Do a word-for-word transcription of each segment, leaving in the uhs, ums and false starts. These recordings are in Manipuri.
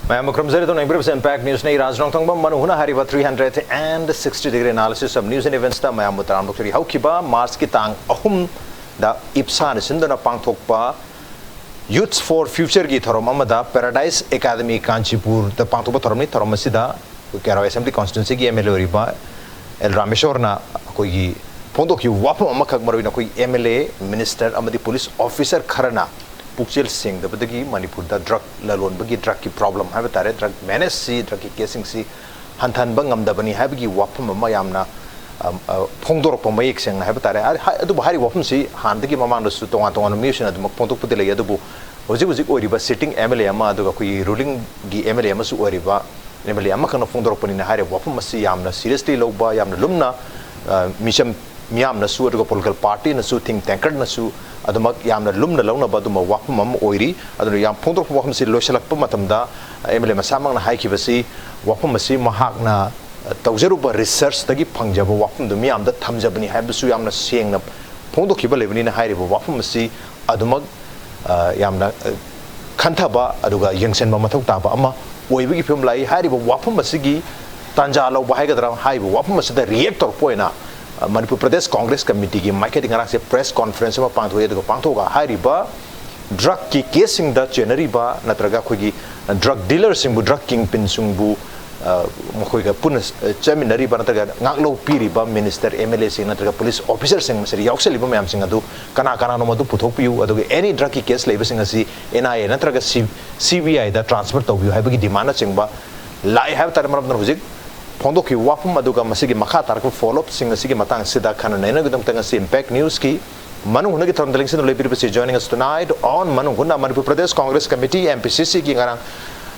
ꯃꯌꯥꯝꯕꯨ ꯈꯨꯔꯨꯝꯖꯔꯤ꯫ ꯑꯗꯨꯅ ꯌꯦꯡꯕꯤꯔꯤꯕꯁꯤ Impact Newsꯅꯤ꯫ ꯔꯥꯖ ꯅꯣꯡꯊꯣꯡꯕꯝ, ꯃꯅꯨꯡ ꯍꯨꯠꯅ ꯍꯥꯏꯔꯤꯕ three hundred and sixty degree analysis of news and eventsꯇ ꯃꯌꯥꯝꯕꯨ ꯇꯔꯥꯝꯅ ꯑꯣꯛꯆꯔꯤ꯫ ꯍꯧꯈꯤꯕ Marchꯀꯤ ꯇꯥꯡ ꯑꯍꯨꯝꯗ ꯏꯞꯁꯥꯅ ꯁꯤꯟꯗꯨꯅ ꯄꯥꯡꯊꯣꯛꯄ Youths for Futureꯒꯤ ꯊꯧꯔꯝ ꯑꯃꯗ Paradise Academy ꯀꯥꯟꯆꯤꯄꯨꯔꯗ ꯄꯥꯡꯊꯣꯛꯄ ꯊꯧꯔꯝꯅꯤ꯫ ꯊꯧꯔꯝ ꯑꯁꯤꯗ ꯑꯩꯈꯣꯏ ꯀꯦꯔꯣ Assembly Constituencyꯒꯤ MLA ꯑꯣꯏꯔꯤꯕ ꯑꯦꯜ ꯔꯥꯃꯦꯁꯣꯔꯅ ꯑꯩꯈꯣꯏꯒꯤ ꯐꯣꯡꯗꯣꯛꯈꯤꯕ ꯋꯥꯐꯝ ꯑꯃꯈꯛ, ꯃꯔꯨꯑꯣꯏꯅ ꯑꯩꯈꯣꯏ MLA, minister ꯑꯃꯗꯤ police officer ꯈꯔꯅ ꯄꯨꯛꯆꯦꯜ ꯁꯦꯡꯗꯕꯗꯒꯤ ꯃꯅꯤꯄꯨꯔꯗ drug ꯂꯂꯣꯟꯕꯒꯤ, drugꯀꯤ problem ꯍꯥꯏꯕ ꯇꯥꯔꯦ, drug menaceꯁꯤ, drugꯀꯤ caseꯁꯤꯡꯁꯤ ꯍꯟꯊꯍꯟꯕ ꯉꯝꯗꯕꯅꯤ ꯍꯥꯏꯕꯒꯤ ꯋꯥꯐꯝ ꯑꯃ ꯌꯥꯝꯅ, ꯑ, ꯑ, ꯐꯣꯡꯗꯣꯔꯛꯄ ꯃꯌꯦꯛ ꯁꯦꯡꯅ ꯍꯥꯏꯕ ꯇꯥꯔꯦ꯫ ꯑ, ꯍꯥꯏ-, ꯑꯗꯨꯕꯨ ꯍꯥꯏꯔꯤꯕ ꯋꯥꯐꯝꯁꯤ ꯍꯥꯟꯅꯗꯒꯤ ꯃꯃꯥꯡꯗꯁꯨ ꯇꯣꯉꯥꯟ ꯇꯣꯉꯥꯟꯕ ꯃꯤꯑꯣꯏꯁꯤꯡꯅ ꯑꯗꯨꯃꯛ ꯐꯣꯡꯗꯣꯛꯄꯗꯤ ꯂꯩ, ꯑꯗꯨꯕꯨ ꯍꯧꯖꯤꯛ ꯍꯧꯖꯤꯛ ꯑꯣꯏꯔꯤꯕ sitting MLA ꯑꯃ, ꯑꯗꯨꯒ ꯑꯩꯈꯣꯏꯒꯤ rulingꯒꯤ MLA ꯑꯃꯁꯨ ꯑꯣꯏꯔꯤꯕ MLA ꯑꯃꯈꯛꯅ ꯐꯣꯡꯗꯣꯔꯛꯄꯅꯤꯅ ꯍꯥꯏꯔꯤꯕ ꯋꯥꯐꯝ ꯑꯁꯤ ꯌꯥꯝꯅ seriously ꯂꯧꯕ, ꯌꯥꯝꯅ ꯂꯨꯝꯅ, ꯑ, ꯃꯤꯆꯝ ꯃꯤꯌꯥꯝꯅꯁꯨ, ꯑꯗꯨꯒ political partyꯅꯁꯨ, think tankerꯅꯁꯨ ꯑꯗꯨꯃꯛ ꯌꯥꯝꯅ ꯂꯨꯝꯅ ꯂꯧꯅꯕ ꯑꯗꯨꯝꯕ ꯋꯥꯐꯝ ꯑꯃ ꯑꯣꯏꯔꯤ꯫ ꯑꯗꯨꯅ ꯌꯥꯝ ꯐꯣꯡꯗꯣꯔꯛꯄ ꯋꯥꯐꯝꯁꯤ ꯂꯣꯏꯁꯤꯜꯂꯛꯄ ꯃꯇꯝꯗ MLA ꯃꯁꯥꯃꯛꯅ ꯍꯥꯏꯈꯤꯕꯁꯤ, ꯋꯥꯐꯝ ꯑꯁꯤ ꯃꯍꯥꯛꯅ ꯇꯧꯖꯔꯨꯕ researchꯇꯒꯤ ꯐꯪꯖꯕ ꯋꯥꯐꯝꯗꯨ ꯃꯤꯌꯥꯝꯗ ꯊꯝꯖꯕꯅꯤ ꯍꯥꯏꯕꯁꯨ ꯌꯥꯝꯅ ꯁꯦꯡꯅ ꯐꯣꯡꯗꯣꯛꯈꯤꯕ ꯂꯩꯕꯅꯤꯅ, ꯍꯥꯏꯔꯤꯕ ꯋꯥꯐꯝ ꯑꯁꯤ ꯑꯗꯨꯃꯛ, ꯑ, ꯌꯥꯝꯅ, ꯑ, ꯈꯟꯊꯕ ꯑꯗꯨꯒ ꯌꯦꯡꯁꯤꯟꯕ ꯃꯊꯧ ꯇꯥꯕ ꯑꯃ ꯑꯣꯏꯕꯒꯤ ꯐꯤꯕꯝ ꯂꯥꯛꯏ꯫ ꯍꯥꯏꯔꯤꯕ ꯋꯥꯐꯝ ꯑꯁꯤꯒꯤ ꯇꯥꯟꯖꯥ ꯂꯧꯕ ꯍꯥꯏꯒꯗ꯭ꯔꯥ, ꯍꯥꯏꯔꯤꯕ ꯋꯥꯐꯝ ꯑꯁꯤꯗ react ꯇꯧꯔꯛꯄ ꯑꯣꯏꯅ, ꯑ, ꯃꯅꯤꯄꯨꯔ ꯄ꯭ꯔꯗꯦꯁ ꯀꯣꯡꯒ꯭ꯔꯦꯁ ꯀꯃꯤꯇꯤꯒꯤ ꯃꯥꯏꯀꯩꯗꯒꯤ ꯉꯔꯥꯡꯁꯦ press conference ꯑꯃ ꯄꯥꯡꯊꯣꯛꯏ꯫ ꯑꯗꯨꯒ ꯄꯥꯡꯊꯣꯛꯑꯒ ꯍꯥꯏꯔꯤꯕ drugꯀꯤ caseꯁꯤꯡꯗ ꯆꯦꯟꯅꯔꯤꯕ ꯅꯠꯇ꯭ꯔꯒ ꯑꯩꯈꯣꯏꯒꯤ drug dealerꯁꯤꯡꯕꯨ, drug kingpinꯁꯤꯡꯕꯨ, ꯑ, ꯃꯈꯣꯏꯒ ꯄꯨꯟꯅ, ꯑ, ꯆꯠꯃꯤꯟꯅꯔꯤꯕ ꯅꯠꯇ꯭ꯔꯒ ꯉꯥꯛꯂꯧ ꯄꯤꯔꯤꯕ minister, MLAꯁꯤꯡ ꯅꯠꯇ꯭ꯔꯒ police officerꯁꯤꯡ, ꯃꯁꯤꯗ ꯌꯥꯎꯁꯜꯂꯤꯕ ꯃꯌꯥꯝꯁꯤꯡ ꯑꯗꯨ ꯀꯅꯥ ꯀꯅꯥꯅꯣ ꯃꯗꯨ ꯄꯨꯊꯣꯛꯄꯤꯌꯨ, ꯑꯗꯨꯒ any drugꯀꯤ case ꯂꯩꯕꯁꯤꯡ ꯑꯁꯤ NIA ꯅꯠꯇ꯭ꯔꯒ C-, CBIꯗ transfer ꯇꯧꯕꯤꯌꯨ ꯍꯥꯏꯕꯒꯤ demandꯅꯆꯤꯡꯕ ꯂꯥꯛꯏ ꯍꯥꯏꯕ ꯇꯥꯔꯦ꯫ ꯃꯔꯝ ꯑꯗꯨꯅ ꯍꯧꯖꯤꯛ ꯐꯣꯡꯗꯣꯛꯈꯤꯕ ꯋꯥꯐꯝ ꯑꯗꯨꯒ ꯃꯁꯤꯒꯤ ꯃꯈꯥ ꯇꯥꯔꯛꯄ follow-upꯁꯤꯡ ꯑꯁꯤꯒꯤ ꯃꯇꯥꯡꯁꯤꯗ ꯈꯟꯅ ꯅꯩꯅꯕꯒꯤꯗꯃꯛꯇ ꯉꯁꯤ Impact Newsꯀꯤ ꯃꯅꯨꯡ ꯍꯨꯠꯅꯒꯤ ꯊꯧꯔꯝꯗ ꯂꯦꯡꯁꯤꯟꯗꯨꯅ ꯂꯩꯕꯤꯔꯤꯕꯁꯤ, joining us tonight on ꯃꯅꯨꯡ ꯍꯨꯠꯅ, ꯃꯅꯤꯄꯨꯔ ꯄ꯭ꯔꯗꯦꯁ ꯀꯣꯡꯒ꯭ꯔꯦꯁ ꯀꯃꯤꯇꯤ, MPCCꯒꯤ ꯉꯔꯥꯡ,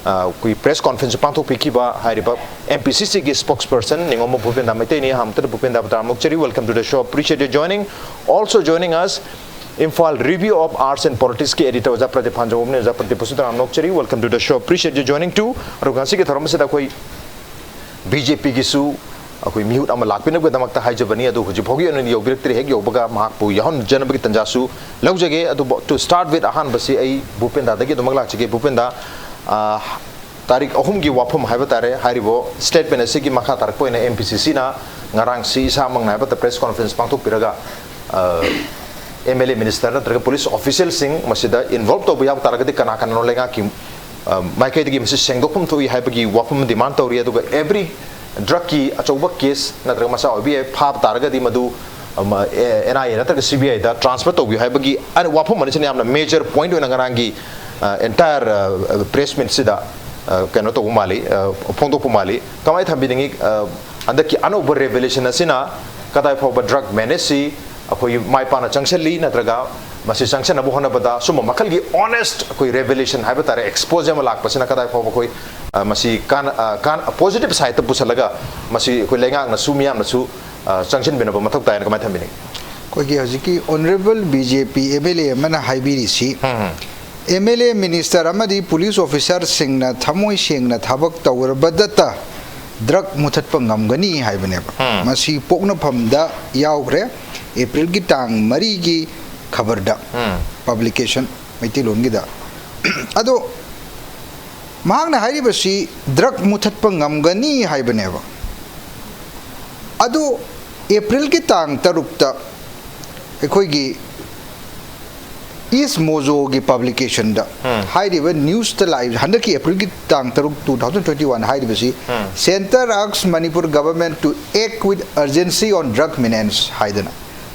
ꯑ, ꯑꯩꯈꯣꯏ press conference ꯄꯥꯡꯊꯣꯛꯄꯤꯈꯤꯕ ꯍꯥꯏꯔꯤꯕ MPCCꯒꯤ spokesperson ꯅꯤꯉꯣꯝꯕꯝ ꯚꯨꯄꯦꯟꯗ ꯃꯩꯇꯩꯅꯤ꯫ ꯑꯍꯥꯟꯕꯗ ꯚꯨꯄꯦꯟꯗ ꯇꯔꯥꯝꯅ ꯑꯣꯛꯆꯔꯤ, welcome to the show, appreciate your joining. Also joining us, Imphal Review of Arts and Politicsꯀꯤ editor ꯑꯣꯖꯥ ꯄ꯭ꯔꯗꯤꯞ ꯐꯥꯟꯖꯧꯕꯝꯅꯤ꯫ ꯑꯣꯖꯥ ꯄ꯭ꯔꯗꯤꯞꯄꯨꯁꯨ ꯇꯔꯥꯝꯅ ꯑꯣꯛꯆꯔꯤ, welcome to the show, appreciate your joining too. ꯑꯗꯨꯒ ꯉꯁꯤꯒꯤ ꯊꯧꯔꯝ ꯑꯁꯤꯗ ꯑꯩꯈꯣꯏ BJPꯒꯤꯁꯨ ꯑꯩꯈꯣꯏ ꯃꯤꯍꯨꯠ ꯑꯃ ꯂꯥꯛꯄꯤꯅꯕꯒꯤꯗꯃꯛꯇ ꯍꯥꯏꯖꯕꯅꯤ, ꯑꯗꯨ ꯍꯧꯖꯤꯛ ꯐꯥꯎꯒꯤ ꯑꯣꯏꯅꯗꯤ ꯌꯧꯕꯤꯔꯛꯇ꯭ꯔꯤ꯫ ꯍꯦꯛ ꯌꯧꯕꯒ ꯃꯍꯥꯛꯄꯨ ꯌꯥꯎꯍꯟꯖꯅꯕꯒꯤ ꯇꯥꯟꯖꯥꯁꯨ ꯂꯧꯖꯒꯦ꯫ ꯑꯗꯨꯕꯨ to start with, ꯑꯍꯥꯟꯕꯁꯤ ꯑꯩ ꯚꯨꯄꯦꯟꯗꯥꯗꯒꯤ ꯑꯗꯨꯃꯛ ꯂꯥꯛꯆꯒꯦ꯫ ꯚꯨꯄꯦꯟꯗꯥ, ꯑ, ꯇꯥꯔꯤꯛ ꯑꯍꯨꯝꯒꯤ ꯋꯥꯐꯝ ꯍꯥꯏꯕ ꯇꯥꯔꯦ꯫ ꯍꯥꯏꯔꯤꯕ statement ꯑꯁꯤꯒꯤ ꯃꯈꯥ ꯇꯥꯔꯛꯄ ꯑꯣꯏꯅ M P C Cꯅ ꯉꯔꯥꯡꯁꯤ ꯏꯁꯥꯃꯛꯅ ꯍꯥꯏꯕꯗ press conference ꯄꯥꯡꯊꯣꯛꯄꯤꯔꯒ, ꯑ, M L A minister ꯅꯠꯇ꯭ꯔꯒ police officialꯁꯤꯡ ꯃꯁꯤꯗ involve ꯇꯧꯕ ꯌꯥꯎ ꯇꯥꯔꯒꯗꯤ ꯀꯅꯥ ꯀꯅꯥꯅꯣ ꯂꯩꯉꯥꯛꯀꯤ, ꯑ, ꯃꯥꯏꯀꯩꯗꯒꯤ ꯃꯁꯤ ꯁꯦꯡꯗꯣꯛꯐꯝ ꯊꯣꯛꯏ ꯍꯥꯏꯕꯒꯤ ꯋꯥꯐꯝ demand ꯇꯧꯔꯤ꯫ ꯑꯗꯨꯒ every drugꯀꯤ ꯑꯆꯧꯕ case ꯅꯠꯇ꯭ꯔꯒ ꯃꯆꯥ ꯑꯣꯏꯕ ꯌꯥꯏ, ꯐꯥꯕ ꯇꯥꯔꯒꯗꯤ ꯃꯗꯨ, ꯑ, ꯃ-, ꯑꯦ, N I A ꯅꯠꯇ꯭ꯔꯒ C B Iꯗ transfer ꯇꯧꯕꯤꯌꯨ ꯍꯥꯏꯕꯒꯤ ꯑ-, ꯋꯥꯐꯝ ꯑꯅꯤꯁꯤꯅ ꯌꯥꯝꯅ major point ꯑꯣꯏꯅ ꯉꯔꯥꯡꯒꯤ, ꯑ, entire, ꯑ, press meetꯁꯤꯗ, ꯑ, ꯀꯩꯅꯣ ꯇꯧꯕ ꯃꯥꯜꯂꯤ, ꯑ, ꯐꯣꯡꯗꯣꯛꯄ ꯃꯥꯜꯂꯤ꯫ ꯀꯃꯥꯏꯅ ꯊꯝꯕꯤꯅꯤꯡꯉꯤ? ꯑ, ꯍꯟꯗꯛꯀꯤ ꯑꯅꯧꯕ revelation ꯑꯁꯤꯅ ꯀꯗꯥꯏ ꯐꯥꯎꯕ drug menaceꯁꯤ ꯑꯩꯈꯣꯏ ꯃꯥꯏ ꯄꯥꯛꯅ ꯆꯪꯁꯤꯜꯂꯤ, ꯅꯠꯇ꯭ꯔꯒ ꯃꯁꯤ ꯆꯪꯁꯤꯟꯅꯕ ꯍꯣꯠꯅꯕꯗ ꯁꯨꯝꯕ ꯃꯈꯜꯒꯤ honest ꯑꯩꯈꯣꯏ revelation ꯍꯥꯏꯕ ꯇꯥꯔꯦ, expose ꯑꯃ ꯂꯥꯛꯄꯁꯤꯅ ꯀꯗꯥꯏ ꯐꯥꯎꯕ ꯑꯩꯈꯣꯏ, ꯑ, ꯃꯁꯤ ꯀꯥꯟ-, ꯑ, ꯀꯥꯟ-, positive sideꯇ ꯄꯨꯁꯤꯜꯂꯒ ꯃꯁꯤ ꯑꯩꯈꯣꯏ ꯂꯩꯉꯥꯛꯅꯁꯨ ꯃꯤꯌꯥꯝꯅꯁꯨ, ꯑ, ꯆꯪꯁꯤꯟꯕꯤꯅꯕ ꯃꯊꯧ ꯇꯥꯏꯅ ꯀꯃꯥꯏꯅ ꯊꯝꯕꯤꯅꯤꯡꯉꯤ? ꯑꯩꯈꯣꯏꯒꯤ ꯍꯧꯖꯤꯛꯀꯤ honourable B J P M L A ꯑꯃꯅ ꯍꯥꯏꯕꯤꯔꯤꯁꯤ, ꯎꯝ, ꯎꯝ꯫ M L A minister ꯑꯃꯗꯤ police officerꯁꯤꯡꯅ ꯊꯃꯣꯏ ꯁꯦꯡꯅ ꯊꯕꯛ ꯇꯧꯔꯕꯗꯇ drug ꯃꯨꯊꯠꯄ ꯉꯝꯒꯅꯤ ꯍꯥꯏꯕꯅꯦꯕ꯫ ꯎꯝ꯫ ꯃꯁꯤ ꯄꯣꯛꯅꯐꯝꯗ ꯌꯥꯎꯈ꯭ꯔꯦ, Aprilꯒꯤ ꯇꯥꯡ ꯃꯔꯤꯒꯤ ꯈꯕꯔꯗ, ꯎꯝ꯫ Publication ꯃꯩꯇꯩꯂꯣꯟꯒꯤꯗ꯫ ꯑꯗꯣ ꯃꯍꯥꯛꯅ ꯍꯥꯏꯔꯤꯕꯁꯤ drug ꯃꯨꯊꯠꯄ ꯉꯝꯒꯅꯤ ꯍꯥꯏꯕꯅꯦꯕ꯫ ꯑꯗꯨ Aprilꯒꯤ ꯇꯥꯡ ꯇꯔꯨꯛꯇ ꯑꯩꯈꯣꯏꯒꯤ East Mojoꯒꯤ publicationꯗ, ꯎꯝ꯫ ꯍꯥꯏꯔꯤꯕ newsꯇ ꯂꯥꯛꯏꯕ, ꯍꯟꯗꯛꯀꯤ Aprilꯒꯤ ꯇꯥꯡ ꯇꯔꯨꯛ, two thousand twenty-one ꯍꯥꯏꯔꯤꯕꯁꯤ, ꯎꯝ꯫ Centre asks Manipur government to act with urgency on drug menace ꯍꯥꯏꯗꯅ,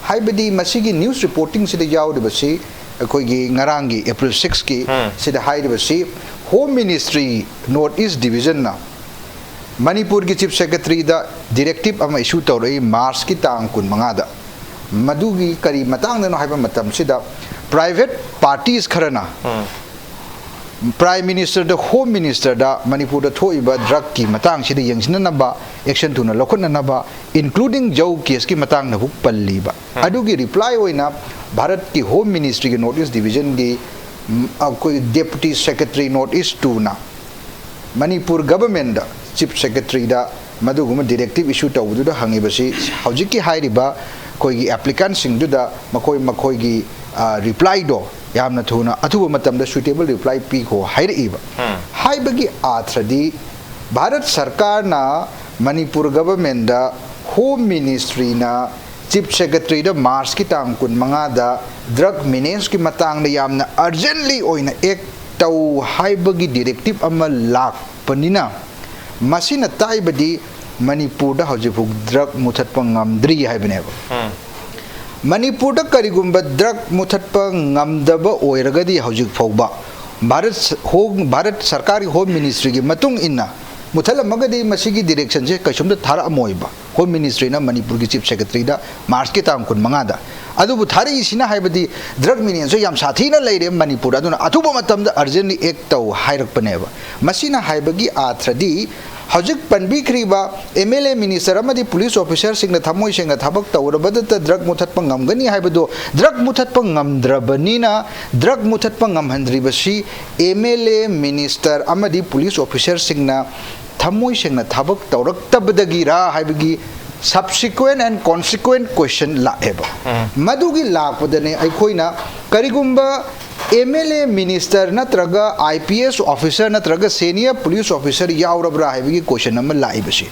ꯍꯥꯏꯕꯗꯤ ꯃꯁꯤꯒꯤ news reportingꯁꯤꯗ ꯌꯥꯎꯔꯤꯕꯁꯤ, ꯑꯩꯈꯣꯏꯒꯤ ꯉꯔꯥꯡꯒꯤ April sixꯀꯤ ꯎꯝ꯫ ꯁꯤꯗ ꯍꯥꯏꯔꯤꯕꯁꯤ, Home Ministry North East Divisionꯅ ꯃꯅꯤꯄꯨꯔꯒꯤ Chief Secretaryꯗ directive ꯑꯃ issue ꯇꯧꯔꯛꯏ Marchꯀꯤ ꯇꯥꯡ ꯀꯨꯟꯃꯉꯥꯗ꯫ ꯃꯗꯨꯒꯤ ꯀꯔꯤ ꯃꯇꯥꯡꯗꯅꯣ ꯍꯥꯏꯕ ꯃꯇꯝꯁꯤꯗ, private parties ꯈꯔꯅ ꯎꯝ꯫ Prime Ministerꯗ, Home Ministerꯗ ꯃꯅꯤꯄꯨꯔꯗ ꯊꯣꯛꯏꯕ drugꯀꯤ ꯃꯇꯥꯡꯁꯤꯗ ꯌꯦꯡꯁꯤꯟꯅꯅꯕ, action ꯊꯨꯅ ꯂꯧꯈꯠꯅꯅꯕ, including ꯖꯧ caseꯀꯤ ꯃꯇꯥꯡꯗꯕꯨ ꯄꯜꯂꯤꯕ꯫ ꯎꯝ꯫ ꯑꯗꯨꯒꯤ reply ꯑꯣꯏꯅ ꯚꯥꯔꯠꯀꯤ Home Ministryꯒꯤ North East Divisionꯒꯤ, ꯎꯝ, ꯑꯩꯈꯣꯏ Deputy Secretary North East twoꯅ Manipur governmentꯗ, Chief Secretaryꯗ ꯃꯗꯨꯒꯨꯝꯕ directive issue ꯇꯧꯕꯗꯨꯗ ꯍꯪꯉꯤꯕꯁꯤ, ꯍꯧꯖꯤꯛꯀꯤ ꯍꯥꯏꯔꯤꯕ ꯑꯩꯈꯣꯏꯒꯤ applicantꯁꯤꯡꯗꯨꯗ ꯃꯈꯣꯏ ꯃꯈꯣꯏꯒꯤ, ꯑ, replyꯗꯣ ꯌꯥꯝꯅ ꯊꯨꯅ, ꯑꯊꯨꯕ ꯃꯇꯝꯗ suitable reply ꯄꯤꯈꯣ ꯍꯥꯏꯔꯛꯏꯕ꯫ ꯎꯝ꯫ ꯍꯥꯏꯕꯒꯤ ꯑꯥꯊ꯭ꯔꯗꯤ, ꯚꯥꯔꯠ ꯁꯔꯀꯥꯔꯅ ꯃꯅꯤꯄꯨꯔ ꯒꯚꯔꯟꯃꯦꯟꯗ, ꯍꯣꯝ ꯃꯤꯅꯤꯁꯇ꯭ꯔꯤꯅ ꯆꯤꯐ ꯁꯦꯀ꯭ꯔꯦꯇꯔꯤꯗ ꯃꯥꯔꯆꯀꯤ ꯇꯥꯡ ꯀꯨꯟꯃꯉꯥꯗ ꯗ꯭ꯔꯒ ꯃꯦꯅꯦꯖꯀꯤ ꯃꯇꯥꯡꯗ ꯌꯥꯝꯅ ꯑꯔꯖꯦꯟꯠꯂꯤ ꯑꯣꯏꯅ ꯑꯦꯛ ꯇꯧ ꯍꯥꯏꯕꯒꯤ ꯗꯤꯔꯦꯛꯇꯤꯞ ꯑꯃ ꯂꯥꯛꯄꯅꯤꯅ, ꯃꯁꯤꯅ ꯇꯥꯛꯏꯕꯗꯤ ꯃꯅꯤꯄꯨꯔꯗ ꯍꯧꯖꯤꯛ ꯐꯥꯎ ꯗ꯭ꯔꯒ ꯃꯨꯊꯠꯄ ꯉꯝꯗ꯭ꯔꯤ ꯍꯥꯏꯕꯅꯦꯕ꯫ ꯃꯅꯤꯄꯨꯔꯗ ꯀꯔꯤꯒꯨꯝꯕ ꯗ꯭ꯔꯒ ꯃꯨꯊꯠꯄ ꯉꯝꯗꯕ ꯑꯣꯏꯔꯒꯗꯤ, ꯍꯧꯖꯤꯛ ꯐꯥꯎꯕ ꯚꯥꯔꯠ ꯁ-, ꯍꯣ-, ꯚꯥꯔꯠ ꯁꯔꯀꯥꯔꯒꯤ ꯍꯣꯝ ꯃꯤꯅꯤꯁꯇ꯭ꯔꯤꯒꯤ ꯃꯇꯨꯡ ꯏꯟꯅ, ꯃꯨꯊꯠꯂꯝꯃꯒꯗꯤ ꯃꯁꯤꯒꯤ ꯗꯤꯔꯦꯛꯁꯟꯁꯦ ꯀꯩꯁꯨꯝꯇ ꯊꯥꯔꯛꯑꯝꯃꯣꯏꯕ꯫ ꯍꯣꯝ ꯃꯤꯅꯤꯁꯇ꯭ꯔꯤꯅ ꯃꯅꯤꯄꯨꯔꯒꯤ ꯆꯤꯐ ꯁꯦꯀ꯭ꯔꯦꯇꯔꯤꯗ ꯃꯥꯔꯆꯀꯤ ꯇꯥꯡ ꯀꯨꯟꯃꯉꯥꯗ꯫ ꯑꯗꯨꯕꯨ ꯊꯥꯔꯛꯏꯁꯤꯅ ꯍꯥꯏꯕꯗꯤ ꯗ꯭ꯔꯒ ꯃꯦꯅꯦꯖꯁꯦ ꯌꯥꯝ ꯁꯥꯊꯤꯅ ꯂꯩꯔꯦ ꯃꯅꯤꯄꯨꯔꯗ, ꯑꯗꯨꯅ ꯑꯊꯨꯕ ꯃꯇꯝꯗ ꯑꯔꯖꯦꯟꯠꯂꯤ ꯑꯦꯛ ꯇꯧ ꯍꯥꯏꯔꯛꯄꯅꯦꯕ꯫ ꯃꯁꯤꯅ ꯍꯥꯏꯕꯒꯤ ꯑꯥꯊ꯭ꯔꯗꯤ, ꯍꯧꯖꯤꯛ ꯄꯟꯕꯤꯈ꯭ꯔꯤꯕ ꯑꯦꯝ ꯑꯦꯜ ꯑꯦ, ꯃꯤꯅꯤꯁꯇꯔ ꯑꯃꯗꯤ ꯄꯨꯂꯤꯁ ꯑꯣꯐꯤꯁꯔꯁꯤꯡꯅ ꯊꯃꯣꯏ ꯁꯦꯡꯅ ꯊꯕꯛ ꯇꯧꯔꯕꯗꯇ ꯗ꯭ꯔꯒ ꯃꯨꯊꯠꯄ ꯉꯝꯒꯅꯤ ꯍꯥꯏꯕꯗꯣ, ꯗ꯭ꯔꯒ ꯃꯨꯊꯠꯄ ꯉꯝꯗ꯭ꯔꯕꯅꯤꯅ, ꯗ꯭ꯔꯒ ꯃꯨꯊꯠꯄ ꯉꯝꯍꯟꯗ꯭ꯔꯤꯕꯁꯤ ꯑꯦꯝ ꯑꯦꯜ ꯑꯦ, ꯃꯤꯅꯤꯁꯇꯔ ꯑꯃꯗꯤ ꯄꯨꯂꯤꯁ ꯑꯣꯐꯤꯁꯔꯁꯤꯡꯅ ꯊꯃꯣꯏ ꯁꯦꯡꯅ ꯊꯕꯛ ꯇꯧꯔꯛꯇꯕꯗꯒꯤꯔꯥ ꯍꯥꯏꯕꯒꯤ subsequent and consequent question ꯂꯥꯛꯑꯦꯕ꯫ ꯃꯗꯨꯒꯤ ꯂꯥꯛꯄꯗꯅꯦ ꯑꯩꯈꯣꯏꯅ ꯀꯔꯤꯒꯨꯝꯕ ꯑꯦꯝ ꯑꯦꯜ ꯑꯦ, ꯃꯤꯅꯤꯁꯇꯔ ꯅꯠꯇ꯭ꯔꯒ ꯑꯥꯏ ꯄꯤ ꯑꯦꯁ ꯑꯣꯐꯤꯁꯔ ꯅꯠꯇ꯭ꯔꯒ ꯁꯦꯅꯤꯌꯔ ꯄꯨꯂꯤꯁ ꯑꯣꯐꯤꯁꯔ ꯌꯥꯎꯔꯕ꯭ꯔꯥ ꯍꯥꯏꯕꯒꯤ ꯀꯣꯏꯁꯟ ꯑꯃ ꯂꯥꯛꯏꯕꯁꯤ꯫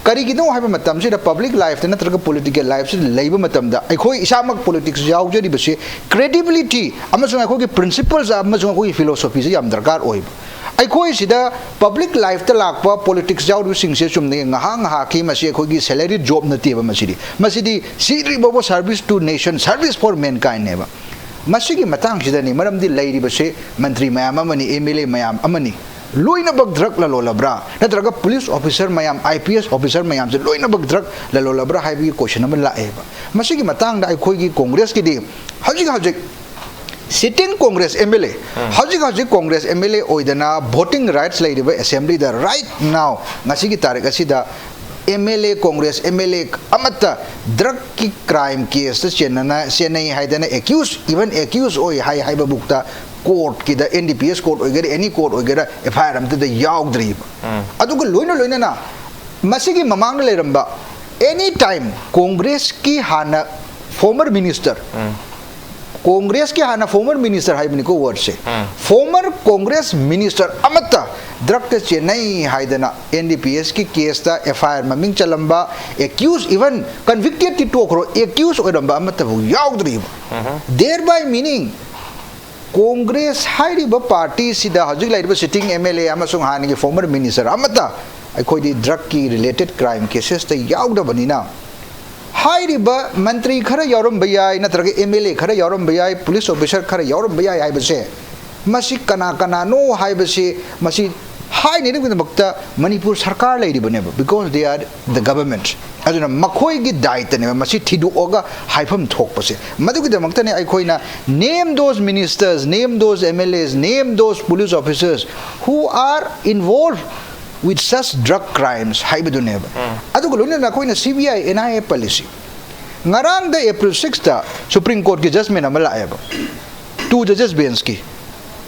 ꯀꯔꯤꯒꯤꯅꯣ ꯍꯥꯏꯕ ꯃꯇꯝꯁꯤꯗ, ꯄꯕ꯭ꯂꯤꯛ ꯂꯥꯏꯐꯇ ꯅꯠꯇ꯭ꯔꯒ ꯄꯣꯂꯤꯇꯤꯀꯦꯜ ꯂꯥꯏꯐꯁꯤꯗ ꯂꯩꯕ ꯃꯇꯝꯗ, ꯑꯩꯈꯣꯏ ꯏꯁꯥꯃꯛ ꯄꯣꯂꯤꯇꯤꯛꯁ ꯌꯥꯎꯖꯔꯤꯕꯁꯤ, ꯀ꯭ꯔꯦꯗꯤꯕꯤꯂꯤꯇꯤ ꯑꯃꯁꯨꯡ ꯑꯩꯈꯣꯏꯒꯤ ꯄ꯭ꯔꯤꯟꯁꯤꯄꯜꯁ ꯑꯃꯁꯨꯡ ꯑꯩꯈꯣꯏꯒꯤ ꯐꯤꯂꯣꯁꯣꯐꯤꯁꯦ ꯌꯥꯝ ꯗꯔꯀꯥꯔ ꯑꯣꯏꯕ꯫ ꯑꯩꯈꯣꯏꯁꯤꯗ ꯄꯕ꯭ꯂꯤꯛ ꯂꯥꯏꯐꯇ ꯂꯥꯛꯄ ꯄꯣꯂꯤꯇꯤꯛꯁ ꯌꯥꯎꯔꯤꯕꯁꯤꯡꯁꯦ ꯆꯨꯝꯅꯒꯤ ꯉꯥꯏꯍꯥꯛ ꯉꯥꯏꯍꯥꯛꯀꯤ, ꯃꯁꯤ ꯑꯩꯈꯣꯏꯒꯤ ꯁꯦꯂꯔꯤ ꯖꯣꯕ ꯅꯠꯇꯦꯕ꯫ ꯃꯁꯤꯗꯤ, ꯃꯁꯤꯗꯤ ꯁꯤꯗ꯭ꯔꯤꯐꯥꯎꯕ service to nation, service for mankindꯅꯦꯕ꯫ ꯃꯁꯤꯒꯤ ꯃꯇꯥꯡꯁꯤꯗꯅꯤ, ꯃꯔꯝꯗꯤ ꯂꯩꯔꯤꯕꯁꯦ ꯃꯟꯇ꯭ꯔꯤ ꯃꯌꯥꯝ ꯑꯃꯅꯤ, ꯑꯦꯝ ꯑꯦꯜ ꯑꯦ ꯃꯌꯥꯝ ꯑꯃꯅꯤ, ꯂꯣꯏꯅꯃꯛ ꯗ꯭ꯔꯒ ꯂꯂꯣꯜꯂꯕ꯭ꯔꯥ? ꯅꯠꯇ꯭ꯔꯒ ꯄꯨꯂꯤꯁ ꯑꯣꯐꯤꯁꯔ ꯃꯌꯥꯝ, ꯑꯥꯏ ꯄꯤ ꯑꯦꯁ ꯑꯣꯐꯤꯁꯔ ꯃꯌꯥꯝꯁꯦ ꯂꯣꯏꯅꯃꯛ ꯗ꯭ꯔꯒ ꯂꯂꯣꯜꯂꯕ꯭ꯔꯥ ꯍꯥꯏꯕꯒꯤ ꯀꯣꯏꯁꯟ ꯑꯃ ꯂꯥꯛꯑꯦꯕ꯫ ꯃꯁꯤꯒꯤ ꯃꯇꯥꯡꯗ ꯑꯩꯈꯣꯏꯒꯤ ꯀꯣꯡꯒ꯭ꯔꯦꯁꯀꯤꯗꯤ ꯍꯧꯖꯤꯛ ꯍꯧꯖꯤꯛ ꯁꯤꯇꯤꯡ ꯀꯣꯡꯒ꯭ꯔꯦꯁ ꯑꯦꯝ ꯑꯦꯜ ꯑꯦ, ꯍꯧꯖꯤꯛ ꯍꯧꯖꯤꯛ ꯀꯣꯡꯒ꯭ꯔꯦꯁ ꯑꯦꯝ ꯑꯦꯜ ꯑꯦ ꯑꯣꯏꯗꯅ ꯚꯣꯇꯤꯡ ꯔꯥꯏꯠꯁ ꯂꯩꯔꯤꯕ ꯑꯦꯁꯦꯝꯕ꯭ꯂꯤꯗ, right now, ꯉꯁꯤꯒꯤ ꯇꯥꯔꯤꯛ ꯑꯁꯤꯗ ꯑꯦꯝ ꯑꯦꯜ ꯑꯦ, ꯀꯣꯡꯒ꯭ꯔꯦꯁ ꯑꯦꯝ ꯑꯦꯜ ꯑꯦ ꯑꯃꯠꯇ ꯗ꯭ꯔꯒꯀꯤ ꯀ꯭ꯔꯥꯏꯝ ꯀꯦꯁꯇ ꯆꯦꯟꯅꯅ-, ꯆꯦꯟꯅꯩ ꯍꯥꯏꯗꯅ ꯑꯦꯀ꯭ꯌꯨꯁ, ꯏꯚꯟ ꯑꯦꯀ꯭ꯌꯨꯁ ꯑꯣꯏ ꯍꯥꯏ ꯍꯥꯏꯕꯕꯨꯛꯇ ꯀꯣꯔꯠꯀꯤꯗ, and D P S court ꯑꯣꯏꯒꯦꯔꯥ, ꯑꯦꯅꯤ ꯀꯣꯔꯠ ꯑꯣꯏꯒꯦꯔꯥ, ꯑꯦꯐ ꯑꯥꯏ ꯑꯥꯔ ꯑꯝꯇꯗ ꯌꯥꯎꯗ꯭ꯔꯤꯕ꯫ ꯑꯗꯨꯒ ꯂꯣꯏꯅ ꯂꯣꯏꯅꯅ ꯃꯁꯤꯒꯤ ꯃꯃꯥꯡꯗ ꯂꯩꯔꯝꯕ ꯑꯦꯅꯤ ꯇꯥꯏꯝ ꯀꯣꯡꯒ꯭ꯔꯦꯁꯀꯤ ꯍꯥꯟꯅ ꯐꯣꯔꯃꯔ ꯃꯤꯅꯤꯁꯇꯔ, ꯀꯣꯡꯒ꯭ꯔꯦꯁꯀꯤ ꯍꯥꯟꯅ ꯐꯣꯔꯃꯔ ꯃꯤꯅꯤꯁꯇꯔ ꯍꯥꯏꯕꯅꯤꯀꯣ ꯋꯥꯔꯗꯁꯦ, ꯐꯣꯔꯃꯔ ꯀꯣꯡꯒ꯭ꯔꯦꯁ ꯃꯤꯅꯤꯁꯇꯔ ꯑꯃꯠꯇ ꯗ꯭ꯔꯛꯇ ꯆꯦꯟꯅꯩ ꯍꯥꯏꯗꯅ and D P ꯑꯦꯁꯀꯤ ꯀꯦꯁꯇ F I R ꯃꯃꯤꯡ ꯆꯜꯂꯝꯕ, ꯑꯦꯀ꯭ꯌꯨꯁ, ꯏꯚꯟ ꯀꯟꯚꯤꯛꯇꯦꯠꯇꯤ ꯇꯣꯛꯈ꯭ꯔꯣ, ꯑꯦꯀ꯭ꯌꯨꯁ ꯑꯣꯏꯔꯝꯕ ꯑꯃꯠꯇꯐꯥꯎ ꯌꯥꯎꯗ꯭ꯔꯤꯕ꯫ Thereby meaning, ꯀꯣꯡꯒ꯭ꯔꯦꯁ ꯍꯥꯏꯔꯤꯕ ꯄꯥꯔꯇꯤꯁꯤꯗ ꯍꯧꯖꯤꯛ ꯂꯩꯔꯤꯕ ꯁꯤꯇꯤꯡ ꯑꯦꯝ ꯑꯦꯜ ꯑꯦ ꯑꯃꯁꯨꯡ ꯍꯥꯟꯅꯒꯤ ꯐꯣꯔꯃꯔ ꯃꯤꯅꯤꯁꯇꯔ ꯑꯃꯠꯇ ꯑꯩꯈꯣꯏꯗꯤ ꯗ꯭ꯔꯛꯀꯤ ꯔꯤꯂꯦꯇꯦꯠ ꯀ꯭ꯔꯥꯏꯝ ꯀꯦꯁꯦꯁꯇ ꯌꯥꯎꯗꯕꯅꯤꯅ, ꯍꯥꯏꯔꯤꯕ ꯃꯟꯇ꯭ꯔꯤ ꯈꯔ ꯌꯥꯎꯔꯝꯕ ꯌꯥꯏ, ꯅꯠꯇ꯭ꯔꯒ ꯑꯦꯝ ꯑꯦꯜ ꯑꯦ ꯈꯔ ꯌꯥꯎꯔꯝꯕ ꯌꯥꯏ, ꯄꯨꯂꯤꯁ ꯑꯣꯐꯤꯁꯔ ꯈꯔ ꯌꯥꯎꯔꯝꯕ ꯌꯥꯏ ꯍꯥꯏꯕꯁꯦ, ꯃꯁꯤ ꯀꯅꯥ ꯀꯅꯥꯅꯣ ꯍꯥꯏꯕꯁꯤ, ꯃꯁꯤ ꯍꯥꯏꯅꯅꯕꯒꯤꯗꯃꯛꯇ ꯃꯅꯤꯄꯨꯔ ꯁꯔꯀꯥꯔ ꯂꯩꯔꯤꯕꯅꯦꯕ, because they are the government꯫ ꯑꯗꯨꯅ ꯃꯈꯣꯏꯒꯤ ꯗꯥꯏꯇꯅꯦꯕ ꯃꯁꯤ ꯊꯤꯗꯣꯛꯑꯒ ꯍꯥꯏꯐꯝ ꯊꯣꯛꯄꯁꯦ꯫ ꯃꯗꯨꯒꯤꯗꯃꯛꯇꯅꯦ ꯑꯩꯈꯣꯏꯅ name those ministers, name those M L As, name those police officers who are involved with such drug crimes ꯍꯥꯏꯕꯗꯨꯅꯦꯕ꯫ ꯑꯗꯨꯒ ꯂꯣꯏꯅꯅ ꯑꯩꯈꯣꯏꯅ C B I N I A policy, ꯉꯔꯥꯡꯗ April sixꯇ Supreme Courtꯀꯤ judgment ꯑꯃ ꯂꯥꯛꯑꯦꯕ, two judges benchꯀꯤ,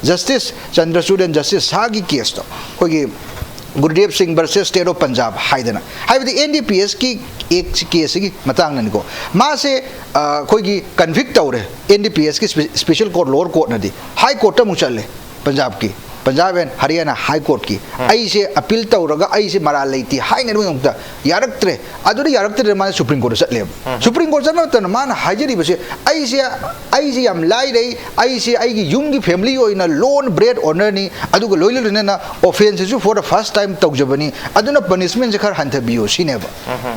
Justice Chandrachud and Justice Shahꯒꯤ caseꯇꯣ, ꯑꯩꯈꯣꯏꯒꯤ Gurdeep Singh versus State of Punjab ꯍꯥꯏꯗꯅ, ꯍꯥꯏꯕꯗꯤ N D P Sꯀꯤ caseꯁꯤꯒꯤ ꯃꯇꯥꯡꯗꯅꯤꯀꯣ꯫ ꯃꯥꯁꯦ, ꯑ, ꯑꯩꯈꯣꯏꯒꯤ convict ꯇꯧꯔꯦ, N D P Sꯀꯤ spe-, special court, lower courtꯅꯗꯤ high courtꯇ ꯑꯃꯨꯛ ꯆꯠꯂꯦ꯫ ꯄꯟꯖꯥꯕꯀꯤ, Punjab and Haryana High Courtꯀꯤ, ꯑꯩꯁꯦ appeal ꯇꯧꯔꯒ ꯑꯩꯁꯦ ꯃꯔꯥꯜ ꯂꯩꯇꯦ ꯍꯥꯏꯅꯕꯒꯤꯗꯃꯛꯇ ꯌꯥꯔꯛꯇ꯭ꯔꯦ꯫ ꯑꯗꯨꯗ ꯌꯥꯔꯛꯇ꯭ꯔꯦ, ꯃꯥꯅ Supreme Courtꯇ ꯆꯠꯂꯦꯕ꯫ Supreme Court ꯆꯠꯄ ꯃꯇꯝꯗ ꯃꯥꯅ ꯍꯥꯏꯖꯔꯤꯕꯁꯦ, "ꯑꯩꯁꯦ, ꯑꯩꯁꯦ ꯌꯥꯝ ꯂꯥꯏꯔꯩ, ꯑꯩꯁꯦ ꯑꯩꯒꯤ ꯌꯨꯝꯒꯤ family ꯑꯣꯏꯅ lone bread ownerꯅꯤ, ꯑꯗꯨꯒ ꯂꯣꯏꯅ ꯂꯣꯏꯅꯅ offenceꯁꯤꯁꯨ for the first time ꯇꯧꯖꯕꯅꯤ, ꯑꯗꯨꯅ punishmentꯁꯦ ꯈꯔ ꯍꯟꯊꯕꯤꯌꯨ" ꯁꯤꯅꯦꯕ꯫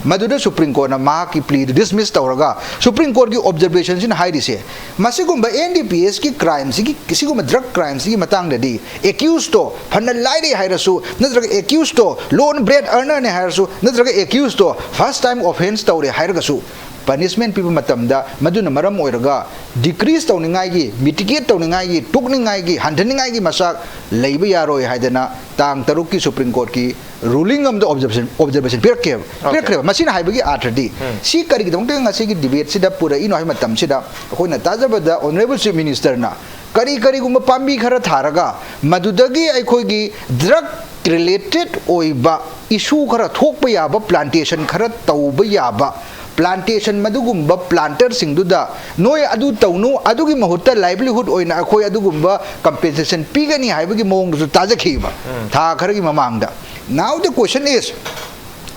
ꯃꯗꯨꯗ Supreme Courtꯅ ꯃꯍꯥꯛꯀꯤ pleaꯗꯨ dismiss ꯇꯧꯔꯒ, Supreme Courtꯀꯤ observationꯁꯤꯅ ꯍꯥꯏꯔꯤꯁꯦ, ꯃꯁꯤꯒꯨꯝꯕ N D P Sꯀꯤ crimeꯁꯤꯒꯤ, ꯁꯤꯒꯨꯝꯕ drug crimeꯁꯤꯒꯤ ꯃꯇꯥꯡꯗꯗꯤ accusedꯇꯣ ꯐꯅ ꯂꯥꯏꯔꯩ ꯍꯥꯏꯔꯁꯨ, ꯅꯠꯇ꯭ꯔꯒ accusedꯇꯣ lone bread earnerꯅꯤ ꯍꯥꯏꯔꯁꯨ, ꯅꯠꯇ꯭ꯔꯒ accusedꯇꯣ first time offence ꯇꯧꯔꯦ ꯍꯥꯏꯔꯒꯁꯨ, punishment ꯄꯤꯕ ꯃꯇꯝꯗ ꯃꯗꯨꯅ ꯃꯔꯝ ꯑꯣꯏꯔꯒ decrease ꯇꯧꯅꯤꯡꯉꯥꯏꯒꯤ, mitigate ꯇꯧꯅꯤꯡꯉꯥꯏꯒꯤ, ꯇꯣꯛꯅꯤꯡꯉꯥꯏꯒꯤ, ꯍꯟꯊꯅꯤꯡꯉꯥꯏꯒꯤ ꯃꯆꯥꯛ ꯂꯩꯕ ꯌꯥꯔꯣꯏ ꯍꯥꯏꯗꯅ ꯇꯥꯡ ꯇꯔꯨꯛꯀꯤ Supreme Courtꯀꯤ ruling ꯑꯃꯗ observation, observation ꯄꯤꯔꯛꯀꯦꯕ, ꯄꯤꯔꯛꯈ꯭ꯔꯦꯕ꯫ ꯃꯁꯤꯅ ꯍꯥꯏꯕꯒꯤ ꯑꯥꯔꯊꯗꯤ, ꯁꯤ ꯀꯔꯤꯒꯤꯗꯃꯛꯇ ꯉꯁꯤꯒꯤ debateꯁꯤꯗ ꯄꯨꯔꯛꯏꯅꯣ ꯍꯥꯏꯕ ꯃꯇꯝꯁꯤꯗ, ꯑꯩꯈꯣꯏꯅ ꯇꯥꯖꯕꯗ Honourable Chief Ministerꯅ ꯀꯔꯤ ꯀꯔꯤꯒꯨꯝꯕ ꯄꯥꯝꯕꯤ ꯈꯔ ꯊꯥꯔꯒ ꯃꯗꯨꯗꯒꯤ ꯑꯩꯈꯣꯏꯒꯤ drug related ꯑꯣꯏꯕ issue ꯈꯔ ꯊꯣꯛꯄ ꯌꯥꯕ, plantation ꯈꯔ ꯇꯧꯕ ꯌꯥꯕ, plantation ꯃꯗꯨꯒꯨꯝꯕ planterꯁꯤꯡꯗꯨꯗ ꯅꯣꯏ ꯑꯗꯨ ꯇꯧꯅꯨ, ꯑꯗꯨꯒꯤ ꯃꯍꯨꯠꯇ livelihood ꯑꯣꯏꯅ ꯑꯩꯈꯣꯏ ꯑꯗꯨꯒꯨꯝꯕ compensation ꯄꯤꯒꯅꯤ ꯍꯥꯏꯕꯒꯤ ꯃꯑꯣꯡꯗꯁꯨ ꯇꯥꯖꯈꯤꯕ ꯊꯥ ꯈꯔꯒꯤ ꯃꯃꯥꯡꯗ꯫ Now the question is,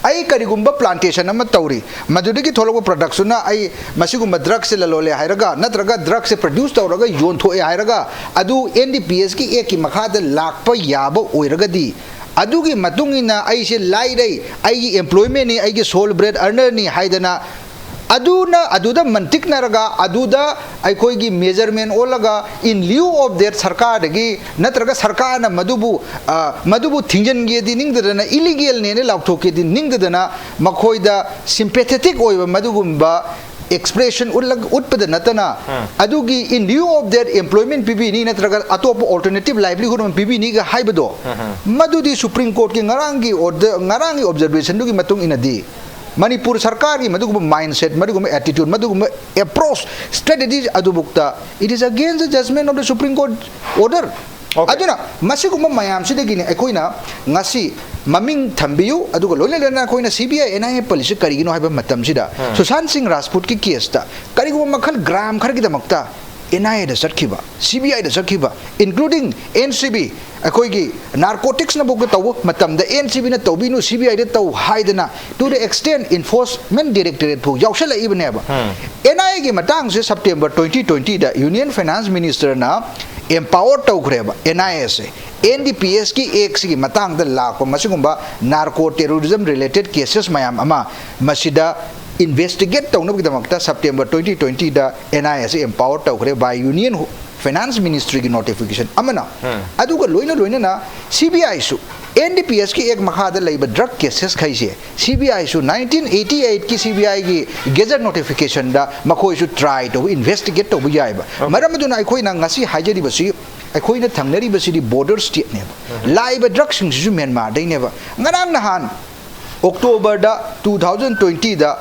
ꯑꯩ ꯀꯔꯤꯒꯨꯝꯕ plantation ꯑꯃ ꯇꯧꯔꯤ, ꯃꯗꯨꯗꯒꯤ ꯊꯣꯛꯂꯛꯄ productꯇꯨꯅ ꯑꯩ ꯃꯁꯤꯒꯨꯝꯕ drugꯁꯦ ꯂꯂꯣꯜꯂꯦ ꯍꯥꯏꯔꯒ, ꯅꯠꯇ꯭ꯔꯒ drugꯁꯦ produce ꯇꯧꯔꯒ ꯌꯣꯟꯊꯣꯛꯑꯦ ꯍꯥꯏꯔꯒ, ꯑꯗꯨ N D P Sꯀꯤ Actꯀꯤ ꯃꯈꯥꯗ ꯂꯥꯛꯄ ꯌꯥꯕ ꯑꯣꯏꯔꯒꯗꯤ, ꯑꯗꯨꯒꯤ ꯃꯇꯨꯡ ꯏꯟꯅ ꯑꯩꯁꯦ ꯂꯥꯏꯔꯩ, ꯑꯩꯒꯤ employmentꯅꯤ, ꯑꯩꯒꯤ sole bread earnerꯅꯤ ꯍꯥꯏꯗꯅ, ꯑꯗꯨꯅ ꯑꯗꯨꯗ ꯃꯟꯇꯤꯛꯅꯔꯒ, ꯑꯗꯨꯗ ꯑꯩꯈꯣꯏꯒꯤ measurement ꯑꯣꯜꯂꯒ, in lieu of that ꯁꯔꯀꯥꯔꯗꯒꯤ, ꯅꯠꯇ꯭ꯔꯒ ꯁꯔꯀꯥꯔꯅ ꯃꯗꯨꯕꯨ, ꯑ, ꯃꯗꯨꯕꯨ ꯊꯤꯡꯖꯤꯟꯒꯦꯗꯤ ꯅꯤꯡꯗꯗꯅ, illegalꯅꯦꯅ ꯂꯥꯎꯊꯣꯛꯀꯦꯗꯤ ꯅꯤꯡꯗꯗꯅ, ꯃꯈꯣꯏꯗ sympathetic ꯑꯣꯏꯕ ꯃꯗꯨꯒꯨꯝꯕ expression ꯎꯠꯂꯒ, ꯎꯠꯄꯗ ꯅꯠꯇꯅ, ꯑꯗꯨꯒꯤ in lieu of that employment ꯄꯤꯕꯤꯅꯤ, ꯅꯠꯇ꯭ꯔꯒ ꯑꯇꯣꯞꯄ alternative livelihood ꯑꯃ ꯄꯤꯕꯤꯅꯤꯒ ꯍꯥꯏꯕꯗꯣ, ꯃꯗꯨꯗꯤ Supreme Courtꯀꯤ ꯉꯔꯥꯡꯒꯤ order, ꯉꯔꯥꯡꯒꯤ observationꯗꯨꯒꯤ ꯃꯇꯨꯡ ꯏꯟꯅꯗꯤ, ꯃꯅꯤꯄꯨꯔ ꯁꯔꯀꯥꯔꯒꯤ ꯃꯗꯨꯒꯨꯝꯕ mindset, ꯃꯗꯨꯒꯨꯝꯕ attitude, ꯃꯗꯨꯒꯨꯝꯕ approach, strategy ꯑꯗꯨꯕꯨꯛꯇ, it is against the judgment of the Supreme Court order. Okay. ꯑꯗꯨꯅ ꯃꯁꯤꯒꯨꯝꯕ ꯃꯌꯥꯝꯁꯤꯗꯒꯤꯅꯤ ꯑꯩꯈꯣꯏꯅ ꯉꯁꯤ ꯃꯃꯤꯡ ꯊꯝꯕꯤꯌꯨ, ꯑꯗꯨꯒ ꯂꯣꯏꯅ ꯂꯣꯏꯅꯅ ꯑꯩꯈꯣꯏꯅ C B I N I A ꯄꯜꯂꯤꯁꯤ ꯀꯔꯤꯒꯤꯅꯣ ꯍꯥꯏꯕ ꯃꯇꯝꯁꯤꯗ, ꯁꯨꯁꯥꯟꯠ ꯁꯤꯡ ꯔꯥꯖꯄꯨꯠꯀꯤ caseꯇ ꯀꯔꯤꯒꯨꯝꯕ ꯃꯈꯜ gram ꯈꯔꯒꯤꯗꯃꯛꯇ N I Aꯗ ꯆꯠꯈꯤꯕ, C B Iꯗ ꯆꯠꯈꯤꯕ, including N C B, ꯑꯩꯈꯣꯏꯒꯤ narcoticsꯅ ꯐꯥꯎꯕ ꯇꯧꯕ ꯃꯇꯝꯗ N C Bꯅ ꯇꯧꯕꯤꯅꯨ, C B Iꯗ ꯇꯧ ꯍꯥꯏꯗꯅ, to the extent enforcement directorate ꯐꯥꯎ ꯌꯥꯎꯁꯜꯂꯛꯏꯕꯅꯦꯕ꯫ N I Aꯒꯤ ꯃꯇꯥꯡꯁꯦ September twenty twentyꯗ Union Finance Ministerꯅ empower ꯇꯧꯈ꯭ꯔꯦꯕ N I Aꯁꯦ꯫ N D P Sꯀꯤ Actꯁꯤꯒꯤ ꯃꯇꯥꯡꯗ ꯂꯥꯛꯄ ꯃꯁꯤꯒꯨꯝꯕ narco terrorism related cases ꯃꯌꯥꯝ ꯑꯃ ꯃꯁꯤꯗ investigate ꯇꯧꯅꯕꯒꯤꯗꯃꯛꯇ September twenty twentyꯗ N I Aꯁꯦ empower ꯇꯧꯈ꯭ꯔꯦ by Union Finance Ministryꯒꯤ notification ꯑꯃꯅ꯫ ꯑꯗꯨꯒ ꯂꯣꯏꯅ ꯂꯣꯏꯅꯅ C B Iꯁꯨ N D P Sꯀꯤ Act ꯃꯈꯥꯗ ꯂꯩꯕ drug cases ꯈꯩꯁꯦ C B Iꯁꯨ nineteen eighty eightꯀꯤ C B Iꯒꯤ gazette notificationꯗ ꯃꯈꯣꯏꯁꯨ try ꯇꯧꯕ, investigate ꯇꯧꯕ ꯌꯥꯏꯕ꯫ ꯃꯔꯝ ꯑꯗꯨꯅ ꯑꯩꯈꯣꯏꯅ ꯉꯁꯤ ꯍꯥꯏꯖꯔꯤꯕꯁꯤ, ꯑꯩꯈꯣꯏꯅ ꯊꯪꯅꯔꯤꯕꯁꯤꯗꯤ border stateꯅꯦꯕ꯫ ꯂꯥꯛꯏꯕ drugꯁꯤꯡꯁꯤꯁꯨ Myanmarꯗꯩꯅꯦꯕ꯫ ꯉꯔꯥꯡ ꯅꯍꯥꯟ Octoberꯗ two thousand twentyꯗ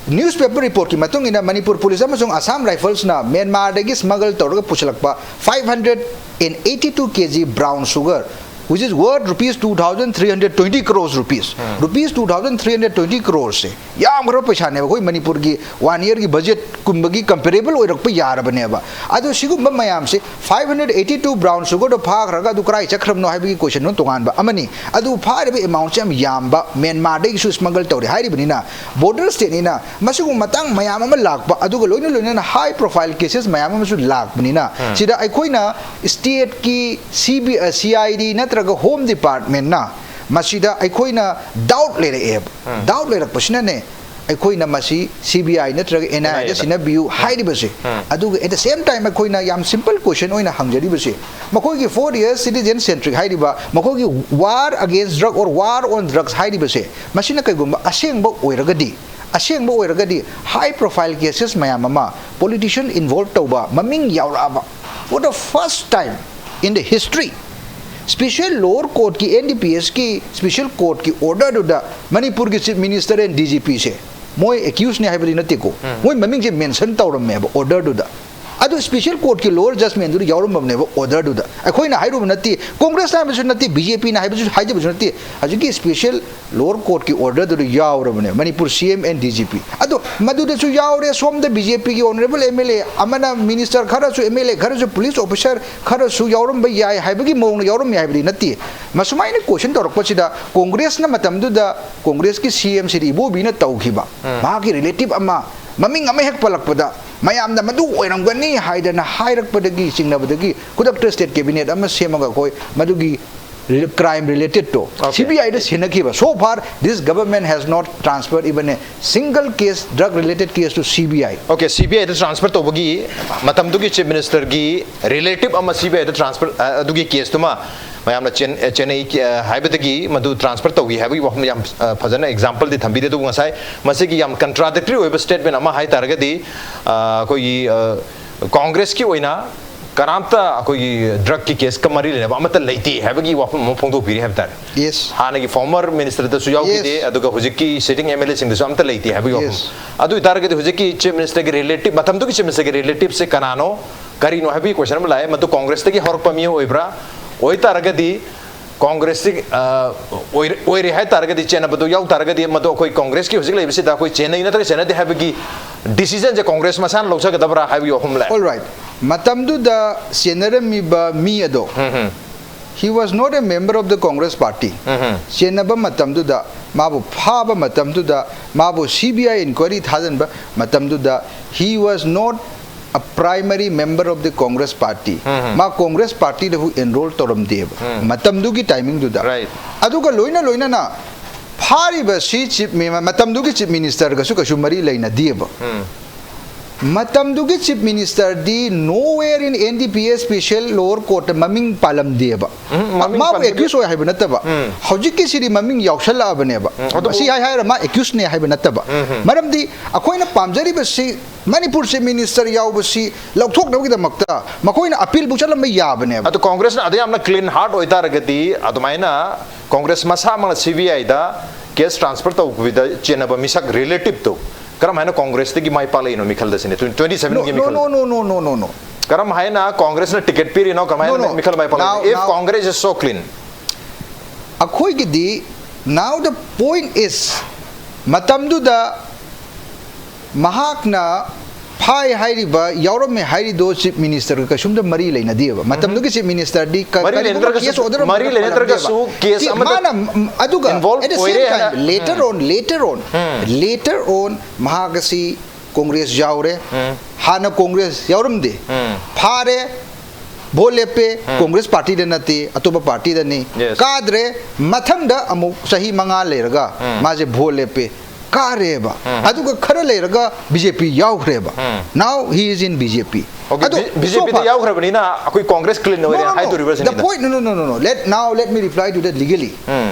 newspaper reportꯀꯤ ꯃꯇꯨꯡ ꯏꯟꯅ ꯃꯅꯤꯄꯨꯔ police ꯑꯃꯁꯨꯡ Assam Riflesꯅ Myanmarꯗꯒꯤ smuggle ꯇꯧꯔꯒ ꯄꯨꯁꯤꯜꯂꯛꯄ five hundred and eighty two K G brown sugar which is worth rupees two thousand three hundred twenty crores rupees. Rupees two thousand three hundred twenty crores ꯁꯦ ꯌꯥꯝꯈ꯭ꯔꯕ ꯄꯩꯁꯥꯅꯦꯕ, ꯑꯩꯈꯣꯏ ꯃꯅꯤꯄꯨꯔꯒꯤ ꯋꯥꯟ ꯏꯌꯔꯒꯤ ꯕꯖꯦꯠꯀꯨꯝꯕꯒꯤ ꯀꯝꯄꯦꯔꯦꯕꯜ ꯑꯣꯏꯔꯛꯄ ꯌꯥꯔꯕꯅꯦꯕ꯫ ꯑꯗꯣ ꯁꯤꯒꯨꯝꯕ ꯃꯌꯥꯝꯁꯦ, five hundred eighty two brown sugar ꯗꯣ ꯐꯥꯈ꯭ꯔꯒ ꯑꯗꯨ ꯀꯔꯥꯏ ꯆꯠꯈ꯭ꯔꯕꯅꯣ ꯍꯥꯏꯕꯒꯤ question ꯗꯣ ꯇꯣꯉꯥꯟꯕ ꯑꯃꯅꯤ꯫ ꯑꯗꯨ ꯐꯥꯔꯤꯕ amount ꯁꯦ ꯌꯥꯝ ꯌꯥꯝꯕ, ꯃ꯭ꯌꯥꯟꯃꯥꯔꯗꯒꯤꯁꯨ smuggle ꯇꯧꯔꯦ ꯍꯥꯏꯔꯤꯕꯅꯤꯅ, border state ꯅꯤꯅ ꯃꯁꯤꯒꯨꯝꯕ ꯃꯇꯥꯡ ꯃꯌꯥꯝ ꯑꯃ ꯂꯥꯛꯄ, ꯑꯗꯨꯒ ꯂꯣꯏꯅ ꯂꯣꯏꯅꯅ high profile cases ꯃꯌꯥꯝ ꯑꯃꯁꯨ ꯂꯥꯛꯄꯅꯤꯅ, ꯁꯤꯗ ꯑꯩꯈꯣꯏꯅ state ꯀꯤ C B, ꯑ, C I D ꯅꯠꯇ꯭ꯔꯒ Home Department ꯅ ꯃꯁꯤꯗ ꯑꯩꯈꯣꯏꯅ doubt ꯂꯩꯔꯛꯑꯦꯕ꯫ Doubt ꯂꯩꯔꯛꯄꯁꯤꯅꯅꯦ, ꯑꯩꯈꯣꯏꯅ ꯃꯁꯤ C B I ꯅꯠꯇ꯭ꯔꯒ N I A the N I A ꯗ ꯁꯤꯟꯅꯕꯤꯌꯨ ꯍꯥꯏꯔꯤꯕꯁꯦ꯫ ꯑꯗꯨꯒ at the same time ꯑꯩꯈꯣꯏꯅ ꯌꯥꯝ simple question ꯑꯣꯏꯅ ꯍꯪꯖꯔꯤꯕꯁꯦ, ꯃꯈꯣꯏꯒꯤ four years citizen centric ꯍꯥꯏꯔꯤꯕ, ꯃꯈꯣꯏꯒꯤ war against drug or war on drugs ꯍꯥꯏꯔꯤꯕꯁꯦ, ꯃꯁꯤꯅ ꯀꯩꯒꯨꯝꯕ ꯑꯁꯦꯡꯕ ꯑꯣꯏꯔꯒꯗꯤ, ꯑꯁꯦꯡꯕ ꯑꯣꯏꯔꯒꯗꯤ high profile cases ꯃꯌꯥꯝ ꯑꯃ politician involve ꯇꯧꯕ ꯃꯃꯤꯡ ꯌꯥꯎꯔꯛꯑꯕ, for the first time in the history, special lower court ꯀꯤ, N D P S ꯀꯤ special court ꯀꯤ order ꯗꯨꯗ ꯃꯅꯤꯄꯨꯔꯒꯤ Chief Minister and D G P ꯁꯦ, ꯃꯣꯏ accused ꯅꯤ ꯍꯥꯏꯕꯗꯤ ꯅꯠꯇꯦꯀꯣ, ꯃꯣꯏ ꯃꯃꯤꯡꯁꯦ mention ꯇꯧꯔꯝꯃꯦꯕ order ꯗꯨꯗ꯫ ꯑꯗꯨ special court ꯀꯤ lower judgment ꯗꯨꯗ ꯌꯥꯎꯔꯝꯃꯕꯅꯦꯕ order ꯗꯨꯗ꯫ ꯑꯩꯈꯣꯏꯅ ꯍꯥꯏꯔꯨꯕ ꯅꯠꯇꯦ, Congress ꯅ ꯍꯥꯏꯕꯁꯨ ꯅꯠꯇꯦ, B J P ꯅ ꯍꯥꯏꯕꯁꯨ, ꯍꯥꯏꯖꯕꯁꯨ ꯅꯠꯇꯦ꯫ ꯍꯧꯖꯤꯛꯀꯤ special lower court ꯀꯤ order ꯗꯨꯗ ꯌꯥꯎꯔꯕꯅꯦ, Manipur C M and D G P꯫ ꯑꯗꯣ ꯃꯗꯨꯗꯁꯨ ꯌꯥꯎꯔꯦ, ꯁꯣꯝꯗ B J P ꯒꯤ honourable M L A ꯑꯃꯅ, minister ꯈꯔꯁꯨ, M L A ꯈꯔꯁꯨ, police officer ꯈꯔꯁꯨ ꯌꯥꯎꯔꯝꯕ ꯌꯥꯏ ꯍꯥꯏꯕꯒꯤ ꯃꯑꯣꯡꯗ ꯌꯥꯎꯔꯝꯃꯤ ꯍꯥꯏꯕꯗꯤ ꯅꯠꯇꯦ꯫ ꯃꯁꯨꯃꯥꯏꯅ question ꯇꯧꯔꯛꯄꯁꯤꯗ Congress ꯅ ꯃꯇꯝꯗꯨꯗ Congress ꯀꯤ C M ꯁ꯭ꯔꯤ ꯏꯕꯣꯕꯤꯅ ꯇꯧꯈꯤꯕ, ꯃꯍꯥꯛꯀꯤ relative ꯑꯃ ꯃꯃꯤꯡ ꯑꯃ ꯍꯦꯛ ꯄꯜꯂꯛꯄꯗ ꯃꯌꯥꯝꯅ ꯃꯗꯨ ꯑꯣꯏꯔꯝꯒꯅꯤ ꯍꯥꯏꯗꯅ ꯍꯥꯏꯔꯛꯄꯗꯒꯤ, ꯆꯤꯡꯅꯕꯗꯒꯤ ꯈꯨꯗꯛꯇ state cabinet ꯑꯃ ꯁꯦꯝꯃꯒ ꯑꯩꯈꯣꯏ ꯃꯗꯨꯒꯤ crime related to Okay. C B I the ꯁꯤꯟꯅꯈꯤꯕ꯫ So far, this government has not transferred even a single case, drug related case to C B I. Okay, C B I the transfer ꯇꯧꯕꯒꯤ ꯃꯇꯝꯗꯨꯒꯤ Chief Minister ꯒꯤ relative ꯑꯃ C B I the transfer, ꯑ, ꯑꯗꯨꯒꯤ case ꯇꯨꯃ ꯃꯌꯥꯝꯅ ꯆꯦꯟ-, ꯑ, ꯆꯦꯟꯅꯩ, ꯑ, ꯍꯥꯏꯕꯗꯒꯤ ꯃꯗꯨ transfer ꯇꯧꯏ ꯍꯥꯏꯕꯒꯤ ꯋꯥꯐꯝ ꯌꯥꯝ, ꯑ, ꯐꯖꯅ example ꯗꯤ ꯊꯝꯕꯤꯔꯦ꯫ ꯑꯗꯨꯕꯨ ꯉꯁꯥꯏ ꯃꯁꯤꯒꯤ ꯌꯥꯝ contradictory ꯑꯣꯏꯕ statement ꯑꯃ ꯍꯥꯏ ꯇꯥꯔꯒꯗꯤ, ꯑ, ꯑꯩꯈꯣꯏꯒꯤ, ꯑ, Congress ꯀꯤ ꯑꯣꯏꯅ ꯀꯅꯥꯝꯇ ꯑꯩꯈꯣꯏꯒꯤ drug ꯀꯤ case ꯀ ꯃꯔꯤ ꯂꯩꯅꯕ ꯑꯃꯠꯇ ꯂꯩꯇꯦ ꯍꯥꯏꯕꯒꯤ ꯋꯥꯐꯝ ꯑꯃ ꯐꯣꯡꯗꯣꯛꯄꯤꯔꯤ ꯍꯥꯏꯕ ꯇꯥꯔꯦ꯫ Yes. ꯍꯥꯟꯅꯒꯤ former minister ꯗꯁꯨ ꯌꯥꯎꯈꯤꯗꯦ, Yes. ꯑꯗꯨꯒ ꯍꯧꯖꯤꯛꯀꯤ sitting M L A ꯁꯤꯡꯗꯁꯨ ꯑꯃꯠꯇ ꯂꯩꯇꯦ ꯍꯥꯏꯕꯒꯤ ꯋꯥꯐꯝ꯫ Yes. ꯑꯗꯨ ꯑꯣꯏꯇꯥꯔꯒꯗꯤ ꯍꯧꯖꯤꯛꯀꯤ Chief Minister ꯒꯤ relative, ꯃꯇꯝꯗꯨꯒꯤ Chief Minister ꯒꯤ relative ꯁꯦ ꯀꯅꯥꯅꯣ, ꯀꯔꯤꯅꯣ ꯍꯥꯏꯕꯒꯤ question ꯑꯃ ꯂꯥꯛꯑꯦ꯫ ꯃꯗꯨ Congress ꯇꯒꯤ ꯍꯧꯔꯛꯄ ꯃꯤꯑꯣꯏ ꯑꯣꯏꯕ꯭ꯔꯥ? ꯑꯣꯏꯇꯥꯔꯒꯗꯤ ꯀꯣꯡꯒ꯭ꯔꯦꯁꯁꯤ ꯑ, ꯑꯣꯏꯔꯦ ꯑꯣꯏꯔꯦ ꯍꯥꯏ ꯇꯥꯔꯒꯗꯤ, ꯆꯦꯟꯅꯕꯗꯨ ꯌꯥꯎ ꯇꯥꯔꯒꯗꯤ, ꯃꯗꯨ ꯑꯩꯈꯣꯏ ꯀꯣꯡꯒ꯭ꯔꯦꯁꯀꯤ ꯍꯧꯖꯤꯛ ꯂꯩꯕꯁꯤꯗ ꯑꯩꯈꯣꯏ ꯆꯦꯟꯅꯩ ꯅꯠꯇ꯭ꯔꯒ ꯆꯦꯟꯅꯗꯦ ꯍꯥꯏꯕꯒꯤ ꯗꯤꯁꯤꯖꯟꯁꯦ ꯀꯣꯡꯒ꯭ꯔꯦꯁ ꯃꯁꯥꯅ ꯂꯧꯖꯒꯗꯕ꯭ꯔꯥ ꯍꯥꯏꯕꯒꯤ ꯋꯥꯐꯝ ꯂꯥꯛꯑꯦ꯫ All right. ꯃꯇꯝꯗꯨꯗ ꯆꯦꯟꯅꯔꯝꯃꯤꯕ ꯃꯤ ꯑꯗꯣ, he was not a member of the Congress party. ꯆꯦꯟꯅꯕ ꯃꯇꯝꯗꯨꯗ, ꯃꯥꯕꯨ ꯐꯥꯕ ꯃꯇꯝꯗꯨꯗ, ꯃꯥꯕꯨ C B I inquiry ꯊꯥꯖꯤꯟꯕ ꯃꯇꯝꯗꯨꯗ, he was not a primary member of the Congress party. ꯃꯥ ꯀꯣꯡꯒ꯭ꯔꯦꯁ ꯄꯥꯔꯇꯤꯗꯕꯨ ꯑꯦꯟꯔꯣꯜ ꯇꯧꯔꯝꯗꯦꯕ ꯃꯇꯝꯗꯨꯒꯤ ꯇꯥꯏꯃꯤꯡꯗꯨꯗ꯫ Right. ꯑꯗꯨꯒ ꯂꯣꯏꯅ ꯂꯣꯏꯅꯅ ꯐꯥꯔꯤꯕꯁꯤ ꯆꯤꯞ ꯃꯇꯝꯗꯨꯒꯤ ꯆꯤꯞ ꯃꯤꯅꯤꯁꯇꯔꯒꯁꯨ ꯀꯩꯁꯨ ꯃꯔꯤ ꯂꯩꯅꯗꯦꯕ꯫ ꯃꯇꯝꯗꯨꯒꯤ chief ꯃꯤꯅꯤꯁꯇꯔꯗꯤ nowhere in N D P A special lower court ꯃꯃꯤꯡ ꯄꯥꯜꯂꯝꯗꯦꯕ꯫ ꯎꯝ, ꯃꯃꯤꯡ ꯃꯥꯕꯨ ꯄꯟꯕꯒꯤ- ꯑꯦꯀ꯭ꯌꯨꯁ ꯑꯣꯏ ꯍꯥꯏꯕ ꯅꯠꯇꯕ, ꯎꯝ. ꯍꯧꯖꯤꯛꯀꯤꯁꯤꯗꯤ ꯃꯃꯤꯡ ꯌꯥꯎꯁꯜꯂꯛꯑꯕꯅꯦꯕ꯫ ꯎꯝ, ꯑꯗꯨꯕꯨ- ꯃꯁꯤ ꯍꯥꯏ ꯍꯥꯏꯔ ꯃꯥ ꯑꯦꯀ꯭ꯌꯨꯁꯅꯦ ꯍꯥꯏꯕ ꯅꯠꯇꯕ꯫ ꯎꯝ, ꯎꯝ. ꯃꯔꯝꯗꯤ ꯑꯩꯈꯣꯏꯅ ꯄꯥꯝꯖꯔꯤꯕꯁꯤ ꯃꯅꯤꯄꯨꯔ ꯆꯤꯞ ꯃꯤꯅꯤꯁꯇꯔ ꯌꯥꯎꯕꯁꯤ ꯂꯧꯊꯣꯛꯅꯕꯒꯤꯗꯃꯛꯇ ꯃꯈꯣꯏꯅ ꯑꯄꯤꯜꯕꯨ ꯆꯠꯂꯝꯕ ꯌꯥꯕꯅꯦꯕ꯫ ꯑꯗꯨ ꯀꯣꯡꯒ꯭ꯔꯦꯁꯅ ꯑꯗꯨ ꯌꯥꯝꯅ ꯀ꯭ꯂꯤꯟ ꯍꯥꯔꯠ ꯑꯣꯏꯇꯥꯔꯒꯗꯤ, ꯑꯗꯨꯃꯥꯏꯅ ꯀꯣꯡꯒ꯭ꯔꯦꯁ ꯃꯁꯥꯃꯛꯅ C B I ꯗ ꯀꯦꯁ ꯇ꯭ꯔꯥꯟꯁꯐꯔ ꯇꯧꯕꯗ ꯆꯦꯟꯅꯕ ꯃꯤꯁꯛ ꯔꯤꯂꯦꯇꯤꯞꯇꯣ ꯀꯔꯝ ꯍꯥꯏꯅ ꯀꯣꯡꯒ꯭ꯔꯦꯁꯇꯒꯤ ꯃꯥꯏ ꯄꯥꯛꯂꯛꯏꯅꯣ ꯃꯤꯈꯜꯗ ꯁꯤꯅꯦ, twenty seven ꯒꯤ No, ꯃꯤꯈꯜꯗ? no, no, no, no, no, no. ꯀꯔꯝ ꯍꯥꯏꯅ ꯀꯣꯡꯒ꯭ꯔꯦꯁꯅ ꯇꯤꯀꯦꯠ ꯄꯤꯔꯤꯅꯣ, ꯀꯔꯝ ꯍꯥꯏꯅ No, no. ꯃꯤꯈꯜ ꯃꯥꯏ ꯄꯥꯛꯂꯛꯏꯅꯣ? Now, If now- Congress is so clean. ꯑꯩꯈꯣꯏꯒꯤꯗꯤ, now the point is, ꯃꯇꯝꯗꯨꯗ ꯃꯍꯥꯛꯅ ꯐꯥꯏ ꯍꯥꯏꯔꯤꯕ, ꯌꯥꯎꯔꯝꯃꯦ ꯍꯥꯏꯔꯤꯗꯣ ꯆꯤꯞ ꯃꯤꯅꯤꯁꯇꯔꯒ ꯀꯩꯁꯨꯝꯇ ꯃꯔꯤ ꯂꯩꯅꯗꯦꯕ꯫ ꯃꯇꯝꯗꯨꯒꯤ ꯆꯤꯞ ꯃꯤꯅꯤꯁꯇꯔꯗꯤ ꯀ- ꯀꯔꯤꯒꯨꯝꯕ ꯂꯩꯅꯗ꯭ꯔꯒꯁꯨ- ꯀꯦꯁ ꯑꯣꯔꯗꯔ ꯑꯃ ꯃꯔꯤ ꯄꯜꯂꯝꯗꯦꯕ꯫ ꯂꯩꯅꯗ꯭ꯔꯒꯁꯨ ꯀꯦꯁ ꯁꯤ ꯑꯃꯗ ꯃꯥꯅ, ꯎꯝ, ꯑꯗꯨꯒ involve at the same ꯑꯣꯏꯔꯦ time, ꯍꯥꯏꯅ- later on, later on, later on ꯃꯍꯥꯛ ꯑꯁꯤ ꯀꯣꯡꯒ꯭ꯔꯦꯁ ꯌꯥꯎꯔꯦ꯫ ꯍꯥꯟꯅ ꯀꯣꯡꯒ꯭ꯔꯦꯁ ꯌꯥꯎꯔꯝꯗꯦ, ꯐꯥꯔꯦ, ꯚꯣꯠ ꯂꯦꯞꯄꯦ, ꯀꯣꯡꯒ꯭ꯔꯦꯁ ꯄꯥꯔꯇꯤꯗ ꯅꯠꯇꯦ, ꯑꯇꯣꯞꯄ ꯄꯥꯔꯇꯤꯗꯅꯤ꯫ Yes. ꯀꯥꯗ꯭ꯔꯦ, ꯃꯊꯪꯗ ꯑꯃꯨꯛ ꯆꯍꯤ ꯃꯉꯥ ꯂꯩꯔꯒ ꯃꯥꯁꯦ ꯚꯣꯠ ꯂꯦꯞꯄꯦ, ꯀꯥꯔꯦꯕ꯫ ꯑꯗꯨꯒ ꯈꯔ ꯂꯩꯔꯒ B J P ꯌꯥꯎꯈ꯭ꯔꯦꯕ꯫ Now he is in B J P. Okay, ꯑꯗꯣ B- so BJP ꯗ far- ꯌꯥꯎꯈ꯭ꯔꯕꯅꯤꯅ ꯑꯩꯈꯣꯏ ꯀꯣꯡꯒ꯭ꯔꯦꯁ ꯀ꯭ꯂꯤꯟ No, ꯑꯣꯏꯔꯦ no, no. ꯍꯥꯏꯗꯣꯔꯤꯕ꯭ꯔꯥ The ꯁꯤꯅꯤꯗ? Point, no, no, no, no, no. Let, now let me reply to that legally.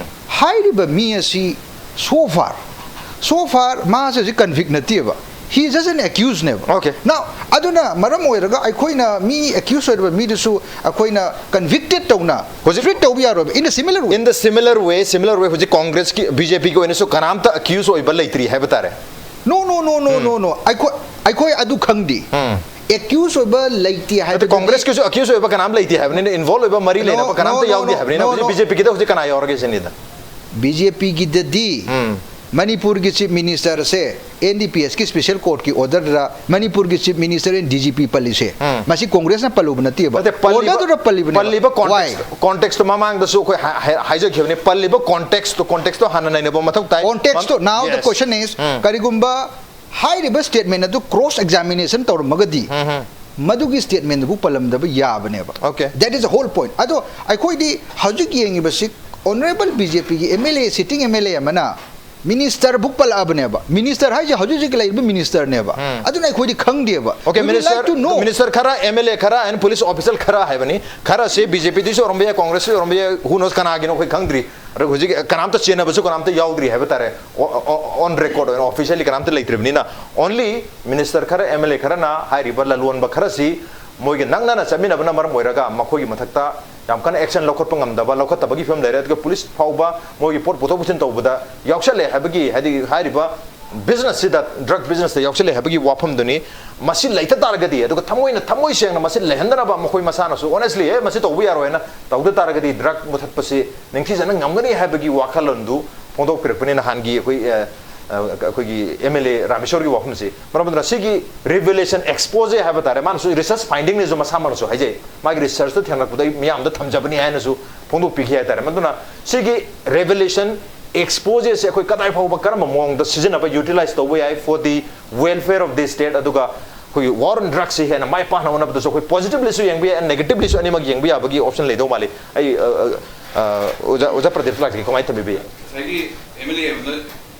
ꯍꯥꯏꯔꯤꯕ ꯃꯤ ꯑꯁꯤ so far, so far ꯃꯥꯁꯦ ꯍꯧꯖꯤꯛ ꯀꯟꯚꯤꯛ ꯅꯠꯇꯦꯕ, he is just an accused ꯅꯦꯕ꯫ Okay. Now ꯑꯗꯨꯅ ꯃꯔꯝ ꯑꯣꯏꯔꯒ ꯑꯩꯈꯣꯏꯅ ꯃꯤ ꯑꯦꯀ꯭ꯌꯨꯁ ꯑꯣꯏꯔꯤꯕ ꯃꯤꯗꯨꯁꯨ ꯑꯩꯈꯣꯏꯅ ꯀꯟꯚꯤꯛꯇꯦꯠ ꯇꯧꯅ ꯍꯧꯖꯤꯛ ꯇ꯭ꯔꯤꯠ ꯇꯧꯕ ꯌꯥꯔꯣꯏꯕ, in a similar way. In the similar way, similar way, ꯍꯧꯖꯤꯛ ꯀꯣꯡꯒ꯭ꯔꯦꯁꯀꯤ, BJP ꯒꯤ ꯑꯣꯏꯅꯁꯨ ꯀꯅꯥꯝꯇ ꯑꯦꯀ꯭ꯌꯨꯁ ꯑꯣꯏꯕ ꯂꯩꯇ꯭ꯔꯤ ꯍꯥꯏꯕ ꯇꯥꯔꯦ꯫ No, no, no, no, no, no. ꯑꯩꯈꯣꯏ, ꯑꯩꯈꯣꯏ ꯑꯗꯨ ꯈꯪꯗꯦ꯫ ꯑꯦꯀ꯭ꯌꯨꯁ ꯑꯣꯏꯕ ꯂꯩꯇꯦ ꯍꯥꯏꯕꯗꯤ, ꯀꯣꯡꯒ꯭ꯔꯦꯁꯀꯤꯁꯨ ꯑꯦꯀ꯭ꯌꯨꯁ ꯑꯣꯏꯕ ꯀꯅꯥꯝ ꯂꯩꯇꯦ ꯍꯥꯏꯕꯅꯤꯅ, ꯏꯟꯚꯣꯜꯕ ꯑꯣꯏꯕ ꯃꯔꯤ No, ꯂꯩꯅꯕ ꯀꯅꯥꯝꯇ no, no, ꯌꯥꯎꯗꯦ no, ꯍꯥꯏꯕꯅꯤꯅ, no, ꯍꯧꯖꯤꯛ no. ꯕꯤ ꯖꯦ ꯄꯤꯒꯤꯗ ꯍꯧꯖꯤꯛ ꯀꯅꯥ ꯌꯥꯎꯔꯒꯦ ꯁꯤꯅꯤꯗ? ꯕꯤ ꯖꯦ ꯄꯤꯒꯤꯗꯗꯤ ꯎꯝ. ꯃꯅꯤꯄꯨꯔꯒꯤ ꯆꯤꯐ ꯃꯤꯅꯤꯁꯇꯔꯁꯦ ꯑꯦꯟ ꯗꯤ ꯄꯤ ꯑꯦꯁꯀꯤ ꯁ꯭ꯄꯦꯁꯦꯜ ꯀꯣꯔꯠꯀꯤ ꯑꯣꯔꯗꯔꯗ ꯃꯅꯤꯄꯨꯔꯒꯤ chief minister N D G P ꯄꯜꯂꯤꯁꯦ, ꯎꯝ. ꯃꯁꯤ ꯀꯣꯡꯒ꯭ꯔꯦꯁꯅ ꯄꯜꯂꯨꯕ ꯅꯠꯇꯦꯕ, ꯅꯠꯇꯦ, ꯄꯜꯂꯤꯕ- ꯑꯣꯔꯗꯔꯗꯨꯗ ꯄꯜꯂꯤꯕꯅꯦꯕ. ꯄꯜꯂꯤꯕ Why? ꯀꯣꯟꯇꯦꯛꯁ ꯀꯣꯟꯇꯦꯛꯁꯇꯣ ꯃꯃꯥꯡꯗꯁꯨ ꯑꯩꯈꯣꯏ ꯍꯥꯏ- ꯍꯥꯏ- ꯍꯥꯏꯖꯈꯤꯕꯅꯤ, ꯄꯜꯂꯤꯕ ꯀꯣꯟꯇꯦꯛꯁꯇꯣ ꯀꯣꯟꯇꯦꯛꯁꯇꯣ ꯍꯥꯟꯅ ꯅꯩꯅꯕ ꯃꯊꯧ ꯇꯥꯏ. Context to, now the Yes. question is, ꯎꯝ. ꯀꯔꯤꯒꯨꯝꯕ ꯍꯥꯏꯔꯤꯕ ꯁ꯭ꯇꯦꯠꯃꯦꯟ ꯑꯗꯨ ꯀ꯭ꯔꯣꯁ ꯑꯦꯛꯖꯥꯃꯤꯅꯦꯁꯟ ꯇꯧꯔꯝꯃꯒꯗꯤ ꯎꯝ. ꯃꯗꯨꯒꯤ ꯁ꯭ꯇꯦꯠꯃꯦꯟꯗꯨꯕꯨ ꯄꯜꯂꯝꯗꯕ ꯌꯥꯕꯅꯦꯕ. Okay. That is the whole point. ꯑꯗꯣ ꯑꯩꯈꯣꯏꯗꯤ ꯍꯧꯖꯤꯛ ꯌꯦꯡꯉꯤꯕꯁꯤ ꯑꯣꯅꯔꯦꯕꯜ ꯕꯤ ꯖꯦ ꯄꯤꯒꯤ ꯑꯦꯝ ꯑꯦꯜ ꯑꯦ, ꯁꯤꯇꯤꯡ ꯑꯦꯝ ꯑꯦꯜ ꯑꯦ ꯑꯃꯅ ꯃꯤꯅꯤꯁꯇꯔ ꯕꯨꯛ ꯄꯜꯂꯛꯑꯕꯅꯦꯕ. ꯃꯤꯅꯤꯁꯇꯔ ꯍꯥꯏꯁꯦ ꯍꯧꯖꯤꯛ ꯍꯧꯖꯤꯛ ꯂꯩꯔꯤꯕ ꯃꯤꯅꯤꯁꯇꯔꯅꯦꯕ. ꯎꯝ. ꯑꯗꯨꯅ ꯑꯩꯈꯣꯏꯗꯤ ꯈꯪꯗꯦꯕ. Okay, We would minister, like to know. minister ꯈꯔ, M L A ꯈꯔ and police officer ꯈꯔ ꯍꯥꯏꯕꯅꯤ, ꯈꯔꯁꯤ ꯕꯤ ꯖꯦ ꯄꯤꯗꯁꯨ ꯑꯣꯏꯔꯝꯕ ꯌꯥꯏ, ꯀꯣꯡꯒ꯭ꯔꯦꯁꯁꯨ ꯑꯣꯏꯔꯝꯕ ꯌꯥꯏ, who knows, ꯀꯅꯥꯒꯤꯅꯣ ꯑꯩꯈꯣꯏ ꯈꯪꯗ꯭ꯔꯤ. ꯑꯗꯣ ꯍꯧꯖꯤꯛ ꯀꯅꯥꯝꯇ ꯆꯦꯟꯅꯕꯁꯨ ꯀꯅꯥꯝꯇ ꯌꯥꯎꯗ꯭ꯔꯤ ꯍꯥꯏꯕ ꯇꯥꯔꯦ, on record ꯑꯣꯏꯅ, officially ꯀꯅꯥꯝꯇ ꯂꯩꯇ꯭ꯔꯤꯕꯅꯤꯅ. Only minister ꯈꯔ, M L A ꯈꯔꯅ ꯍꯥꯏꯔꯤꯕ ꯂꯂꯣꯟꯕ ꯈꯔꯁꯤ ꯃꯣꯏꯒ ꯅꯛꯅꯅ ꯆꯠꯃꯤꯟꯅꯕꯅ ꯃꯔꯝ ꯑꯣꯏꯔꯒ ꯃꯈꯣꯏꯒꯤ ꯃꯊꯛꯇ ꯌꯥꯝ ꯀꯟꯅ action ꯂꯧꯈꯠꯄ ꯉꯝꯗꯕ, ꯂꯧꯈꯠꯇꯕꯒꯤ ꯐꯤꯕꯝ ꯂꯩꯔꯦ꯫ ꯑꯗꯨꯒ ꯄꯨꯂꯤꯁ ꯐꯥꯎꯕ ꯃꯣꯏꯒꯤ ꯄꯣꯠ ꯄꯨꯊꯣꯛ ꯄꯨꯁꯤꯟ ꯇꯧꯕꯗ ꯌꯥꯎꯁꯜꯂꯦ ꯍꯥꯏꯕꯒꯤ, ꯍꯥꯏꯗꯤ ꯍꯥꯏꯔꯤꯕ business ꯁꯤꯗ, drug business ꯇ ꯌꯥꯎꯁꯜꯂꯦ ꯍꯥꯏꯕꯒꯤ ꯋꯥꯐꯝꯗꯨꯅꯤ꯫ ꯃꯁꯤ ꯂꯩꯇ ꯇꯥꯔꯒꯗꯤ, ꯑꯗꯨꯒ ꯊꯃꯣꯏꯅ, ꯊꯃꯣꯏ ꯁꯦꯡꯅ ꯃꯁꯤ ꯂꯩꯍꯟꯗꯅꯕ ꯃꯈꯣꯏ ꯃꯁꯥꯅꯁꯨ honestly, "ꯑꯦ, ꯃꯁꯤ ꯇꯧꯕ ꯌꯥꯔꯣꯏ" ꯍꯥꯏꯅ ꯇꯧꯗ ꯇꯥꯔꯒꯗꯤ, drug ꯃꯨꯊꯠꯄꯁꯤ ꯅꯤꯡꯊꯤꯖꯅ ꯉꯝꯒꯅꯤ ꯍꯥꯏꯕꯒꯤ ꯋꯥꯈꯜꯂꯣꯟꯗꯨ ꯐꯣꯡꯗꯣꯛꯄꯤꯔꯛꯄꯅꯤ ꯅꯍꯥꯟꯒꯤ ꯑꯩꯈꯣꯏ, ꯑ, ꯑ, ꯑꯩꯈꯣꯏꯒꯤ M L A ꯔꯥꯃꯦꯁꯣꯔꯒꯤ ꯋꯥꯐꯝꯁꯤ꯫ ꯃꯔꯝ ꯑꯗꯨꯅ ꯁꯤꯒꯤ revelation, expose ꯍꯥꯏꯕ ꯇꯥꯔꯦ, ꯃꯥꯅꯁꯨ research finding ꯅꯤꯁꯨ ꯃꯁꯥꯃꯛꯅꯁꯨ ꯍꯥꯏꯖꯩ, ꯃꯥꯒꯤ research ꯇ ꯊꯦꯡꯅꯔꯛꯄꯗ ꯑꯩ ꯃꯤꯌꯥꯝꯗ ꯊꯝꯖꯕꯅꯤ ꯍꯥꯏꯅꯁꯨ ꯐꯣꯡꯗꯣꯛꯄꯤꯈꯤ ꯍꯥꯏꯇꯥꯔꯦ꯫ ꯃꯗꯨꯅ ꯁꯤꯒꯤ revelation, expose ꯁꯦ ꯑꯩꯈꯣꯏ ꯀꯗꯥꯏ ꯐꯥꯎꯕ ꯀꯔꯝꯕ ꯃꯑꯣꯡꯗ ꯁꯤꯖꯤꯟꯅꯕ, utilize ꯇꯧꯕ ꯌꯥꯏ for the welfare of the state, ꯑꯗꯨꯒ ꯑꯩꯈꯣꯏꯒꯤ war on drugs ꯁꯤ ꯍꯦꯟꯅ ꯃꯥꯏ ꯄꯥꯛꯅ ꯍꯣꯠꯅꯕꯗꯁꯨ ꯑꯩꯈꯣꯏ positively ꯁꯨ ꯌꯦꯡꯕ ꯌꯥꯏ, negatively ꯁꯨ ꯑꯅꯤꯃꯛ ꯌꯦꯡꯕ ꯌꯥꯕꯒꯤ option ꯂꯩꯗꯧ ꯃꯥꯜꯂꯤ꯫ ꯑꯩ, ꯑ, ꯑ, ꯑ, ꯑꯣꯖꯥ, ꯑꯣꯖꯥ ꯄ꯭ꯔꯗꯤꯞ ꯂꯥꯛꯆꯒꯦ, ꯀꯃꯥꯏꯅ ꯊꯝꯕꯤꯕ ꯌꯥꯏ? ꯉꯁꯥꯏꯒꯤ M L A ꯑꯃꯅ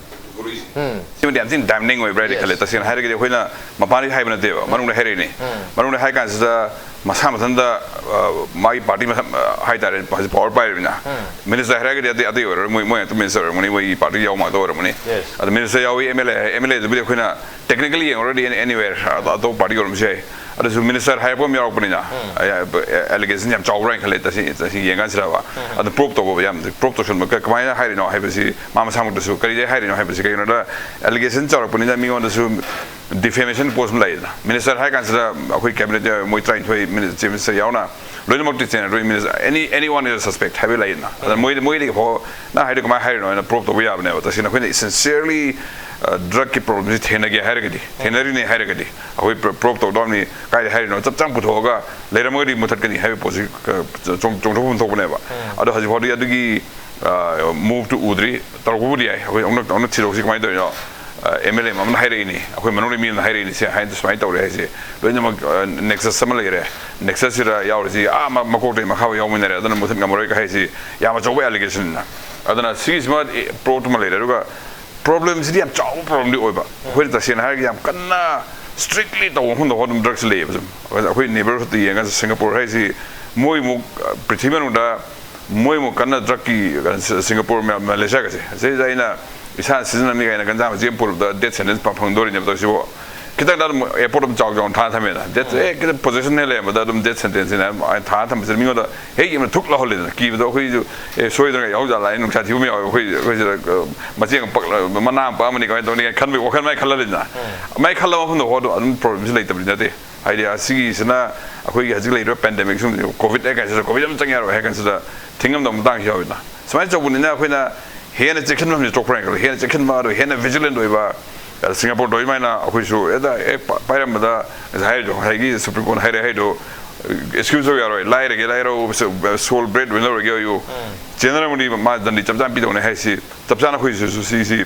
ꯄꯨꯊꯣꯔꯛꯏꯁꯦ꯫ ꯎꯝ. ꯁꯤꯃꯗꯤ ꯌꯥꯝ ꯊꯤꯅ damning ꯑꯣꯏꯕ꯭ꯔꯥ ꯍꯥꯏꯅ Yes. ꯈꯜꯂꯦ꯫ ꯇꯁꯦꯡꯅ ꯍꯥꯏꯔꯒꯗꯤ ꯑꯩꯈꯣꯏꯅ ꯃꯄꯥꯟꯗꯒꯤ ꯍꯥꯏꯕ ꯅꯠꯇꯦꯕ, ꯃꯅꯨꯡꯗ ꯍꯥꯏꯔꯛꯏꯅꯤ꯫ ꯎꯝ. ꯃꯅꯨꯡꯗ ꯍꯥꯏ ꯀꯥꯟꯁꯤꯗ ꯃꯁꯥ ꯃꯊꯟꯇ, ꯑ, ꯃꯥꯒꯤ ꯄꯥꯔꯇꯤ ꯃꯁꯥ, ꯑ, ꯍꯥꯏꯇꯥꯔꯦ, ꯍꯧꯖꯤꯛ power ꯄꯥꯏꯔꯤꯕꯅꯤꯅ꯫ ꯎꯝ. Minister ꯍꯥꯏꯔꯒꯗꯤ ꯑꯇꯩ, ꯑꯇꯩ ꯑꯣꯏꯔꯔꯣꯏ, ꯃꯣꯏ, ꯃꯣꯏ ꯉꯥꯛꯇ minister ꯑꯣꯏꯔꯝꯒꯅꯤ, ꯃꯣꯏꯒꯤ ꯄꯥꯔꯇꯤ ꯌꯥꯎꯕ ꯉꯥꯛꯇ ꯑꯣꯏꯔꯝꯒꯅꯤ꯫ Yes. ꯑꯗ minister ꯌꯥꯎꯏ, M L A, M L A ꯗꯨꯕꯨꯗꯤ ꯑꯩꯈꯣꯏꯅ technically ꯌꯦꯡꯉꯨꯔꯗꯤ any-, anywhere, ꯑ, ꯑꯇꯣꯞꯄ ꯄꯥꯔꯇꯤ ꯑꯣꯏꯔꯝꯕꯁꯨ ꯌꯥꯏ꯫ ꯑꯗꯨꯁꯨ ꯃꯤꯅꯤꯁꯇꯔ ꯍꯥꯏꯔꯛꯄ ꯑꯃ ꯌꯥꯎꯔꯛꯄꯅꯤꯅ ꯑꯦꯂꯤꯒꯦꯁꯟ ꯌꯥꯝ ꯆꯥꯎꯕ꯭ꯔꯥ ꯍꯥꯏꯅ ꯈꯜꯂꯦ꯫ ꯇꯁꯦꯡ ꯇꯁꯦꯡ ꯌꯦꯡꯀꯥꯟꯁꯤꯗ ꯑꯗꯨ ꯄ꯭ꯔꯨꯞ ꯇꯧꯕ ꯌꯥꯝ ꯄ꯭ꯔꯨꯞ ꯇꯧꯁꯟꯕ ꯀ- ꯀꯃꯥꯏꯅ ꯍꯥꯏꯔꯤꯅꯣ ꯍꯥꯏꯕꯁꯤ ꯃꯥ ꯃꯁꯥꯃꯛꯇꯁꯨ ꯀꯔꯤꯗꯒꯤ ꯍꯥꯏꯔꯤꯅꯣ ꯍꯥꯏꯕꯁꯤ ꯀꯩꯒꯤꯅꯣꯗ ꯑꯦꯂꯤꯒꯦꯁꯟ ꯆꯥꯎꯔꯛꯄꯅꯤꯅ ꯃꯤꯉꯣꯟꯗꯁꯨ ꯗꯤꯐꯦꯃꯦꯁꯟ ꯄꯣꯁ ꯑꯃ ꯂꯩꯗꯅ꯫ ꯃꯤꯅꯤꯁꯇꯔ ꯍꯥꯏ ꯀꯥꯟꯁꯤꯗ ꯑꯩꯈꯣꯏ ꯀꯦꯕꯤꯅꯦꯠ ꯃꯣꯏ ꯇꯔꯥꯅꯤꯊꯣꯏ ꯆꯤꯐ ꯃꯤꯅꯤꯁꯇꯔ ꯌꯥꯎꯅ ꯂꯣꯏꯅꯃꯛꯇꯤ ꯆꯦꯟꯅꯔꯣꯏ꯫ ꯃꯤꯅꯤꯁꯇꯔ ꯑꯦꯅꯤ ꯑꯦꯅꯤ ꯋꯥꯟ ꯏꯁ ꯁꯁꯄꯦꯛ ꯍꯥꯏꯕ ꯂꯩꯗꯅ꯫ ꯑꯗ ꯃꯣꯏ ꯃꯣꯏꯗꯒꯤ ꯐꯥꯎ ꯅꯪ ꯍꯥꯏꯗꯣ ꯀꯃꯥꯏꯅ ꯍꯥꯏꯔꯤꯅꯣ ꯍꯥꯏꯅ ꯄ꯭ꯔꯨꯞ ꯇꯧꯕ ꯌꯥꯕꯅꯦꯕ꯫ ꯇꯁꯦꯡꯅ ꯑꯩꯈꯣꯏꯅ ꯏꯁꯦꯟꯁꯤꯌꯔꯂꯤ ꯗ꯭ꯔꯒꯀꯤ ꯄ꯭ꯔꯣꯕ꯭ꯂꯦꯝꯁꯤ ꯊꯦꯡꯅꯒꯦ ꯍꯥꯏꯔꯒꯗꯤ ꯊꯦꯡꯅꯔꯤꯅꯦ ꯍꯥꯏꯔꯒꯗꯤ ꯑꯩꯈꯣꯏ ꯄ꯭ꯔꯨꯞ ꯇꯧꯗꯧꯅꯤ꯫ ꯀꯥꯏꯗ ꯍꯥꯏꯔꯤꯅꯣ ꯆꯞ ꯆꯥꯅ ꯄꯨꯊꯣꯛꯑꯒ ꯂꯩꯔꯝꯃꯒꯗꯤ ꯃꯨꯊꯠꯀꯅꯤ ꯍꯥꯏꯕ ꯄꯣꯠꯁꯤ ꯆꯣꯡꯊꯣꯛꯐꯝ ꯊꯣꯛꯄꯅꯦꯕ꯫ ꯑꯗꯣ ꯍꯧꯖꯤꯛ ꯐꯥꯎꯗꯤ ꯑꯗꯨꯒꯤ ꯃꯨꯚꯇꯨ ꯎꯗ꯭ꯔꯤ꯫ ꯇꯧꯔꯛꯄꯕꯨꯗꯤ ꯌꯥꯏ꯫ ꯑꯩꯈꯣꯏ ꯑꯃꯨꯛ ꯑꯃꯨꯛ ꯊꯤꯗꯣꯛꯁꯤ ꯀꯃꯥꯏꯅ ꯇꯧꯔꯤꯅꯣ꯫ ꯑꯦꯝ ꯑꯦꯜ ꯑꯦ ꯑꯃꯅ ꯍꯥꯏꯔꯛꯏꯅꯤ, ꯑꯩꯈꯣꯏ ꯃꯅꯨꯡꯗ ꯃꯤ ꯑꯃꯅ ꯍꯥꯏꯔꯛꯏꯅꯤ, ꯁꯤ ꯍꯥꯏꯅ ꯁꯨꯃꯥꯏꯅ ꯇꯧꯔꯦ ꯍꯥꯏꯁꯦ꯫ ꯂꯣꯏꯅꯃꯛ ꯅꯦꯛꯁꯁ ꯑꯃ ꯂꯩꯔꯦ꯫ ꯅꯦꯛꯁꯁꯁꯤꯗ ꯌꯥꯎꯔꯤꯁꯤ ꯑꯥ ꯃꯀꯣꯛꯇꯒꯤ ꯃꯈꯥꯐꯥꯎ ꯌꯥꯎꯃꯤꯟꯅꯔꯦ꯫ ꯑꯗꯨꯅ ꯃꯨꯊꯠ ꯉꯝꯃꯔꯣꯏ ꯍꯥꯏꯁꯤ ꯌꯥꯝ ꯑꯆꯧꯕ ꯑꯦꯂꯤꯒꯦꯁꯟꯅ꯫ ꯑꯗꯨꯅ ꯁꯤꯒꯤꯁꯤꯃ ꯄ꯭ꯔꯣꯞ ꯑꯃ ꯂꯩꯔꯦ꯫ ꯑꯗꯨꯒ ꯄ꯭ꯔꯣꯕ꯭ꯂꯦꯝꯁꯤꯗꯤ ꯌꯥꯝ ꯆꯥꯎꯕ ꯄ꯭ꯔꯣꯕ꯭ꯂꯦꯝꯗꯤ ꯑꯣꯏꯕ꯫ ꯑꯩꯈꯣꯏꯅ ꯇꯁꯦꯡꯅ ꯍꯥꯏꯔꯒ ꯌꯥꯝ ꯀꯟꯅ ꯁ꯭ꯇ꯭ꯔꯤꯛꯂꯤ ꯇꯧꯕ ꯃꯐꯝꯗ ꯍꯣ ꯑꯗꯨꯝ ꯗ꯭ꯔꯒꯁꯤ ꯂꯩꯌꯦꯕ꯫ ꯁꯨꯝ ꯑꯩꯈꯣꯏ ꯅꯦꯕꯔꯍꯨꯗꯇ ꯌꯦꯡꯉꯒ ꯁꯤꯡꯒꯥꯄꯨꯔ ꯍꯥꯏꯁꯤ ꯃꯣꯏꯃꯨꯛ ꯄ꯭ꯔꯤꯊꯤꯕꯤ ꯃꯅꯨꯡꯗ ꯃꯣꯏꯃꯨꯛ ꯀꯟꯅ ꯗ꯭ꯔꯒꯀꯤ ꯁꯤꯡꯒꯥꯄꯨꯔ ꯃꯌꯥꯝ ꯃꯂꯦꯁꯤꯌꯥꯒꯁꯦ ꯁꯤꯗ ꯑꯩꯅ ꯏꯁꯥꯅ ꯁꯤꯖꯤꯟꯅꯅꯤ ꯀꯥꯏꯅ ꯒꯟꯖꯥ ꯃꯆꯦ ꯑꯃ ꯄꯨꯔꯛꯄꯗ ꯗꯦꯠ ꯁꯦꯟꯇꯦꯟꯁ ꯐꯪꯗꯣꯔꯤꯅꯦꯕ ꯇꯧꯔꯤꯁꯤꯕꯣ꯫ ꯈꯤꯇꯪꯗ ꯑꯗꯨꯝ ꯑꯦꯌꯥꯔꯄꯣꯔꯠ ꯑꯗꯨꯝ ꯆꯥꯎ ꯆꯥꯎꯅ ꯊꯥꯅ ꯊꯝꯃꯦꯅ꯫ ꯗꯦꯠ ꯍꯦꯛ ꯈꯤꯇꯪ ꯄꯣꯖꯤꯁꯟ ꯍꯦꯛ ꯂꯩꯔꯝꯕꯗ ꯑꯗꯨꯝ ꯗꯦꯠ ꯁꯦꯟꯇꯦꯟꯁꯁꯤꯅ ꯑꯗꯨꯃꯥꯏꯅ ꯊꯥꯅ ꯊꯝꯕꯁꯤꯅ ꯃꯤꯉꯣꯟꯗ ꯍꯦꯛ ꯌꯦꯡꯕꯗ ꯊꯨꯛ ꯂꯥꯎꯍꯜꯂꯦꯗꯅ꯫ ꯀꯤꯕꯗꯣ ꯑꯩꯈꯣꯏꯁꯨ ꯑꯦ ꯁꯣꯏꯗꯅ ꯌꯥꯎꯖꯥꯠꯂ ꯍꯥꯏꯅ ꯅꯨꯡꯁꯥ ꯊꯤꯕ ꯑꯃ ꯌꯥꯎꯋꯦ꯫ ꯑꯩꯈꯣꯏ ꯑꯩꯈꯣꯏꯁꯤꯗ ꯃꯆꯦ ꯑꯃ ꯄꯛꯂ ꯃꯅꯥ ꯑꯃ ꯄꯛꯑꯝꯃꯅꯤ ꯀꯃꯥꯏꯅ ꯇꯧꯅꯤ ꯀꯥꯏꯅ ꯈꯟꯕꯒꯤ ꯋꯥꯈꯜ ꯃꯥꯏ ꯈꯜꯍꯜꯂꯦꯗꯅ꯫ ꯃꯥꯏ ꯈꯜꯂ ꯃꯐꯝꯗ ꯍꯣ ꯑꯗꯨꯝ ꯄ꯭ꯔꯣꯕ꯭ꯂꯦꯝꯁꯤ ꯂꯩꯇꯕꯗꯤ ꯅꯠꯇꯦ꯫ ꯍꯥꯏꯗꯤ ꯑꯁꯤꯒꯤꯁꯤꯅ ꯑꯩꯈꯣꯏꯒꯤ ꯍꯧꯖꯤꯛ ꯂꯩꯔꯤꯕ ꯄꯦꯟꯗꯦꯃꯤꯛ ꯁꯨꯝ ꯀꯣꯚꯤꯗ ꯍꯥꯏ ꯀꯥꯟꯁꯤꯗ ꯀꯣꯚꯤꯗ ꯑꯃ ꯆꯪ ꯌꯥꯔꯣꯏ ꯍꯥꯏ ꯀꯥꯟꯁꯤꯗ ꯊꯤꯡꯉꯝꯗꯕ ꯃꯇꯥꯡꯁꯨ ꯌꯥꯎꯋꯤꯗꯅ꯫ ꯁꯨꯃꯥꯏꯅ ꯇꯧꯕꯅꯤꯅ ꯑꯩꯈꯣꯏꯅ ꯍꯦꯟꯅ ꯆꯦꯛꯁꯤꯟꯕ ꯑꯃꯗꯤ ꯊꯣꯛꯄ꯭ꯔꯥ ꯍꯥꯏꯅ ꯈꯜꯂꯤ꯫ ꯍꯦꯟꯅ ꯆꯦꯛꯁꯤꯟꯕ ꯑꯗꯨꯒ ꯍꯦꯟꯅ ꯚꯤꯖꯤꯂꯦꯟ ꯑꯣꯏꯕ꯫ ꯁꯤꯡꯒꯥꯄꯨꯔ ꯇꯧꯔꯤ ꯑꯗꯨꯃꯥꯏꯅ ꯑꯩꯈꯣꯏꯁꯨ ꯍꯦꯛꯇ ꯍꯦꯛ ꯄꯥꯏꯔꯝꯕꯗ ꯉꯁꯥꯏ ꯍꯥꯏꯔꯤꯗꯣ ꯉꯁꯥꯏꯒꯤ ꯁꯨꯄ꯭ꯔꯤꯝ ꯀꯣꯔꯠꯅ ꯍꯥꯏꯔꯦ ꯍꯥꯏꯗꯣ ꯑꯦꯛꯁꯀ꯭ꯌꯨꯁ ꯇꯧ ꯌꯥꯔꯣꯏ꯫ ꯂꯥꯏꯔꯒꯦ ꯂꯥꯏꯔꯧ ꯁꯣꯜ ꯕ꯭ꯔꯦꯗ ꯋꯤꯟꯅꯔ ꯑꯣꯏꯒꯦ ꯑꯣꯏꯌꯨ꯫ ꯆꯦꯟꯅꯔꯝꯒꯅꯤ ꯃꯥ ꯗꯟꯗꯤ ꯆꯞ ꯆꯥꯅ ꯄꯤꯗꯧꯅꯦ ꯍꯥꯏꯁꯤ꯫ ꯆꯞ ꯆꯥꯅ ꯑꯩꯈꯣꯏꯁꯨ ꯁꯤꯁꯤ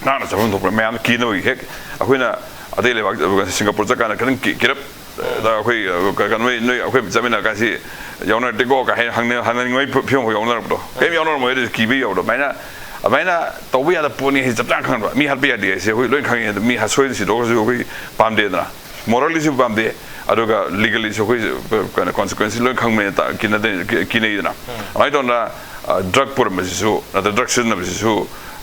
ꯉꯥꯛꯅ ꯆꯠꯐꯝ ꯊꯣꯛꯄ ꯃꯌꯥꯝꯅ ꯀꯤꯅꯕꯒꯤ ꯍꯦꯛ ꯑꯩꯈꯣꯏꯅ ꯑꯇꯩ ꯂꯩꯕꯥꯛ ꯁꯤꯡꯒꯥꯄꯨꯔ ꯆꯠꯀꯥꯟꯗ ꯈꯤꯇꯪ ꯀꯤ- ꯀꯤꯔꯞ ꯑꯗ ꯑꯩꯈꯣꯏ ꯀꯩꯅꯣ ꯅꯣꯏ ꯑꯩꯈꯣꯏ ꯆꯠꯃꯤꯟꯅꯔ ꯀꯥꯟꯁꯤ ꯌꯥꯎꯅꯔꯛꯇꯦꯀꯣ ꯀꯥꯏ ꯍꯥꯏꯅ ꯍꯪꯅ- ꯍꯪꯅꯅꯤꯡꯕꯒꯤ ꯐꯤꯕꯝ ꯐꯥꯎ ꯌꯥꯎꯅꯔꯛꯄꯗꯣ ꯀꯩꯝ ꯌꯥꯎꯅꯔꯝꯃꯣꯏ꯫ ꯑꯗꯨꯁꯨ ꯀꯤꯕ ꯌꯧꯗꯣ ꯑꯗꯨꯃꯥꯏꯅ ꯑꯗꯨꯃꯥꯏꯅ ꯇꯧꯕ ꯌꯥꯗꯕ ꯄꯣꯠꯅꯤ ꯍꯥꯏꯁꯦ ꯆꯞ ꯆꯥꯅ ꯈꯪꯕ ꯃꯤ ꯍꯥꯠꯄ ꯌꯥꯗꯦ ꯍꯥꯏꯁꯦ ꯑꯩꯈꯣꯏ ꯂꯣꯏ ꯈꯪꯉꯤ꯫ ꯑꯗꯨ ꯃꯤ ꯍꯥꯠ ꯁꯣꯏꯗ ꯁꯤꯗꯣꯛꯈ꯭ꯔꯁꯨ ꯑꯩꯈꯣꯏ ꯄꯥꯝꯗꯦꯗꯅ꯫ ꯃꯣꯔꯦꯜꯂꯤꯁꯨ ꯄꯥꯝꯗꯦ꯫ ꯑꯗꯨꯒ ꯂꯤꯒꯦꯜꯂꯤꯁꯨ ꯑꯩꯈꯣꯏ ꯀꯩꯅꯣ ꯀꯣꯟꯁꯤꯀ꯭ꯋꯦꯟꯁ ꯂꯣꯏ ꯈꯪꯕꯅꯤꯅ ꯇ- ꯀꯤꯅꯗꯦ- ꯀꯤ- ꯀꯤꯅꯩꯗꯅ꯫ ꯑꯗꯨꯃꯥꯏꯅ ꯇꯧꯗꯅ ꯗ꯭ꯔꯒ ꯄꯨꯔꯝꯕꯁꯤꯁꯨ ꯅꯠꯇ꯭ꯔꯒ ꯗ꯭ꯔꯒ ꯁꯤꯖꯤꯟꯅꯕꯁꯤꯁꯨ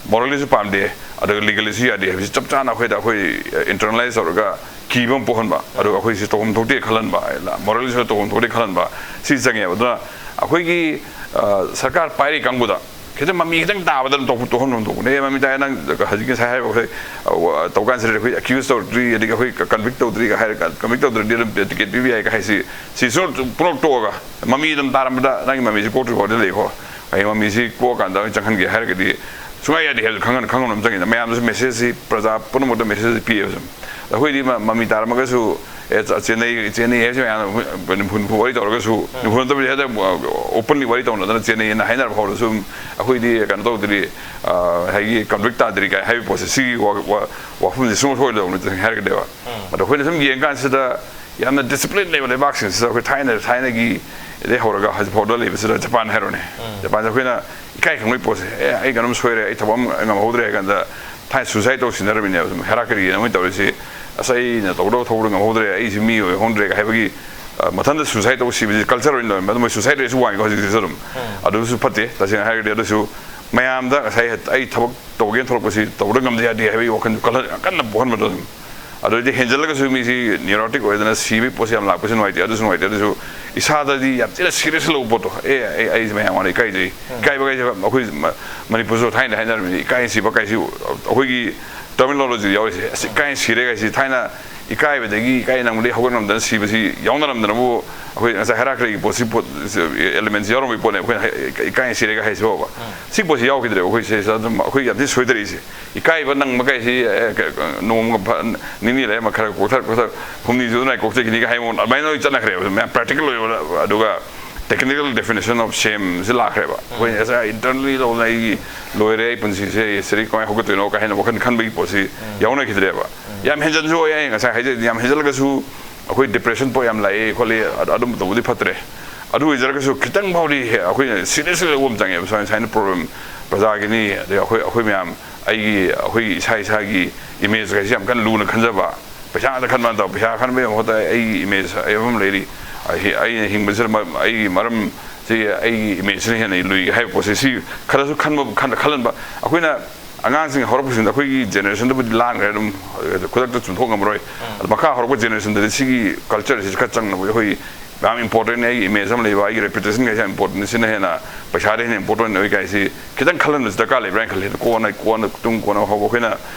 ꯃꯣꯔꯦꯜꯂꯤꯁꯨ ꯄꯥꯝꯗꯦ, ꯑꯗꯨꯒ ꯂꯤꯒꯦꯜꯂꯤꯁꯨ ꯌꯥꯗꯦ ꯍꯥꯏꯕꯁꯤ ꯆꯞ ꯆꯥꯅ ꯑꯩꯈꯣꯏꯗ ꯑꯩꯈꯣꯏ ꯏꯟꯇꯔꯅꯦꯂꯥꯏꯁ ꯇꯧꯔꯒ ꯀꯤꯕ ꯑꯃ ꯄꯣꯛꯍꯟꯕ, ꯑꯗꯨꯒ ꯑꯩꯈꯣꯏꯁꯤ ꯇꯧꯐꯝ ꯊꯣꯛꯇꯦ ꯈꯜꯍꯟꯕ, ꯃꯣꯔꯦꯜꯂꯤꯁꯨ ꯇꯧꯐꯝ ꯊꯣꯛꯇꯦ ꯈꯜꯍꯟꯕ, ꯁꯤ ꯆꯪꯉꯦꯕ꯫ ꯑꯗꯨꯅ ꯑꯩꯈꯣꯏꯒꯤ ꯁꯔꯀꯥꯔ ꯄꯥꯏꯔꯤ ꯀꯥꯡꯕꯨꯗ ꯈꯤꯇꯪ ꯃꯃꯤ ꯈꯤꯇꯪ ꯇꯥꯕꯗ ꯑꯗꯨꯝ ꯇꯧꯐꯝ ꯊꯣꯛꯍꯟꯕ ꯊꯣꯛꯄꯅꯦ꯫ ꯑꯦ, ꯃꯃꯤ ꯇꯥꯏ, ꯅꯪ ꯍꯧꯖꯤꯛꯀꯤ ꯉꯁꯥꯏ ꯍꯥꯏꯔꯤꯕ ꯑꯩꯈꯣꯏ ꯇꯧꯀꯥꯟꯁꯤꯗ ꯑꯩꯈꯣꯏ ꯑꯦꯀ꯭ꯌꯨꯁ ꯇꯧꯔꯛꯇ꯭ꯔꯤ, ꯑꯗꯒꯤ ꯑꯩꯈꯣꯏ ꯀꯟꯚꯤꯛ ꯇꯧꯗ꯭ꯔꯤꯒ ꯍꯥꯏꯔꯒ, ꯀꯟꯚꯤꯛ ꯇꯧꯗ꯭ꯔꯗꯤ ꯑꯗꯨꯝ ꯇꯤꯀꯦꯠ ꯄꯤꯕ ꯌꯥꯏꯒ ꯍꯥꯏꯁꯤ, ꯁꯤꯁꯨ ꯄꯨꯂꯞ ꯇꯣꯛꯑꯒ ꯃꯃꯤ ꯑꯗꯨꯝ ꯇꯥꯔꯝꯕꯗ ꯅꯪꯒꯤ ꯃꯃꯤꯁꯤ ꯀꯣꯛꯇ꯭ꯔꯤ ꯐꯥꯎꯗꯤ ꯂꯩꯀꯣ꯫ ꯑꯩ ꯃꯃꯤꯁꯤ ꯀꯣꯛꯑꯀꯥꯟꯗ ꯑꯩ ꯆꯪꯍꯟꯒꯦ ꯍꯥꯏꯔꯒꯗꯤ ꯁꯨꯡꯌꯥ ꯌꯥꯗꯦ ꯍꯥꯏꯕꯁꯨ ꯈꯪꯍꯟ-, ꯈꯪꯍꯟꯕ ꯑꯃ ꯆꯪꯉꯤꯗ꯫ ꯃꯌꯥꯝꯗꯁꯨ ꯃꯦꯁꯦꯖꯁꯤ, ꯄ꯭ꯔꯖꯥ ꯄꯨꯝꯅꯃꯛꯇ ꯃꯦꯁꯦꯖꯁꯤ ꯄꯤꯌꯦꯕ ꯁꯨꯝ꯫ ꯑꯩꯈꯣꯏꯗꯤ ꯃ-, ꯃꯃꯤ ꯇꯥꯔꯝꯃꯒꯁꯨ, ꯑꯦ, ꯆ-, ꯆꯦꯟꯅꯩ, ꯆꯦꯟꯅꯩ ꯍꯥꯏꯕꯁꯤ ꯃꯌꯥꯝꯅ ꯍꯨ-, ꯅꯤꯐꯨ ꯅꯤꯐꯨ ꯋꯥꯔꯤ ꯇꯧꯔꯒꯁꯨ, ꯅꯤꯐꯨ ꯅꯠꯇꯕꯤꯗ ꯍꯦꯛꯇ ꯑꯣꯄꯟꯂꯤ ꯋꯥꯔꯤ ꯇꯧꯅꯗꯅ ꯆꯦꯟꯅꯩꯅ ꯍꯥꯏꯅꯔꯕ ꯐꯥꯎꯗ ꯁꯨꯝ ꯑꯩꯈꯣꯏꯗꯤ ꯀꯩꯅꯣ ꯇꯧꯗ꯭ꯔꯤ, ꯑ, ꯍꯥꯏꯗꯤ ꯀꯟꯐ꯭ꯂꯤꯛ ꯇꯥꯗ꯭ꯔꯤ ꯀꯥꯏ ꯍꯥꯏꯕ ꯄꯣꯠꯁꯦ, ꯁꯤꯒꯤ ꯋꯥ-, ꯋꯥ-, ꯋꯥꯐꯝꯁꯦ ꯁꯨꯡꯁꯣꯏ ꯁꯣꯏꯗꯕꯅꯤ ꯍꯥꯏꯔꯒꯗꯤꯕ꯫ ꯑꯗꯣ ꯑꯩꯈꯣꯏꯅ ꯁꯨꯝ ꯌꯦꯡꯀꯥꯟꯁꯤꯗ ꯌꯥꯝꯅ ꯗꯤꯁꯤꯄ꯭ꯂꯤꯟ ꯂꯩꯕ ꯂꯩꯕꯥꯛꯁꯤꯡꯁꯤꯗ ꯑꯩꯈꯣꯏ ꯊꯥꯏꯅ, ꯊꯥꯏꯅꯒꯤ ꯗꯒꯤ ꯍꯧꯔꯒ ꯍꯧꯖꯤꯛ ꯐꯥꯎꯗ ꯂꯩꯕꯁꯤꯗ ꯖꯄꯥꯟ ꯍꯥꯏꯔꯣꯅꯦ꯫ ꯖꯄꯥꯟꯁꯦ ꯑꯩꯈꯣꯏꯅ ꯏꯀꯥꯏ ꯈꯪꯕꯒꯤ ꯄꯣꯠꯁꯦ, "ꯑꯦ, ꯑꯩ ꯀꯩꯅꯣꯝ ꯁꯣꯏꯔꯦ, ꯑꯩ ꯊꯕꯛ ꯑꯃ ꯉꯝꯍꯧꯗ꯭ꯔꯦ" ꯍꯥꯏ ꯀꯥꯟꯗ ꯊꯥꯏꯅ ꯁꯨꯁꯥꯏꯠ ꯇꯧ ꯁꯤꯟꯅꯔꯝꯃꯤꯅꯦꯕ꯫ ꯁꯨꯝ ꯍꯦꯔꯥꯀ꯭ꯔꯤꯅ ꯃꯣꯏ ꯇꯧꯔꯤꯁꯤ, "ꯑꯁ, ꯑꯩꯅ ꯇꯧꯒꯗꯕ ꯊꯕꯛꯇꯣ ꯉꯝꯍꯧꯗ꯭ꯔꯦ, ꯑꯩꯁꯤ ꯃꯤ ꯑꯣꯏꯍꯧꯗ꯭ꯔꯦ" ꯍꯥꯏꯕꯒꯤ, ꯑ, ꯃꯊꯟꯇ ꯁꯨꯁꯥꯏꯠ ꯇꯧ ꯁꯤꯕꯁꯤ ꯀꯜꯆꯔ ꯑꯣꯏꯅ ꯂꯩꯔꯝꯃꯦ꯫ ꯑꯗꯨ ꯃꯣꯏ ꯁꯨꯁꯥꯏꯠ ꯔꯦꯠꯁꯨ ꯋꯥꯡꯉꯤꯀꯣ ꯍꯧꯖꯤꯛꯁꯤꯁꯨ ꯑꯗꯨꯝ꯫ ꯑꯗꯨꯁꯨ ꯐꯠꯇꯦ꯫ ꯇꯁꯦꯡꯅ ꯍꯥꯏꯔꯒꯗꯤ ꯑꯗꯨꯁꯨ ꯃꯌꯥꯝꯗ ꯉꯁꯥꯏ ꯑꯩ ꯊꯕꯛ ꯇꯧꯒꯦꯅ ꯊꯣꯛꯂꯛꯄꯁꯤ ꯇꯧꯕꯗ ꯉꯝꯗ ꯌꯥꯗꯦ ꯍꯥꯏꯕꯒꯤ ꯋꯥꯈꯜ ꯀꯜꯍꯟ-, ꯀꯟꯅ ꯄꯣꯛꯍꯟꯕꯗꯣ ꯑꯗꯨꯝ꯫ ꯑꯗꯨꯗꯩꯗꯤ ꯍꯦꯟꯖꯜꯂꯒꯁꯨ ꯃꯤꯁꯤ ꯅ꯭ꯌꯨꯔꯣꯇꯤꯛ ꯑꯣꯏꯗꯅ ꯁꯤꯕꯒꯤ ꯄꯣꯠꯁꯤ ꯌꯥꯝ ꯂꯥꯛꯄꯁꯨ ꯅꯨꯡꯉꯥꯏꯇꯦ, ꯑꯗꯨꯁꯨ ꯅꯨꯡꯉꯥꯏꯇꯦ꯫ ꯑꯗꯨꯁꯨ ꯏꯁꯥꯗꯗꯤ ꯌꯥꯝ ꯊꯤꯅ ꯁꯤꯔꯤꯌꯁ ꯂꯧꯕ ꯄꯣꯠꯇꯣ, "ꯑꯦ, ꯑꯩ, ꯑꯩꯁꯦ ꯃꯌꯥꯝ ꯃꯥꯡꯗ ꯏꯀꯥꯏꯖꯩ"꯫ ꯏꯀꯥꯏꯕ ꯍꯥꯏꯁꯦ ꯑꯩꯈꯣꯏ ꯃ-, ꯃꯅꯤꯄꯨꯔꯁꯨ ꯊꯥꯏꯅ ꯍꯥꯏꯅꯔꯝꯃꯤꯅꯤ, ꯏꯀꯥꯏ ꯁꯤꯕ ꯀꯥꯏꯁꯤ ꯑꯩꯈꯣꯏꯒꯤ ꯇꯔꯃꯤꯅꯣꯂꯣꯖꯤꯗ ꯌꯥꯎꯔꯤꯁꯦ꯫ "ꯑꯁ, ꯏꯀꯥꯏ ꯁꯤꯔꯦ" ꯀꯥꯏꯁꯤ ꯊꯥꯏꯅ ꯏꯀꯥꯏꯕꯗꯒꯤ, ꯏꯀꯥꯏ ꯅꯪꯕꯗꯒꯤ ꯍꯧꯒꯠ ꯉꯝꯗꯅ ꯁꯤꯕꯁꯤ ꯌꯥꯎꯅꯔꯝꯗꯅꯕꯨ ꯑꯩꯈꯣꯏ ꯉꯁꯥꯏ ꯍꯦꯔꯥꯀ꯭ꯂꯤꯒꯤ ꯄꯣꯠꯁꯤ, ꯄꯣꯠ, ꯑꯦꯂꯤꯃꯦꯟꯁꯤ ꯌꯥꯎꯔꯝꯕꯒꯤ ꯄꯣꯠꯅꯦ꯫ ꯑꯩꯈꯣꯏꯅ ꯍꯥꯏ-, ꯏꯀꯥꯏ ꯁꯤꯔꯦꯒ ꯍꯥꯏꯁꯤ ꯐꯥꯎꯕ꯫ ꯁꯤ ꯄꯣꯠꯁꯤ ꯌꯥꯎꯈꯤꯗ꯭ꯔꯦꯕ ꯑꯩꯈꯣꯏ ꯁꯤꯗꯩꯁꯤꯗ ꯑꯗꯨꯝ ꯑꯩꯈꯣꯏ ꯌꯥꯝ ꯊꯤꯅ ꯁꯣꯏꯗꯔꯛꯏꯁꯦ꯫ ꯏꯀꯥꯏꯕ ꯅꯪꯕ ꯀꯥꯏꯁꯤ, ꯑꯦ, ꯀ-, ꯀ-, ꯅꯣꯡꯃ ꯐ-, ꯅꯤꯅꯤ ꯂꯩꯔ ꯑꯃ ꯈꯔ ꯀꯣꯛꯊꯔ ꯀꯣꯛꯊꯔ ꯍꯨꯝꯅꯤ ꯁꯨꯗꯅ ꯑꯩ ꯀꯣꯛꯆꯈꯤꯅꯤꯒ ꯍꯥꯏꯕ ꯃꯑꯣꯡ ꯑꯗꯨꯃꯥꯏꯅ ꯂꯣꯏ ꯆꯠꯅꯈ꯭ꯔꯦꯕ꯫ ꯃꯌꯥꯝ ꯄ꯭ꯔꯦꯛꯇꯤꯀꯦꯜ ꯑꯣꯏꯕ, ꯑꯗꯨꯒ ꯇꯦꯛꯅꯤꯀꯦꯜ ꯗꯦꯐꯤꯅꯦꯁꯟ ꯑꯣꯐ ꯁꯦꯝꯁꯤ ꯂꯥꯛꯈ꯭ꯔꯦꯕ꯫ ꯑꯩꯈꯣꯏ ꯉꯁꯥꯏ ꯏꯟꯇꯔꯅꯦꯜꯂꯤ ꯇꯧꯗꯅ ꯑꯩꯒꯤ ꯂꯣꯏꯔꯦ, ꯑꯩ ꯄꯨꯟꯁꯤꯁꯦ ꯁꯤꯗꯒꯤ ꯀꯃꯥꯏꯅ ꯍꯧꯒꯠꯇꯣꯏꯅꯣ ꯀꯥꯏ ꯍꯥꯏꯅ ꯋꯥꯈꯜ ꯈꯟꯕꯒꯤ ꯄꯣꯠꯁꯤ ꯌꯥꯎꯅꯈꯤꯗ꯭ꯔꯦꯕ꯫ ꯌꯥꯝ ꯍꯦꯟꯖꯟꯁꯨ ꯑꯣꯏ, ꯑꯩ ꯉꯁꯥꯏ ꯍꯥꯏꯖꯩ, ꯌꯥꯝ ꯍꯦꯟꯖꯜꯂꯒꯁꯨ ꯑꯩꯈꯣꯏ ꯗꯤꯄ꯭ꯔꯦꯁꯟ ꯄꯣꯠ ꯌꯥꯝ ꯂꯥꯛꯑꯦ ꯈꯣꯠꯂꯦ, ꯑꯗ-, ꯑꯗꯨꯝꯕ ꯇꯧꯕꯗꯤ ꯐꯠꯇ꯭ꯔꯦ꯫ ꯑꯗꯨ ꯑꯣꯏꯖꯔꯒꯁꯨ ꯈꯤꯇꯪ ꯐꯥꯎꯗꯤ ꯍꯦ-, ꯑꯩꯈꯣꯏꯅ ꯁꯤꯔꯤꯌꯁꯂꯤ ꯂꯧꯕ ꯑꯃ ꯆꯪꯉꯦꯕ꯫ ꯁꯨꯃꯥꯏꯅ, ꯁꯨꯃꯥꯏꯅ ꯄ꯭ꯔꯣꯕ꯭ꯂꯦꯝ ꯄ꯭ꯔꯖꯥꯒꯤꯅꯤ, ꯑꯗꯩ ꯑꯩꯈꯣꯏ, ꯑꯩꯈꯣꯏ ꯃꯌꯥꯝ, ꯑꯩꯒꯤ, ꯑꯩꯈꯣꯏꯒꯤ ꯏꯁꯥ ꯏꯁꯥꯒꯤ ꯏꯃꯦꯖ ꯀꯩꯁꯦ ꯌꯥꯝ ꯀꯟꯅ ꯂꯨꯅ ꯈꯟꯖꯕ, ꯄꯩꯁꯥ ꯉꯥꯛꯇ ꯈꯟꯕ ꯅꯠꯇꯕ, ꯄꯩꯁꯥ ꯈꯟꯕꯒꯤ ꯃꯍꯨꯠꯇ ꯑꯩꯒꯤ ꯏꯃꯦꯖ ꯑꯩ ꯑꯃ ꯂꯩꯔꯤ, ꯑꯩ, ꯑꯩꯅ ꯍꯤꯡꯕꯁꯤꯗ ꯃ-, ꯑꯩꯒꯤ ꯃꯔꯝ ꯁꯤ ꯑꯩꯒꯤ ꯏꯃꯦꯖꯁꯤꯅ ꯍꯦꯟꯅ ꯂꯨꯏ ꯍꯥꯏꯕ ꯄꯣꯠꯁꯦ, ꯁꯤ ꯈꯔꯁꯨ ꯈꯟꯕ ꯈꯟ- ꯈꯜꯍꯟꯕ꯫ ꯑꯩꯈꯣꯏꯅ ꯑꯉꯥꯡꯁꯤꯡ ꯍꯧꯔꯛꯄꯁꯤꯡꯗ ꯑꯩꯈꯣꯏꯒꯤ ꯖꯦꯅꯦꯔꯦꯁꯟꯗꯕꯨꯗꯤ ꯂꯥꯟꯈ꯭ꯔꯦ, ꯑꯗꯨꯝ ꯈꯨꯗꯛꯇ ꯆꯨꯝꯊꯣꯛ ꯉꯝꯃꯔꯣꯏ꯫ ꯑꯗꯣ ꯃꯈꯥ ꯍꯧꯔꯛꯄ ꯖꯦꯅꯦꯔꯦꯁꯟꯗꯗꯤ ꯁꯤꯒꯤ ꯀꯜꯆꯔꯁꯤꯁꯨ ꯈꯔ ꯆꯪꯅꯕ, ꯑꯩꯈꯣꯏ ꯌꯥꯝ ꯏꯝꯄꯣꯔꯇꯦꯟ, ꯑꯩꯒꯤ ꯏꯃꯦꯖ ꯑꯃ ꯂꯩꯕ, ꯑꯩꯒꯤ ꯔꯦꯄꯨꯇꯦꯁꯟ ꯀꯩꯁꯦ ꯌꯥꯝ ꯏꯝꯄꯣꯔꯇꯦꯟ, ꯁꯤꯅ ꯍꯦꯟꯅ ꯄꯩꯁꯥꯗ ꯍꯦꯟꯅ ꯏꯝꯄꯣꯔꯇꯦꯟ ꯑꯣꯏ ꯀꯥꯏꯁꯤ ꯈꯤꯇꯪ ꯈꯜꯍꯟꯕꯁꯤ ꯗꯔꯀꯥꯔ ꯂꯩꯕ꯭ꯔꯥ ꯍꯥꯏꯅ ꯈꯜꯂꯦ꯫ ꯀꯣꯟꯅ ꯀꯣꯟꯅ ꯇꯨꯡ ꯀꯣꯟꯅ ꯍꯧꯕ ꯑꯩꯈꯣꯏꯅ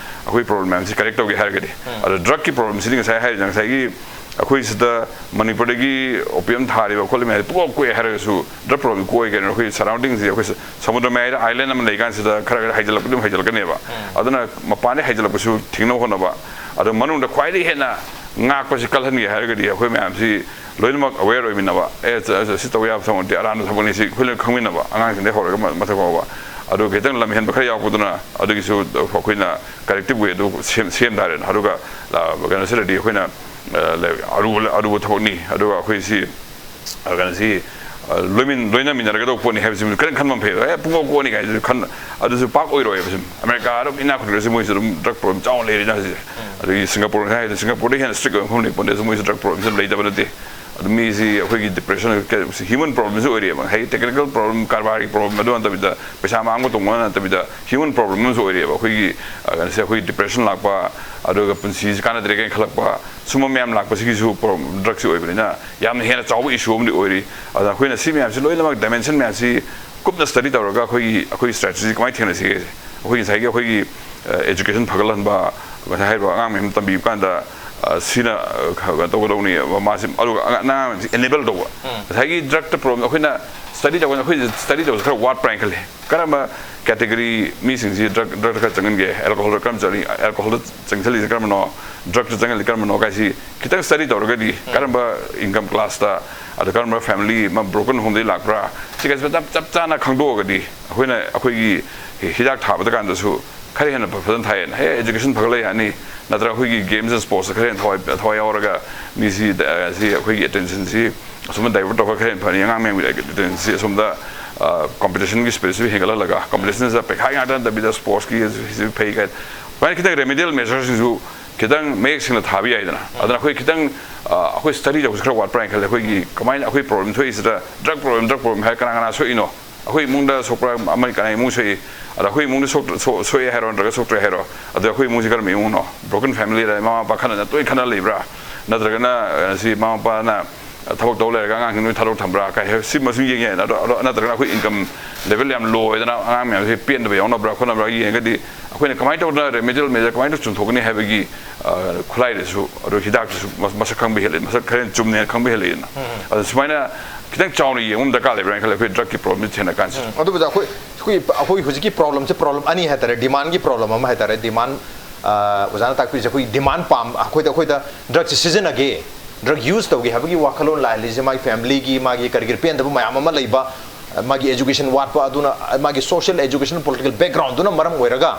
ꯑꯩꯈꯣꯏ ꯄ꯭ꯔꯣꯕ꯭ꯂꯦꯝ ꯃꯌꯥꯝꯁꯤ ꯀꯔꯦꯛ ꯇꯧꯒꯦ ꯍꯥꯏꯔꯒꯗꯤ꯫ ꯑꯗꯣ ꯗ꯭ꯔꯛꯀꯤ ꯄ꯭ꯔꯣꯕ꯭ꯂꯦꯝꯁꯤꯗꯤ ꯉꯁꯥꯏ ꯍꯥꯏꯔꯤꯁꯦ, ꯉꯁꯥꯏꯒꯤ ꯑꯩꯈꯣꯏ ꯁꯤꯗ ꯃꯅꯤꯄꯨꯔꯗꯒꯤ ꯑꯣꯄꯤꯌꯝ ꯊꯥꯔꯤꯕ ꯈꯣꯠꯂꯤꯕ ꯃꯌꯥꯝꯁꯦ ꯄꯨꯡꯀꯣꯛ ꯀꯣꯛꯑꯦ ꯍꯥꯏꯔꯒꯁꯨ ꯗ꯭ꯔꯛ ꯄ꯭ꯔꯣꯕ꯭ꯂꯦꯝ ꯀꯣꯛꯑꯦ ꯀꯩꯅꯣ? ꯑꯩꯈꯣꯏ ꯁꯔꯥꯎꯟꯗꯤꯡꯁꯦ, ꯑꯩꯈꯣꯏ ꯁ- ꯁꯃꯨꯗ꯭ꯔ ꯃꯌꯥꯏꯗ ꯑꯥꯏꯂꯦꯟ ꯑꯃ ꯂꯩꯀꯥꯟꯁꯤꯗ ꯈꯔ ꯈꯔ ꯍꯩꯖꯤꯜꯂꯛꯄ ꯑꯗꯨꯝ ꯍꯩꯖꯤꯜꯂꯛꯀꯅꯦꯕ꯫ ꯑꯗꯨꯅ ꯃꯄꯥꯟꯗꯒꯤ ꯍꯩꯖꯤꯜꯂꯛꯄꯁꯨ ꯊꯤꯡꯅꯕ ꯍꯣꯠꯅꯕ꯫ ꯑꯗꯣ ꯃꯅꯨꯡꯗ ꯈ꯭ꯋꯥꯏꯗꯒꯤ ꯍꯦꯟꯅ ꯉꯥꯛꯄꯁꯤ ꯀꯜꯍꯟꯒꯦ ꯍꯥꯏꯔꯒꯗꯤ ꯑꯩꯈꯣꯏ ꯃꯌꯥꯝꯁꯤ ꯂꯣꯏꯅꯃꯛ ꯑꯋꯦꯔ ꯑꯣꯏꯃꯤꯟꯅꯕ, ꯑꯦ, ꯁꯤ ꯇꯧꯕ ꯌꯥꯕ ꯊꯕꯛ ꯅꯠꯇꯦ, ꯑꯔꯥꯟꯕ ꯊꯕꯛꯅꯤ, ꯁꯤ ꯑꯩꯈꯣꯏ ꯂꯣꯏꯅ ꯈꯪꯃꯤꯟꯅꯕ, ꯑꯉꯥꯡꯁꯤꯡꯗꯒꯤ ꯍꯧꯔꯒ ꯃ- ꯃꯊꯛ ꯐꯥꯎꯕ꯫ ꯑꯗꯨ ꯈꯤꯇꯪ ꯂꯝ ꯍꯦꯟꯕ ꯈꯔ ꯌꯥꯎꯕꯗꯨꯅ ꯑꯗꯨꯒꯤꯁꯨ ꯑꯩꯈꯣꯏꯅ ꯀꯔꯦꯛꯇꯤꯞ ꯋꯦ ꯑꯗꯨ ꯁꯦꯝ, ꯁꯦꯝ ꯇꯥꯔꯦꯅ꯫ ꯑꯗꯨꯒ, ꯑ, ꯀꯩꯅꯣꯁꯤꯗꯗꯤ ꯑꯩꯈꯣꯏꯅ, ꯑ, ꯂꯩ- ꯑꯔꯨꯕ, ꯑꯔꯨꯕ ꯊꯕꯛꯅꯤ꯫ ꯑꯗꯨꯒ ꯑꯩꯈꯣꯏ ꯁꯤ, ꯑ, ꯀꯩꯅꯣꯁꯤ, ꯑ, ꯂꯣꯏꯃꯤꯟ-, ꯂꯣꯏꯅꯃꯤꯟꯅꯔꯒꯗꯧꯕ ꯄꯣꯠꯅꯤ ꯍꯥꯏꯕꯁꯤ ꯈꯤꯇꯪ ꯈꯟꯕ ꯑꯃ ꯐꯩ꯫ ꯑꯦ, ꯄꯨꯡꯀꯣꯛ ꯀꯣꯛꯑꯅꯤ ꯀꯥꯏꯁꯤꯁꯨ ꯈꯟ-, ꯑꯗꯨꯁꯨ ꯄꯥꯛ ꯑꯣꯏꯔꯣꯏꯕ꯫ ꯁꯨꯝ ꯑꯃꯦꯔꯤꯀꯥ ꯑꯗꯨꯝ ꯏꯅꯥꯛ ꯈꯨꯟꯈ꯭ꯔꯁꯤ ꯃꯣꯏꯁꯨ ꯑꯗꯨꯝ ꯗ꯭ꯔꯛ ꯄ꯭ꯔꯣꯕ꯭ꯂꯦꯝ ꯆꯥꯎꯅ ꯂꯩꯔꯤꯅ ꯍꯧꯖꯤꯛ꯫ ꯑꯗꯒꯤ ꯁꯤꯡꯒꯥꯄꯨꯔ ꯍꯥꯏꯔꯗꯤ ꯁꯤꯡꯒꯥꯄꯨꯔꯗ ꯍꯦꯟꯅ ꯏꯁꯇ꯭ꯔꯤꯛ ꯑꯣꯏꯕ ꯃꯐꯝ ꯂꯩ ꯄꯣꯟꯗꯦ꯫ ꯃꯣꯏꯁꯨ ꯗ꯭ꯔꯛ ꯄ꯭ꯔꯣꯕ꯭ꯂꯦꯝꯁꯤ ꯂꯩꯇꯕ ꯅꯠꯇꯦ꯫ ꯑꯗꯨ ꯃꯤꯁꯤ ꯑꯩꯈꯣꯏꯒꯤ ꯗꯤꯄ꯭ꯔꯦꯁꯟ ꯍ꯭ꯌꯨꯃꯟ ꯄ꯭ꯔꯣꯕ꯭ꯂꯦꯝꯁꯨ ꯑꯣꯏꯔꯤꯑꯕ꯫ ꯉꯁꯥꯏꯒꯤ ꯇꯦꯛꯅꯤꯀꯦꯜ ꯄ꯭ꯔꯣꯕ꯭ꯂꯦꯝ, ꯀꯔꯕꯥꯔꯒꯤ ꯄ꯭ꯔꯣꯕ꯭ꯂꯦꯝ ꯑꯗꯨ ꯅꯠꯇꯕꯤꯗ, ꯄꯩꯁꯥ ꯃꯥꯡꯕ ꯇꯣꯡꯕ ꯅꯠꯇꯕꯤꯗ ꯍ꯭ꯌꯨꯃꯟ ꯄ꯭ꯔꯣꯕ꯭ꯂꯦꯝ ꯑꯃꯁꯨ ꯑꯣꯏꯔꯤꯑꯕ꯫ ꯑꯩꯈꯣꯏꯒꯤ, ꯑ, ꯀꯩꯅꯣꯁꯦ, ꯑꯩꯈꯣꯏꯒꯤ ꯗꯤꯄ꯭ꯔꯦꯁꯟ ꯂꯥꯛꯄ, ꯑꯗꯨꯒ ꯄꯨꯟꯁꯤꯁꯤ ꯀꯥꯟꯅꯗ꯭ꯔꯦ ꯀꯥꯏꯅ ꯈꯜꯂꯛꯄ, ꯁꯨꯝꯕ ꯃꯌꯥꯝ ꯂꯥꯛꯄꯁꯤꯒꯤꯁꯨ ꯄ꯭ꯔꯣ-, ꯗ꯭ꯔꯛꯁꯤ ꯑꯣꯏꯕꯅꯤꯅ ꯌꯥꯝꯅ ꯍꯦꯟꯅ ꯆꯥꯎꯕ ꯏꯁꯨ ꯑꯃꯗꯤ ꯑꯣꯏꯔꯤ꯫ ꯑꯗꯨꯅ ꯑꯩꯈꯣꯏꯅ ꯁꯤ ꯃꯌꯥꯝꯁꯤ ꯂꯣꯏꯅꯃꯛ, ꯗꯥꯏꯃꯦꯟꯁꯟ ꯃꯌꯥꯝꯁꯤ ꯀꯨꯞꯅ ꯁ꯭ꯇꯗꯤ ꯇꯧꯔꯒ ꯑꯩꯈꯣꯏꯒꯤ, ꯑꯩꯈꯣꯏꯒꯤ ꯁ꯭ꯇ꯭ꯔꯦꯇꯦꯖꯤ ꯀꯃꯥꯏꯅ ꯊꯦꯡꯅꯁꯤꯒꯦ? ꯑꯩꯈꯣꯏꯒꯤ ꯉꯁꯥꯏꯒꯤ ꯑꯩꯈꯣꯏꯒꯤ, ꯑ, ꯑꯦꯖꯨꯀꯦꯁꯟ ꯐꯒꯠꯍꯟꯕ, ꯉꯁꯥꯏ ꯍꯥꯏꯔꯤꯕ ꯑꯉꯥꯡ ꯃꯌꯥꯝ ꯇꯝꯕꯤꯕ ꯀꯥꯟꯗ, ꯑ, ꯁꯤꯅ, ꯑ, ꯈ-, ꯀꯩꯅꯣ ꯇꯧꯒꯗꯧꯅꯤ, ꯃꯥꯁꯤ, ꯑꯗꯨꯒ ꯑꯉꯥꯡ, ꯑꯉꯥꯡ ꯃꯌꯥꯝꯁꯤ ꯑꯦꯅꯦꯕꯜ ꯇꯧꯕ꯫ ꯉꯁꯥꯏꯒꯤ ꯗ꯭ꯔꯛꯇ ꯄ꯭ꯔꯣꯕ꯭ꯂꯦꯝ ꯑꯩꯈꯣꯏꯅ ꯁ꯭ꯇꯗꯤ ꯇꯧꯕꯗ ꯑꯩꯈꯣꯏ ꯁ꯭ꯇꯗꯤ ꯇꯧꯕꯁꯦ ꯈꯔ ꯋꯥꯠꯄ꯭ꯔꯥ ꯍꯥꯏꯅ ꯈꯜꯂꯤ꯫ ꯀꯔꯝꯕ ꯀꯦꯇꯦꯒꯣꯔꯤ ꯃꯤꯁꯤꯡꯁꯤ ꯗ꯭ꯔꯛ, ꯗ꯭ꯔꯛꯇ ꯈꯔ ꯆꯪꯍꯟꯒꯦ, ꯑꯦꯜꯀꯣꯍꯣꯜꯗ ꯀꯔꯝ ꯆꯠꯂꯤ, ꯑꯦꯜꯀꯣꯍꯣꯜꯗ ꯆꯪꯁꯤꯜꯂꯤꯁꯦ ꯀꯔꯝꯕꯅꯣ, ꯗ꯭ꯔꯛꯇ ꯆꯪꯍꯜꯂꯤ ꯀꯔꯝꯕꯅꯣ ꯀꯥꯏꯁꯤ ꯈꯤꯇꯪ ꯁ꯭ꯇꯗꯤ ꯇꯧꯔꯒꯗꯤ, ꯀꯔꯝꯕ ꯏꯟꯀꯝ ꯀ꯭ꯂꯥꯁꯇ, ꯑꯗ ꯀꯔꯝꯕ ꯐꯦꯃꯤꯂꯤ ꯑꯃ ꯕ꯭ꯔꯣꯀꯟ ꯍꯣꯝꯗꯒꯤ ꯂꯥꯛꯄ꯭ꯔꯥ, ꯁꯤ ꯀꯥꯏꯁꯤ ꯐꯖꯅ ꯆꯞ ꯆꯥꯅ ꯈꯪꯗꯣꯛꯑꯒꯗꯤ ꯑꯩꯈꯣꯏꯅ ꯑꯩꯈꯣꯏꯒꯤ ꯍꯤ-, ꯍꯤꯗꯥꯛ ꯊꯥꯕꯗ ꯀꯥꯟꯗꯁꯨ ꯈꯔ ꯍꯦꯟꯅ ꯐ-, ꯐꯖꯅ ꯊꯥꯏꯌꯦꯅ, ꯍꯦ, ꯑꯦꯖꯨꯀꯦꯁꯟ ꯐꯒꯠꯂꯛ ꯌꯥꯅꯤ, ꯅꯠꯇ꯭ꯔꯒ ꯑꯩꯈꯣꯏꯒꯤ ꯒꯦꯝꯁ ꯑꯦꯟ ꯁ꯭ꯄꯣꯔꯠꯁꯇ ꯈꯔ ꯍꯦꯟꯅ ꯊꯋꯥꯏ, ꯊꯋꯥꯏ ꯌꯥꯎꯔꯒ ꯃꯤꯁꯤ, ꯑ, ꯁꯤ ꯑꯩꯈꯣꯏꯒꯤ ꯑꯦꯇꯦꯟꯁꯟꯁꯤ ꯑꯁꯨꯝꯅ ꯗꯥꯏꯚꯔꯠ ꯇꯧꯔꯒ ꯈꯔ ꯍꯦꯟꯅ ꯐꯅꯤ꯫ ꯑꯉꯥꯡ ꯃꯌꯥꯝꯒꯤ ꯑꯦꯇꯦꯟꯁꯟꯁꯤ ꯑꯁꯣꯝꯗ, ꯑ, ꯀꯝꯄꯤꯇꯤꯁꯟꯒꯤ ꯁ꯭ꯄꯤꯔꯤꯠꯁꯨ ꯍꯦꯟꯒꯠꯍꯜꯂꯒ, ꯀꯝꯄꯤꯇꯤꯁꯟꯁꯤꯗ ꯄꯩꯈꯥ ꯉꯥꯛꯇ ꯅꯠꯇꯕꯤꯗ ꯁ꯭ꯄꯣꯔꯠꯁꯀꯤ ꯁꯤꯁꯨ ꯐꯩ ꯀꯥꯏ, ꯁꯨꯃꯥꯏꯅ ꯈꯤꯇꯪ ꯔꯦꯃꯤꯗꯤꯌꯦꯜ ꯃꯦꯖꯔꯁꯤꯡꯁꯨ ꯈꯤꯇꯪ ꯃꯌꯦꯛ ꯁꯦꯡꯅ ꯊꯥꯕ ꯌꯥꯏꯗꯅ꯫ ꯑꯗꯨꯅ ꯑꯩꯈꯣꯏ ꯈꯤꯇꯪ ꯑꯩꯈꯣꯏ ꯁ꯭ꯇꯗꯤ ꯇꯧꯕꯁꯦ ꯈꯔ ꯋꯥꯠꯄ꯭ꯔꯥ ꯍꯥꯏꯅ ꯈꯜꯂꯦ꯫ ꯑꯩꯈꯣꯏꯒꯤ ꯀꯃꯥꯏꯅ ꯑꯩꯈꯣꯏ ꯄ꯭ꯔꯣꯕ꯭ꯂꯦꯝ ꯊꯣꯛꯏꯁꯤꯗ, ꯗ꯭ꯔꯒ ꯄ꯭ꯔꯣꯕ꯭ꯂꯦꯝ, ꯗ꯭ꯔꯒ ꯄ꯭ꯔꯣꯕ꯭ꯂꯦꯝ ꯍꯥꯏꯔ ꯀꯅꯥ ꯀꯅꯥ ꯁꯣꯛꯏꯅꯣ? ꯑꯩꯈꯣꯏ ꯏꯃꯨꯡꯗ ꯁꯣꯛꯄ꯭ꯔꯥ, ꯑꯃ ꯀꯅꯥ ꯏꯃꯨꯡ ꯁꯣꯛꯏ? ꯑꯗ ꯑꯩꯈꯣꯏ ꯏꯃꯨꯡꯗ ꯁꯣꯛ-, ꯁꯣ-, ꯁꯣꯛꯑꯦ ꯍꯥꯏꯔꯣ, ꯅꯠꯇ꯭ꯔꯒ ꯁꯣꯛꯇ꯭ꯔꯦ ꯍꯥꯏꯔꯣ? ꯑꯗ ꯑꯩꯈꯣꯏ ꯏꯃꯨꯡꯁꯤ ꯀꯔꯝꯕ ꯏꯃꯨꯡꯅꯣ? ꯕ꯭ꯔꯣꯀꯟ ꯐꯦꯃꯤꯂꯤꯔ, ꯃꯃꯥ ꯃꯄꯥ ꯈꯠꯅ ꯇꯣꯏꯅ ꯈꯠꯅ ꯂꯩꯕ꯭ꯔꯥ? ꯅꯠꯇ꯭ꯔꯒꯅ, ꯑ, ꯁꯤ ꯃꯃꯥ ꯃꯄꯥꯅ ꯊꯕꯛ ꯇꯧ ꯂꯩꯔꯒ ꯑꯉꯥꯡꯁꯤꯡ ꯂꯣꯏ ꯊꯥꯗꯣꯛ ꯊꯝꯕ꯭ꯔꯥ? ꯀꯥꯏ ꯍꯥꯏ, ꯁꯤꯃꯁꯨ ꯌꯦꯡ ꯌꯥꯏ꯫ ꯑꯗꯣ, ꯑꯗꯣ ꯅꯠꯇ꯭ꯔꯒꯅ ꯑꯩꯈꯣꯏ ꯏꯟꯀꯝ ꯂꯦꯚꯦꯜ ꯌꯥꯝ ꯂꯣ ꯑꯣꯏꯗꯅ ꯑꯉꯥꯡ ꯃꯌꯥꯝꯁꯦ ꯄꯦꯟꯗꯕ ꯌꯥꯎꯅꯕ꯭ꯔꯥ ꯈꯣꯠꯅꯕ꯭ꯔꯥ ꯌꯦꯡꯉꯒꯗꯤ, ꯑꯩꯈꯣꯏꯅ ꯀꯃꯥꯏꯅ ꯇꯧꯗꯅ ꯔꯦꯃꯦꯗꯤꯌꯦꯜ ꯃꯦꯖꯔ ꯀꯃꯥꯏꯅ ꯇꯧ ꯆꯨꯝꯊꯣꯛꯀꯅꯤ ꯍꯥꯏꯕꯒꯤ, ꯑ, ꯈꯨꯠꯂꯥꯏꯗꯁꯨ, ꯑꯗꯨ ꯍꯤꯗꯥꯛꯇꯁꯨ ꯃꯁ-, ꯃꯁꯛ ꯈꯪꯕ ꯍꯦꯜꯂꯦ, ꯃꯁꯛ ꯈꯔ ꯍꯦꯟꯅ ꯆꯨꯝꯅ ꯍꯦꯟꯅ ꯈꯪꯕ ꯍꯦꯜꯂꯛꯏꯗꯅ꯫ ꯑꯗꯣ ꯁꯨꯃꯥꯏꯅ ꯈꯤꯇꯪ ꯆꯥꯎꯅ ꯌꯦꯡꯕ ꯑꯃ ꯗꯔꯀꯥꯔ ꯂꯩꯕ꯭ꯔꯥ ꯍꯥꯏꯅ ꯈꯜꯂꯦ, ꯑꯩꯈꯣꯏ ꯗ꯭ꯔꯒꯀꯤ ꯄ꯭ꯔꯣꯕ꯭ꯂꯦꯝꯁꯦ ꯊꯦꯡꯅ ꯀꯥꯟꯁꯤꯗ꯫ ꯑꯗꯨꯕꯨꯗ ꯑꯩꯈꯣꯏ, ꯑꯩꯈꯣꯏ, ꯑꯩꯈꯣꯏ ꯍꯧꯖꯤꯛꯀꯤ ꯄ꯭ꯔꯣꯕ꯭ꯂꯦꯝꯁꯦ ꯄ꯭ꯔꯣꯕ꯭ꯂꯦꯝ ꯑꯅꯤ ꯍꯥꯏꯇꯥꯔꯦ, ꯗꯤꯃꯥꯟꯒꯤ ꯄ꯭ꯔꯣꯕ꯭ꯂꯦꯝ ꯑꯃ ꯍꯥꯏꯇꯥꯔꯦ꯫ ꯗꯤꯃꯥꯟ, ꯑ, ꯑꯣꯖꯥꯅ ꯇꯥꯛꯄꯤꯔꯤꯁꯦ ꯑꯩꯈꯣꯏ ꯗꯤꯃꯥꯟ ꯄꯥꯝ-, ꯑꯩꯈꯣꯏꯗ, ꯑꯩꯈꯣꯏꯗ ꯗ꯭ꯔꯒꯁꯦ ꯁꯤꯖꯤꯟꯅꯒꯦ, ꯗ꯭ꯔꯒ ꯌꯨꯁ ꯇꯧꯒꯦ ꯍꯥꯏꯕꯒꯤ ꯋꯥꯈꯜꯂꯣꯟ ꯂꯥꯛꯍꯜꯂꯤꯁꯦ ꯃꯥꯒꯤ ꯐꯦꯃꯤꯂꯤꯒꯤ, ꯃꯥꯒꯤ ꯀꯔꯤ ꯀꯔꯤ ꯄꯦꯟꯗꯕ ꯃꯌꯥꯝ ꯑꯃ ꯂꯩꯕ, ꯃꯥꯒꯤ ꯑꯦꯖꯨꯀꯦꯁꯟ ꯋꯥꯠꯄ ꯑꯗꯨꯅ, ꯃꯥꯒꯤ ꯁꯣꯁꯤꯌꯦꯜ, ꯑꯦꯖꯨꯀꯦꯁꯟ, ꯄꯣꯂꯤꯇꯤꯀꯦꯜ ꯕꯦꯛꯒ꯭ꯔꯥꯎꯟꯗꯨꯅ ꯃꯔꯝ ꯑꯣꯏꯔꯒ,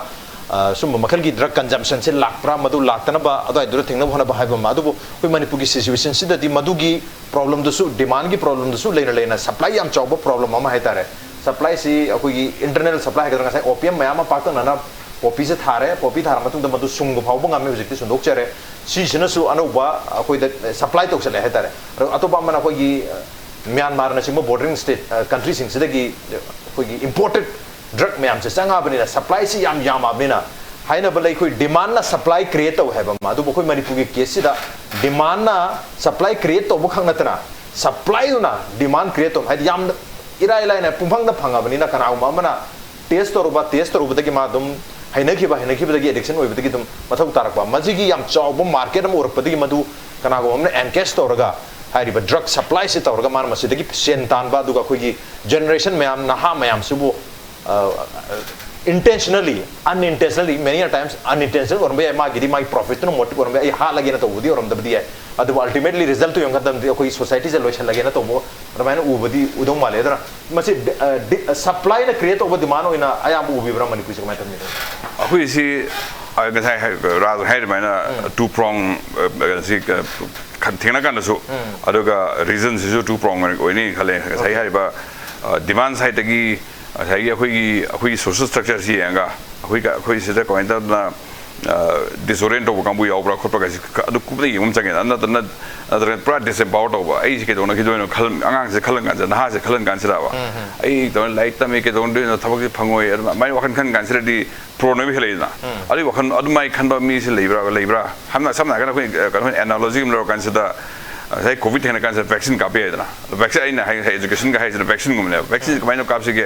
ꯑ, ꯁꯨꯝꯕ ꯃꯈꯜꯒꯤ ꯗ꯭ꯔꯒ ꯀꯟꯖꯝꯁꯟꯁꯦ ꯂꯥꯛꯄ꯭ꯔꯥ, ꯃꯗꯨ ꯂꯥꯛꯇꯅꯕ ꯑꯗꯨꯋꯥꯏꯗꯨꯗ ꯊꯤꯡꯅꯕ ꯍꯣꯠꯅꯕ ꯍꯥꯏꯕ ꯑꯃ꯫ ꯑꯗꯨꯕꯨ ꯑꯩꯈꯣꯏ ꯃꯅꯤꯄꯨꯔꯒꯤ ꯁꯤꯆꯨꯋꯦꯁꯟꯁꯤꯗꯗꯤ ꯃꯗꯨꯒꯤ ꯄ꯭ꯔꯣꯕ꯭ꯂꯦꯝꯗꯨꯁꯨ, ꯗꯤꯃꯥꯟꯒꯤ ꯄ꯭ꯔꯣꯕ꯭ꯂꯦꯝꯗꯨꯁꯨ ꯂꯩꯅ ꯂꯩꯅ ꯁꯄ꯭ꯂꯥꯏ ꯌꯥꯝ ꯆꯥꯎꯕ ꯄ꯭ꯔꯣꯕ꯭ꯂꯦꯝ ꯑꯃ ꯍꯥꯏꯇꯥꯔꯦ꯫ ꯁꯄ꯭ꯂꯥꯏꯁꯤ ꯑꯩꯈꯣꯏꯒꯤ ꯏꯟꯇꯔꯅꯦꯜ ꯁꯄ꯭ꯂꯥꯏ ꯍꯥꯏꯒꯗ꯭ꯔꯥ, ꯉꯁꯥꯏ ꯑꯣꯄꯤꯌꯝ ꯃꯌꯥꯝ ꯑꯃ ꯄꯥꯛꯇꯛꯅꯅ ꯄꯣꯄꯤꯁꯦ ꯊꯥꯔꯦ, ꯄꯣꯄꯤ ꯊꯥꯔ ꯃꯇꯨꯡꯗ ꯃꯗꯨ ꯁꯨꯡꯕ ꯐꯥꯎꯕ ꯉꯝꯃꯤ, ꯍꯧꯖꯤꯛꯇꯤ ꯁꯨꯡꯗꯣꯛꯆꯔꯦ꯫ ꯁꯤꯁꯤꯅꯁꯨ ꯑꯅꯧꯕ ꯑꯩꯈꯣꯏꯗ ꯁꯄ꯭ꯂꯥꯏ ꯇꯧꯁꯜꯂꯛꯑꯦ ꯍꯥꯏꯇꯥꯔꯦ꯫ ꯑꯗꯣ ꯑꯇꯣꯞꯄ ꯑꯃꯅ ꯑꯩꯈꯣꯏꯒꯤ, ꯑ, ꯃ꯭ꯌꯥꯟꯃꯥꯔꯅꯆꯤꯡꯕ ꯕꯣꯔꯗꯔꯤꯡ ꯁ꯭ꯇꯦꯠ, ꯑ, ꯀꯟꯇ꯭ꯔꯤꯁꯤꯡꯁꯤꯗꯒꯤ ꯑꯩꯈꯣꯏꯒꯤ ꯏꯝꯄꯣꯔꯇꯦꯠ ꯗ꯭ꯔꯒ ꯃꯌꯥꯝꯁꯦ ꯆꯪꯉꯛꯑꯕꯅꯤꯅ, ꯁꯄ꯭ꯂꯥꯏꯁꯤ ꯌꯥꯝ ꯌꯥꯝꯃꯛꯑꯕꯅꯤꯅ, ꯍꯥꯏꯅꯕ ꯂꯩ, ꯑꯩꯈꯣꯏ ꯗꯤꯃꯥꯟꯅ ꯁꯄ꯭ꯂꯥꯏ ꯀ꯭ꯔꯤꯌꯦꯠ ꯇꯧꯋꯦ ꯍꯥꯏꯕ ꯑꯃ꯫ ꯑꯗꯨꯕꯨ ꯑꯩꯈꯣꯏ ꯃꯅꯤꯄꯨꯔꯒꯤ ꯀꯦꯁꯁꯤꯗ ꯗꯤꯃꯥꯟꯅ ꯁꯄ꯭ꯂꯥꯏ ꯀ꯭ꯔꯤꯌꯦꯠ ꯇꯧꯕ ꯈꯛ ꯅꯠꯇꯅ, ꯁꯄ꯭ꯂꯥꯏꯗꯨꯅ ꯗꯤꯃꯥꯟ ꯀ꯭ꯔꯤꯌꯦꯠ ꯇꯧꯕ, ꯍꯥꯏꯗꯤ ꯌꯥꯝꯅ ꯏꯔꯥꯏ ꯂꯥꯏꯅ ꯄꯨꯡꯐꯪꯗ ꯐꯪꯉꯕꯅꯤꯅ, ꯀꯅꯥꯒꯨꯝꯕ ꯑꯃꯅ ꯇꯦꯁ ꯇꯧꯔꯨꯕ, ꯇꯦꯁ ꯇꯧꯔꯨꯕꯗꯒꯤ ꯃꯥ ꯑꯗꯨꯝ ꯍꯩꯅꯈꯤꯕ, ꯍꯩꯅꯈꯤꯕꯗꯒꯤ ꯑꯦꯗꯤꯛꯁꯟ ꯑꯣꯏꯕꯗꯒꯤ ꯑꯗꯨꯝ ꯃꯊꯧ ꯇꯥꯔꯛꯄ꯫ ꯃꯁꯤꯒꯤ ꯌꯥꯝ ꯆꯥꯎꯕ ꯃꯥꯔꯀꯦꯠ ꯑꯃ ꯎꯔꯛꯄꯗꯒꯤ ꯃꯗꯨ ꯀꯅꯥꯒꯨꯝꯕ ꯑꯃꯅ ꯑꯦꯟꯀꯦꯖ ꯇꯧꯔꯒ ꯍꯥꯏꯔꯤꯕ ꯗ꯭ꯔꯒ ꯁꯄ꯭ꯂꯥꯏꯁꯤ ꯇꯧꯔꯒ ꯃꯥꯅ ꯃꯁꯤꯗꯒꯤ ꯁꯦꯟ ꯇꯥꯟꯕ, ꯑꯗꯨꯒ ꯑꯩꯈꯣꯏꯒꯤ ꯖꯦꯅꯦꯔꯦꯁꯟ ꯃꯌꯥꯝ, ꯅꯍꯥ ꯃꯌꯥꯝꯁꯤꯕꯨ, ꯑ, intentionally, unintentionally, many a times unintentional ꯑꯣꯏꯔꯝꯕ ꯌꯥꯏ, ꯃꯥꯒꯤꯗꯤ ꯃꯥꯒꯤ ꯄ꯭ꯔꯣꯐꯤꯠꯇꯨꯅ ꯃꯣꯇꯤꯚ ꯑꯣꯏꯔꯝꯕ ꯌꯥꯏ, ꯑꯩ ꯍꯥꯠꯂꯒꯦꯅ ꯇꯧꯕꯗꯤ ꯑꯣꯏꯔꯝꯗꯕꯗꯤ ꯌꯥꯏ, ꯑꯗꯨꯕꯨ ꯑꯜꯇꯤꯃꯦꯠꯂꯤ ꯔꯤꯖꯜꯠꯇꯨ ꯌꯦꯡꯕ ꯃꯇꯝꯗꯗꯤ ꯑꯩꯈꯣꯏ ꯁꯣꯁꯥꯏꯇꯤꯁꯦ ꯂꯣꯏꯁꯤꯜꯂꯒꯦꯅ ꯇꯧꯕ ꯑꯗꯨꯃꯥꯏꯅ ꯎꯕꯗꯤ ꯎꯗꯧ ꯃꯥꯜꯂꯦ꯫ ꯑꯗꯨꯅ ꯃꯁꯤ, ꯑ, ꯗꯤ-, ꯑ, ꯁꯄ꯭ꯂꯥꯏꯅ ꯀ꯭ꯔꯤꯌꯦꯠ ꯇꯧꯕ ꯗꯤꯃꯥꯟ ꯑꯣꯏꯅ ꯑꯌꯥꯝꯕ ꯎꯕꯤꯕ꯭ꯔꯥ ꯃꯅꯤꯄꯨꯔꯁꯦ, ꯀꯃꯥꯏꯅ ꯇꯧꯕꯤꯕ꯭ꯔꯥ? ꯑꯩꯈꯣꯏꯁꯤ, ꯑ, ꯉꯁꯥꯏ ꯍꯥꯏ-, ꯔꯥꯖ ꯍꯥꯏꯔ ꯑꯗꯨꯃꯥꯏꯅ ꯎꯝ꯫ Two prong, ꯑ, ꯁꯤ, ꯑ, ꯈꯟ-, ꯊꯦꯡꯅ ꯀꯥꯟꯗꯁꯨ, ꯎꯝ꯫ ꯑꯗꯨꯒ ꯔꯤꯖꯟꯁꯤꯁꯨ two prong ꯑꯣꯏꯅꯤ ꯈꯜꯂꯦ꯫ ꯉꯁꯥꯏ ꯑꯣꯀꯦ꯫ ꯍꯥꯏꯔꯤꯕ, ꯑ, ꯗꯤꯃꯥꯟ ꯁꯥꯏꯠꯇꯒꯤ ꯉꯁꯥꯏꯒꯤ ꯑꯩꯈꯣꯏꯒꯤ, ꯑꯩꯈꯣꯏꯒꯤ ꯁꯣꯁꯤꯌꯦꯜ ꯁ꯭ꯇ꯭ꯔꯛꯆꯔꯁꯤ ꯌꯦꯡꯉꯒ ꯑꯩꯈꯣꯏ ꯀ-, ꯑꯩꯈꯣꯏ ꯁꯤꯗ ꯀꯃꯥꯏꯅ ꯇꯧꯗꯅ, ꯗꯤꯁꯑꯣꯔꯤꯌꯦꯟ ꯇꯧꯕ ꯀꯥꯡꯕꯨ ꯌꯥꯎꯕ꯭ꯔꯥ ꯈꯣꯠꯄ꯭ꯔꯥ ꯀꯥꯏꯁꯤ ꯑꯗꯨ ꯀꯨꯞꯅ ꯌꯦꯡꯕ ꯑꯃ ꯆꯪꯉꯦ꯫ ꯅꯠꯇ꯭ꯔꯅ ꯅꯠꯇ꯭ꯔꯒ ꯄꯨꯔꯥ ꯗꯤꯁꯑꯦꯝꯄꯥꯋꯔ ꯇꯧꯕ, ꯑꯩꯁꯦ ꯀꯩꯗꯧꯅ ꯈꯤꯗꯣꯏꯅꯣ ꯈꯜ ꯑꯉꯥꯡꯁꯦ ꯈꯜꯂꯝ ꯀꯥꯟꯁꯤꯗ, ꯅꯍꯥꯁꯦ ꯈꯜꯂꯝ ꯀꯥꯟꯁꯤꯗꯕ ꯑꯩ ꯇꯧꯅ ꯂꯥꯏꯔꯤꯛ ꯇꯝꯃꯤ, ꯀꯩꯗꯧꯅꯗꯣꯏꯅꯣ, ꯊꯕꯛꯁꯦ ꯐꯪꯉꯣꯏ, ꯑꯗꯨꯃꯥꯏꯅ ꯋꯥꯈꯜ ꯈꯟ ꯀꯥꯟꯁꯤꯗꯗꯤ ꯄ꯭ꯔꯣꯟ ꯑꯣꯏꯕ ꯍꯦꯜꯂꯛꯏꯗꯅ꯫ ꯑꯗꯨꯒꯤ ꯋꯥꯈꯜ ꯑꯗꯨꯃꯥꯏꯅ ꯈꯟꯕ ꯃꯤꯁꯦ ꯂꯩꯕ꯭ꯔꯥ ꯂꯩꯕ꯭ꯔꯥ ꯍꯥꯏꯅ ꯁꯝꯅ ꯍꯥꯏꯔꯒꯅ ꯑꯩꯈꯣꯏ ꯀꯩꯅꯣ ꯑꯦꯅꯥꯂꯣꯖꯤ ꯑꯃ ꯂꯧꯔꯀꯥꯟꯁꯤꯗ ꯉꯁꯥꯏ ꯀꯣꯚꯤꯗ ꯊꯦꯡꯅ ꯀꯥꯟꯁꯤꯗ ꯚꯦꯛꯁꯤꯟ ꯀꯥꯞꯄ ꯌꯥꯏꯗꯅ꯫ ꯚꯦꯛꯁꯤꯟ ꯑꯩꯅ ꯍꯥꯏ education ꯒ ꯍꯥꯏꯁꯤꯅ ꯚꯦꯛꯁꯤꯟꯒꯨꯝꯕꯅꯦꯕ꯫ ꯚꯦꯛꯁꯤꯟꯁꯦ ꯀꯃꯥꯏꯅ ꯀꯥꯞꯁꯤꯒꯦ,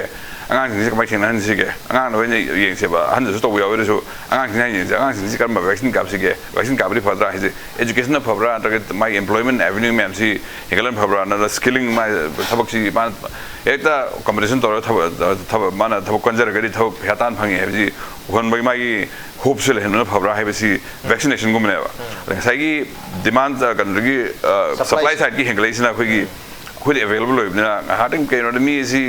ꯑꯉꯥꯡꯁꯤꯡꯁꯦ ꯀꯃꯥꯏꯅ ꯊꯦꯡꯅꯍꯟꯁꯤꯒꯦ, ꯑꯉꯥꯡꯅ ꯑꯣꯏꯅ ꯌꯦꯡꯁꯦꯕ, ꯑꯍꯟꯗꯁꯨ ꯇꯧꯕ ꯌꯥꯎꯋꯦ꯫ ꯑꯗꯨꯁꯨ ꯑꯉꯥꯡꯁꯤꯡ ꯍꯥꯏꯅ ꯌꯦꯡꯁꯦ, ꯑꯉꯥꯡꯁꯤꯡꯁꯤ ꯀꯔꯝꯕ ꯚꯦꯛꯁꯤꯟ ꯀꯥꯞꯁꯤꯒꯦ, ꯚꯦꯛꯁꯤꯟ ꯀꯥꯞꯄꯗꯤ ꯐꯗ꯭ꯔꯥ ꯍꯥꯏꯁꯦ education ꯅ ꯐꯕ꯭ꯔꯥ ꯅꯠꯇ꯭ꯔꯒ ꯃꯥꯒꯤ employment avenue ꯃꯌꯥꯝꯁꯤ ꯍꯦꯟꯒꯠꯍꯟ ꯐꯕ꯭ꯔꯥ ꯅꯠꯇ꯭ꯔꯒ skilling ꯃꯥ ꯊꯕꯛꯁꯤ ꯃꯥꯅ ꯍꯦꯛꯇ competition ꯇꯧꯔꯒ ꯊꯕꯛ ꯊꯕꯛ ꯃꯥꯅ ꯊꯕꯛ ꯀꯟꯖꯔꯒꯗꯤ ꯊꯕꯛ ꯄꯩꯁꯥ ꯇꯥꯟ ꯐꯪꯉꯦ ꯍꯥꯏꯕꯁꯤ ꯎꯍꯟꯕꯒꯤ ꯃꯥꯒꯤ hope ꯁꯦ ꯂꯩꯍꯟꯕꯅ ꯐꯕ꯭ꯔꯥ ꯍꯥꯏꯕꯁꯤ ꯚꯦꯛꯁꯤꯅꯦꯁꯟꯒꯨꯝꯕꯅꯦꯕ꯫ ꯑꯗ ꯉꯁꯥꯏꯒꯤ ꯗꯤꯃꯥꯟ ꯀꯩꯅꯣꯗꯒꯤ supply side ꯀꯤ ꯍꯦꯟꯒꯠꯂꯛꯏꯁꯤꯅ ꯑꯩꯈꯣꯏꯒꯤ ꯑꯩꯈꯣꯏꯗꯤ available ꯑꯣꯏꯕꯅꯤꯅ ꯉꯥꯏꯍꯥꯛꯇꯪ ꯀꯩꯅꯣꯗ ꯃꯤ ꯑꯁꯤ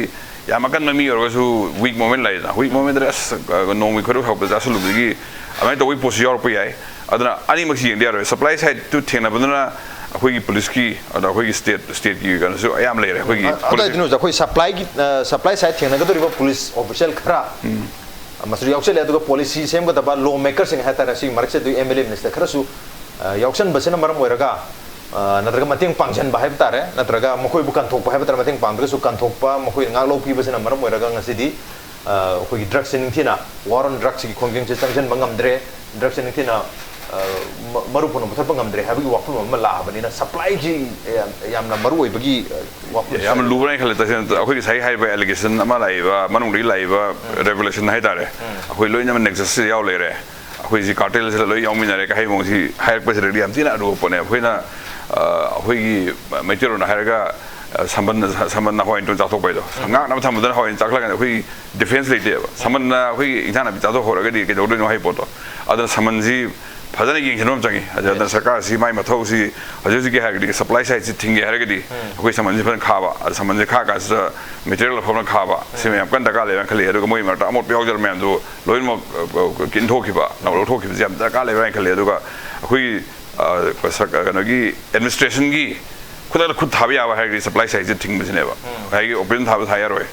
ꯌꯥꯝ ꯑꯀꯟꯕ ꯃꯤ ꯑꯣꯏꯔꯒꯁꯨ weak moment ꯂꯩꯗꯅ꯫ Weak moment ꯗ ꯑꯁ ꯅꯣꯡꯃꯒꯤ ꯈꯣꯏꯗꯧ ꯁꯥꯎꯒꯠꯄ ꯆꯥꯁꯤꯜꯂꯨꯕꯗꯒꯤ ꯑꯗꯨꯃꯥꯏꯅ ꯇꯧꯕꯒꯤ ꯄꯣꯠꯁꯨ ꯌꯥꯎꯔꯛꯄ ꯌꯥꯏ꯫ ꯑꯗꯨꯅ ꯑꯅꯤꯃꯛꯁꯤ ꯌꯦꯡꯗ ꯌꯥꯔꯣꯏ꯫ Supply side ꯇꯨ ꯊꯦꯡꯅꯕꯗꯨꯅ ꯑꯩꯈꯣꯏꯒꯤ ꯄꯨꯂꯤꯁꯀꯤ ꯑꯗ ꯑꯩꯈꯣꯏꯒꯤ state state ꯀꯤ ꯀꯩꯅꯣꯁꯨ ꯑꯌꯥꯝꯕ ꯂꯩꯔꯦ ꯑꯩꯈꯣꯏꯒꯤ ꯑ- ꯑꯗꯨ policy꯫ ꯑꯗꯨꯅ ꯑꯩꯈꯣꯏ supply ꯒꯤ ꯑ, supply side ꯊꯦꯡꯅꯒꯗꯧꯔꯤꯕ ꯄꯨꯂꯤꯁ ꯑꯣꯐꯤꯁꯤꯌꯦꯜ ꯈꯔ ꯃꯁꯤꯗ ꯌꯥꯎꯁꯜꯂꯦ꯫ ꯑꯗꯨꯒ ꯄꯣꯂꯤꯁꯤ ꯁꯦꯝꯒꯗꯕ ꯂꯣ ꯃꯦꯀꯔꯁꯤꯡ ꯍꯥꯏꯇꯥꯔꯦ, ꯁꯤꯒꯤ ꯃꯔꯛꯁꯤꯗ ꯑꯦꯝ ꯑꯦꯜ ꯑꯦ ꯃꯤꯅꯤꯁꯇꯔ ꯈꯔꯁꯨ ꯑ, ꯌꯥꯎꯁꯟꯕꯁꯤꯅ ꯃꯔꯝ ꯑꯣꯏꯔꯒ ꯑ, ꯅꯠꯇ꯭ꯔꯒ ꯃꯇꯦꯡ ꯄꯥꯡꯁꯤꯟꯕ ꯍꯥꯏꯕ ꯇꯥꯔꯦ, ꯅꯠꯇ꯭ꯔꯒ ꯃꯈꯣꯏꯕꯨ ꯀꯟꯊꯣꯛꯄ ꯍꯥꯏꯕ ꯇꯥꯔꯦ, ꯃꯇꯦꯡ ꯄꯥꯡꯗ꯭ꯔꯒꯁꯨ ꯀꯟꯊꯣꯛꯄ, ꯃꯈꯣꯏ ꯉꯥꯛꯂꯧ ꯄꯤꯕꯁꯤꯅ ꯃꯔꯝ ꯑꯣꯏꯔꯒ ꯉꯁꯤꯗꯤ ꯑ, ꯑꯩꯈꯣꯏꯒꯤ ꯗ꯭ꯔꯛꯁꯦ ꯅꯤꯡꯊꯤꯅ war on drugs ꯀꯤ ꯈꯣꯡꯖꯪꯁꯦ ꯆꯪꯁꯤꯟꯕ ꯉꯝꯗ꯭ꯔꯦ꯫ ꯗ꯭ꯔꯛꯁꯦ ꯅꯤꯡꯊꯤꯅ ꯑ, ꯃ- ꯃꯔꯨꯞ ꯄꯨꯝꯅ ꯃꯨꯊꯠꯄ ꯉꯝꯗ꯭ꯔꯦ ꯍꯥꯏꯕꯒꯤ ꯋꯥꯐꯝ ꯑꯃ ꯂꯥꯛꯑꯕꯅꯤꯅ ꯁꯄ꯭ꯂꯥꯏꯁꯤ ꯌꯥꯝ- ꯌꯥꯝꯅ ꯃꯔꯨ ꯑꯣꯏꯕꯒꯤ ꯑ, ꯋꯥꯐꯝ ꯌꯥꯝꯅ ꯂꯨꯕ꯭ꯔꯥ ꯍꯥꯏꯅ ꯈꯜꯂꯦ꯫ ꯇꯁꯦꯡꯅ ꯑꯩꯈꯣꯏ ꯉꯁꯥꯏ ꯍꯥꯏꯔꯤꯕ ꯑꯦꯂꯤꯒꯦꯁꯟ ꯑꯃ ꯂꯥꯛꯏꯕ ꯃꯅꯨꯡꯗꯒꯤ ꯂꯥꯛꯏꯕ ꯔꯦꯚꯤꯂꯦꯁꯟ ꯍꯥꯏꯇꯥꯔꯦ, ꯑꯩꯈꯣꯏ ꯂꯣꯏꯅꯃꯛ ꯅꯦꯛꯁꯁꯁꯤꯗ ꯌꯥꯎ ꯂꯩꯔꯦ꯫ ꯑꯩꯈꯣꯏꯁꯤ ꯀꯥꯔꯇꯦꯜꯁꯤꯗ ꯂꯣꯏ ꯌꯥꯎꯃꯤꯟꯅꯔꯦ ꯀ ꯍꯥꯏꯕ ꯃꯑꯣꯡꯁꯤ ꯍꯥꯏꯔꯛꯄꯁꯤꯗꯗꯤ ꯌꯥꯝ ꯊꯤꯅ ꯑꯔꯨꯕ ꯄꯣꯠꯅꯦ꯫ ꯑꯩꯈꯣꯏꯅ ꯑ, ꯑꯩꯈꯣꯏꯒꯤ ꯃꯩꯇꯩꯂꯣꯟꯗ ꯍꯥꯏꯔꯒ ꯑ, ꯁꯝꯕꯟ ꯁꯝꯕꯟꯅ ꯍꯋꯥꯏ ꯅꯤꯡꯊꯧ ꯆꯥꯊꯣꯛꯄ ꯍꯥꯏꯗꯣ, ꯉꯥꯛꯅꯕ ꯊꯝꯕꯗꯅ ꯍꯋꯥꯏ ꯆꯥꯛꯂꯛꯀꯅꯤ꯫ ꯑꯩꯈꯣꯏꯒꯤ ꯗꯤꯐꯦꯟꯁ ꯂꯩꯇꯦꯕ꯫ ꯁꯝꯕꯟꯅ ꯑꯩꯈꯣꯏꯒꯤ ꯏꯟꯁꯥꯡ ꯅꯥꯄꯤ ꯆꯥꯊꯣꯛ ꯍꯧꯔꯒꯗꯤ ꯀꯩꯗꯧꯗꯣꯏꯅꯣ ꯍꯥꯏ ꯄꯣꯠꯇꯣ꯫ ꯑꯗꯨꯅ ꯁꯝꯕꯟꯁꯤ ꯐꯖꯅ ꯌꯦꯡꯁꯤꯟꯕ ꯑꯃ ꯆꯪꯉꯤ꯫ ꯑꯗꯨ- ꯑꯗꯨꯅ ꯁꯔꯀꯥꯔꯁꯤ ꯃꯥꯏ ꯃꯊꯧꯁꯤ ꯍꯧꯖꯤꯛ ꯍꯧꯖꯤꯛꯀꯤ ꯍꯥꯏꯔꯒꯗꯤ ꯁꯄ꯭ꯂꯥꯏ ꯁꯥꯏꯠꯁꯤ ꯊꯤꯡꯒꯦ ꯍꯥꯏꯔꯒꯗꯤ ꯑꯩꯈꯣꯏ ꯁꯝꯕꯟꯁꯤ ꯐꯖꯅ ꯈꯥꯕ, ꯑꯗ ꯁꯝꯕꯟꯁꯤ ꯈꯥ ꯀꯥꯟꯁꯤꯗ ꯃꯦꯇꯔꯤꯌꯦꯜ ꯑꯐꯕꯅ ꯈꯥꯕ, ꯁꯤ ꯃꯌꯥꯝ ꯀꯟꯅ ꯗꯔꯀꯥꯔ ꯂꯩꯕ꯭ꯔꯥ ꯈꯜꯂꯤ꯫ ꯑꯗꯨꯒ ꯃꯣꯏ ꯃꯔꯛꯇ ꯑꯃꯣꯠꯄ ꯌꯥꯎꯖꯔ ꯃꯌꯥꯝꯗꯨ ꯂꯣꯏꯅꯃꯛ ꯑ, ꯑ, ꯏꯟꯊꯣꯛꯈꯤꯕ, ꯂꯧꯊꯣꯛꯈꯤꯕꯁꯤ ꯌꯥꯝ ꯗꯔꯀꯥꯔ ꯂꯩꯕ꯭ꯔꯥ ꯍꯥꯏꯅ ꯈꯜꯂꯤ꯫ ꯑꯗꯨꯒ ꯑꯩꯈꯣꯏꯒꯤ ꯑ, ꯁꯔꯀꯥꯔ ꯀꯩꯅꯣꯒꯤ ꯑꯦꯗꯃꯤꯅꯤꯁꯇ꯭ꯔꯦꯁꯟꯒꯤ ꯈꯨꯗꯛꯇ ꯈꯨꯠ ꯊꯥꯕ ꯌꯥꯕ ꯍꯥꯏꯔꯒꯗꯤ ꯁꯄ꯭ꯂꯥꯏ ꯁꯥꯏꯠꯁꯦ ꯊꯤꯡꯕꯁꯤꯅꯦꯕ꯫ ꯉꯁꯥꯏꯒꯤ ꯑꯣꯄꯦꯟ ꯊꯥꯕ ꯊꯥ ꯌꯥꯔꯣꯏ꯫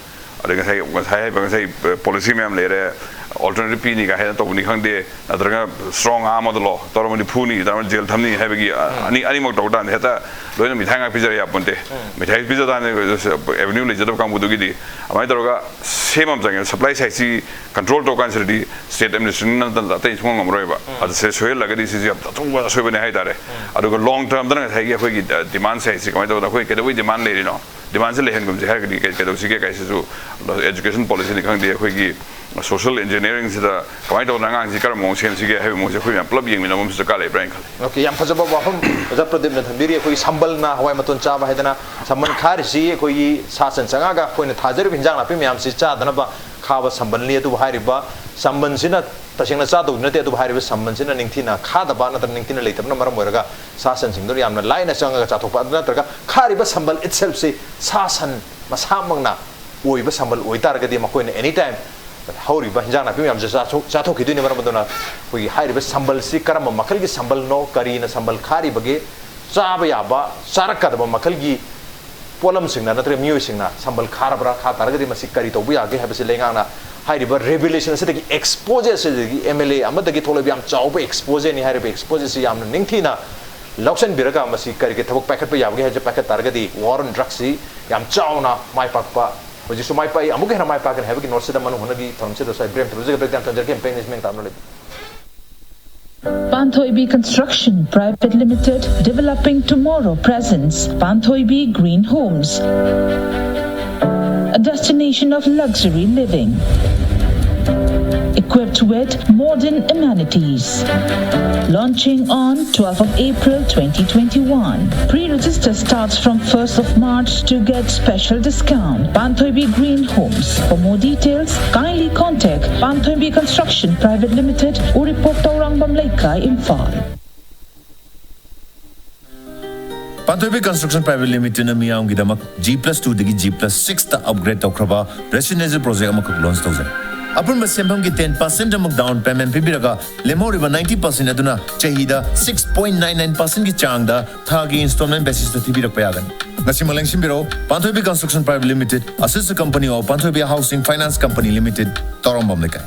ꯑꯗꯩ ꯉꯁꯥꯏ ꯉꯁꯥꯏ ꯍꯥꯏꯕ ꯉꯁꯥꯏ ꯄꯣꯂꯤꯁꯤ ꯃꯌꯥꯝ ꯂꯩꯔꯦ, ꯑꯣꯜꯇꯔꯅꯦꯇꯤꯚ ꯄꯤꯅꯤ ꯀꯥꯏ ꯍꯥꯏꯅ ꯇꯧꯕꯅꯤ ꯈꯪꯗꯦ, ꯅꯠꯇ꯭ꯔꯒ ꯁ꯭ꯇꯔꯣꯡ ꯑꯥꯔꯝ ꯑꯗ ꯂꯣ ꯇꯧꯔꯝꯃꯗꯤ ꯐꯨꯅꯤ, ꯇꯧꯔꯝꯃꯗꯤ ꯖꯦꯜ ꯊꯝꯅꯤ ꯍꯥꯏꯕꯒꯤ ꯑ, ꯑꯅꯤ ꯑꯅꯤꯃꯛ ꯇꯧꯕ ꯇꯥꯔꯗꯤ ꯍꯦꯛꯇ ꯂꯣꯏꯅ ꯃꯤꯊꯥꯏ ꯉꯥꯛ ꯄꯤꯖꯔ ꯌꯥꯄꯣꯟꯇꯦ꯫ ꯃꯤꯊꯥꯏ ꯄꯤꯖ ꯇꯥꯔꯗꯤ ꯑꯦꯚꯦꯅ꯭ꯌꯨ ꯂꯩꯖꯗꯕ ꯀꯥꯡꯕꯨꯗꯨꯒꯤꯗꯤ ꯑꯗꯨꯃꯥꯏꯅ ꯇꯧꯔꯒ ꯁꯦꯝ ꯑꯃ ꯆꯪꯉꯦ꯫ ꯁꯄ꯭ꯂꯥꯏ ꯁꯥꯏꯠꯁꯤ ꯀꯟꯇ꯭ꯔꯣꯜ ꯇꯧ ꯀꯥꯟꯁꯤꯗꯗꯤ ꯁ꯭ꯇꯦꯠ ꯑꯦꯗꯃꯤꯅꯤꯁꯇ꯭ꯔꯦꯁꯟ ꯅꯠꯇꯅ ꯑꯇꯩ ꯁꯨꯡꯉꯝ ꯉꯝꯃꯔꯣꯏꯕ꯫ ꯑꯗꯨ ꯁꯤ ꯁꯣꯏꯍꯜꯂꯒꯗꯤ ꯁꯤꯁꯨ ꯌꯥꯝ ꯑꯆꯧꯕ ꯑꯁꯣꯏꯕꯅꯦ ꯍꯥꯏꯇꯥꯔꯦ꯫ ꯑꯗꯨꯒ ꯂꯣꯡ ꯇꯔꯝꯗꯅ ꯉꯁꯥꯏꯒꯤ ꯑꯩꯈꯣꯏꯒꯤ ꯗꯤꯃꯥꯟ ꯁꯥꯏꯠꯁꯤ ꯀꯃꯥꯏꯅ ꯇꯧꯕꯅꯣ, ꯑꯩꯈꯣꯏ ꯀꯩꯗꯧꯕꯩ ꯗꯤꯃꯥꯟ ꯂꯩꯔꯤꯅꯣ, ꯗꯤꯃꯥꯟꯁꯦ ꯂꯩꯍꯟꯒꯨꯝꯁꯦ ꯍꯥꯏꯔꯒꯗꯤ ꯀꯩ- ꯀꯩꯗꯧꯁꯤꯒꯦ ꯀꯥꯏꯁꯤꯁꯨ ꯑꯦꯖꯨꯀꯦꯁꯟ ꯄꯣꯂꯤꯁꯤꯅꯤ ꯈꯪꯗꯦ, ꯑꯩꯈꯣꯏꯒꯤ ꯁꯣꯁꯤꯌꯦꯜ ꯏꯟꯖꯤꯅꯤꯌꯥꯔꯤꯡꯁꯤꯗ ꯀꯃꯥꯏꯅ ꯇꯧꯗꯅ ꯑꯉꯥꯡꯁꯤ ꯀꯔꯝꯕ ꯃꯑꯣꯡ ꯁꯦꯝꯁꯤꯒꯦ ꯍꯥꯏꯕ ꯃꯑꯣꯡꯁꯦ ꯑꯩꯈꯣꯏ ꯃꯌꯥꯝ ꯄꯨꯂꯞ ꯌꯦꯡꯃꯤꯟꯅꯕ ꯑꯃꯁꯨ ꯗꯔꯀꯥꯔ ꯂꯩꯕ꯭ꯔꯥ ꯍꯥꯏꯅ ꯈꯜꯂꯤ꯫ ꯑꯣꯀꯦ, ꯌꯥꯝ ꯐꯖꯕ ꯋꯥꯐꯝ ꯑꯣꯖꯥ ꯄ꯭ꯔꯗꯤꯞꯅ ꯊꯝꯕꯤꯔꯤ꯫ ꯑꯩꯈꯣꯏꯒꯤ ꯁꯝꯕꯜꯅ ꯍꯋꯥꯏ ꯃꯇꯣꯟ ꯆꯥꯕ ꯍꯥꯏꯗꯅ ꯁꯝꯕꯜ ꯈꯥꯔꯤꯁꯤ ꯑꯩꯈꯣꯏꯒꯤ ꯁꯥ ꯁꯟ ꯆꯪꯉꯛꯑꯒ ꯑꯩꯈꯣꯏꯅ ꯊꯥꯖꯔꯤꯕ ꯍꯤꯟꯖꯥꯡ ꯅꯥꯄꯤ ꯃꯌꯥꯝꯁꯤ ꯆꯥꯗꯅꯕ ꯈꯥꯕ ꯁꯝꯕꯜꯅꯤ꯫ ꯑꯗꯨꯕꯨ ꯍꯥꯏꯔꯤꯕ ꯁꯝꯕꯜꯁꯤꯅ ꯇꯁꯦꯡꯅ ꯆꯥꯗꯧꯗꯤ ꯅꯠꯇꯦ, ꯑꯗꯨꯕꯨ ꯍꯥꯏꯔꯤꯕ ꯁꯝꯕꯜꯁꯤꯅ ꯅꯤꯡꯊꯤꯅ ꯈꯥꯗꯕ ꯅꯠꯇ꯭ꯔꯒ ꯅꯤꯡꯊꯤꯅ ꯂꯩꯇꯕꯅ ꯃꯔꯝ ꯑꯣꯏꯔꯒ ꯁꯥ ꯁꯟꯁꯤꯡꯗꯨꯅ ꯌꯥꯝꯅ ꯂꯥꯏꯅ ꯆꯪꯉꯒ ꯆꯥꯊꯣꯛꯄ, ꯑꯗꯨ ꯅꯠꯇ꯭ꯔꯒ ꯈꯥꯔꯤꯕ ꯁꯝꯕꯜ ꯏꯠꯁꯦꯜꯐꯁꯤ ꯁꯥ ꯁꯟ ꯃꯁꯥꯃꯛꯅ ꯑꯣꯏꯕ ꯁꯝꯕꯜ ꯑꯣꯏꯇꯥꯔꯒꯗꯤ ꯃꯈꯣꯏꯅ ꯑꯦꯅꯤ ꯇꯥꯏꯝ ꯍꯧꯔꯤꯕ ꯍꯤꯟꯖꯥꯡ ꯅꯥꯄꯤ ꯃꯌꯥꯝꯁꯦ ꯆꯥꯊꯣꯛ- ꯆꯥꯊꯣꯛꯈꯤꯗꯣꯏꯅꯤ꯫ ꯃꯔꯝ ꯑꯗꯨꯅ ꯑꯩꯈꯣꯏꯒꯤ ꯍꯥꯏꯔꯤꯕ ꯁꯝꯕꯜꯁꯤ ꯀꯔꯝꯕ ꯃꯈꯜꯒꯤ ꯁꯝꯕꯜꯅꯣ, ꯀꯔꯤꯅ ꯁꯝꯕꯜ ꯈꯥꯔꯤꯕꯒꯦ, ꯆꯥꯕ ꯌꯥꯕ ꯆꯥꯔꯛꯀꯗꯕ ꯃꯈꯜꯒꯤ ꯄꯣꯠꯂꯝꯁꯤꯡꯅ ꯅꯠꯇ꯭ꯔꯒ ꯃꯤꯑꯣꯏꯁꯤꯡꯅ ꯁꯝꯕꯜ ꯈꯥꯔꯕ꯭ꯔꯥ, ꯈꯥ ꯇꯥꯔꯒꯗꯤ ꯃꯁꯤ ꯀꯔꯤ ꯇꯧꯕ ꯌꯥꯒꯦ ꯍꯥꯏꯕꯁꯤ ꯂꯩꯉꯥꯛꯅ ꯍꯥꯏꯔꯤꯕ ꯔꯦꯒꯨꯂꯦꯁꯟ ꯑꯁꯤꯗꯒꯤ, ꯑꯦꯛꯁꯄꯣꯖꯔ ꯑꯁꯤꯗꯒꯤ, ꯑꯦꯝ ꯑꯦꯜ ꯑꯦ ꯑꯃꯗꯒꯤ ꯊꯣꯛꯂꯛꯏꯕ ꯌꯥꯝ ꯆꯥꯎꯕ ꯑꯦꯛꯁꯄꯣꯖꯔꯅꯤ꯫ ꯍꯥꯏꯔꯤꯕ ꯑꯦꯛꯁꯄꯣꯖꯔꯁꯤ ꯌꯥꯝꯅ ꯅꯤꯡꯊꯤꯅ ꯂꯧꯁꯤꯟꯕꯤꯔꯒ ꯃꯁꯤ ꯀꯔꯤ ꯀꯔꯤ ꯊꯕꯛ ꯄꯥꯏꯈꯠꯄ ꯌꯥꯕꯒꯦ ꯍꯥꯏꯕꯁꯤ ꯄꯥꯏꯈꯠ ꯇꯥꯔꯒꯗꯤ ꯋꯥꯔ ꯑꯣꯟ ꯗ꯭ꯔꯛꯁꯤ ꯌꯥꯝ ꯆꯥꯎꯅ ꯃꯥꯏ ꯄꯥꯛꯄ, ꯍꯧꯖꯤꯛꯁꯨ ꯃꯥꯏ ꯄꯥꯛꯏ, ꯑꯃꯨꯛꯀ ꯍꯦꯟꯅ ꯃꯥꯏ ꯄꯥꯛꯀꯅꯤ ꯍꯥꯏꯕꯒꯤ ꯅꯣꯠꯁꯤꯗ ꯃꯅꯨꯡ ꯍꯨꯠꯅꯒꯤ ꯊꯧꯔꯝꯁꯤꯗ ꯁ꯭ꯋꯥꯏ ꯕ꯭ꯔꯦꯝ ꯊꯝꯖꯒꯦ꯫ ꯕ꯭ꯔꯦꯛ ꯇꯥꯏꯝ ꯊꯝꯖꯔꯒꯦ꯫ ꯄꯦꯡ ꯅꯤꯁꯃꯦꯡ ꯇꯥꯝꯅ ꯂꯩꯕꯤꯌꯨ꯫ Panthoibi Construction Private Limited, developing tomorrow, presents Panthoibi Green Homes, a destination of luxury living, equipped with modern amenities. Launching on twelfth of April twenty twenty-one. Pre-register starts from first of March to get special discount. Panthoibi Green Homes. For more details, kindly contact Panthoibi Construction Private Limited, Uripok, Taurangam Leikai, Imphal. Panthoibi construction private ꯂꯤꯃꯤꯇꯦꯗꯅ ꯃꯤꯌꯥꯝꯒꯤꯗꯃꯛ ꯖꯤ ꯄ꯭ꯂꯁ ꯇꯨꯗꯒꯤ ꯖꯤ ꯄ꯭ꯂꯁ ꯁꯤꯛꯁꯇ ꯑꯞꯒ꯭ꯔꯦꯗ ꯇꯧꯈ꯭ꯔꯕ ꯔꯦꯁꯤꯗꯦꯟꯁꯤꯌꯦꯜ ꯄ꯭ꯔꯣꯖꯦꯛ ꯑꯃꯈꯛ ꯂꯣꯟꯆ ꯇꯧꯖꯔꯤ꯫ ꯑꯄꯨꯟꯕ ꯁꯦꯟꯐꯝꯒꯤ ten percent ꯑꯃꯨꯛ down payment ꯄꯤꯕꯤꯔꯒ, ꯂꯦꯝꯍꯧꯔꯤꯕ ninety percent ꯑꯗꯨꯅ ꯆꯍꯤꯗ six point nine nine percent ꯒꯤ ꯆꯥꯡꯗ ꯊꯥꯒꯤ installment basis ꯇ ꯊꯤꯕꯤꯔꯛꯄ ꯌꯥꯒꯅꯤ꯫ ꯉꯁꯤꯃꯛ ꯂꯦꯡꯁꯤꯟꯕꯤꯔꯣ, ꯄꯥꯟꯊꯣꯏꯕꯤ Construction Private Limited, a sister company of Panthoibi Housing Finance Company Limited, ꯇꯧꯔꯣꯝꯕꯝ ꯂꯩꯀꯥꯏ꯫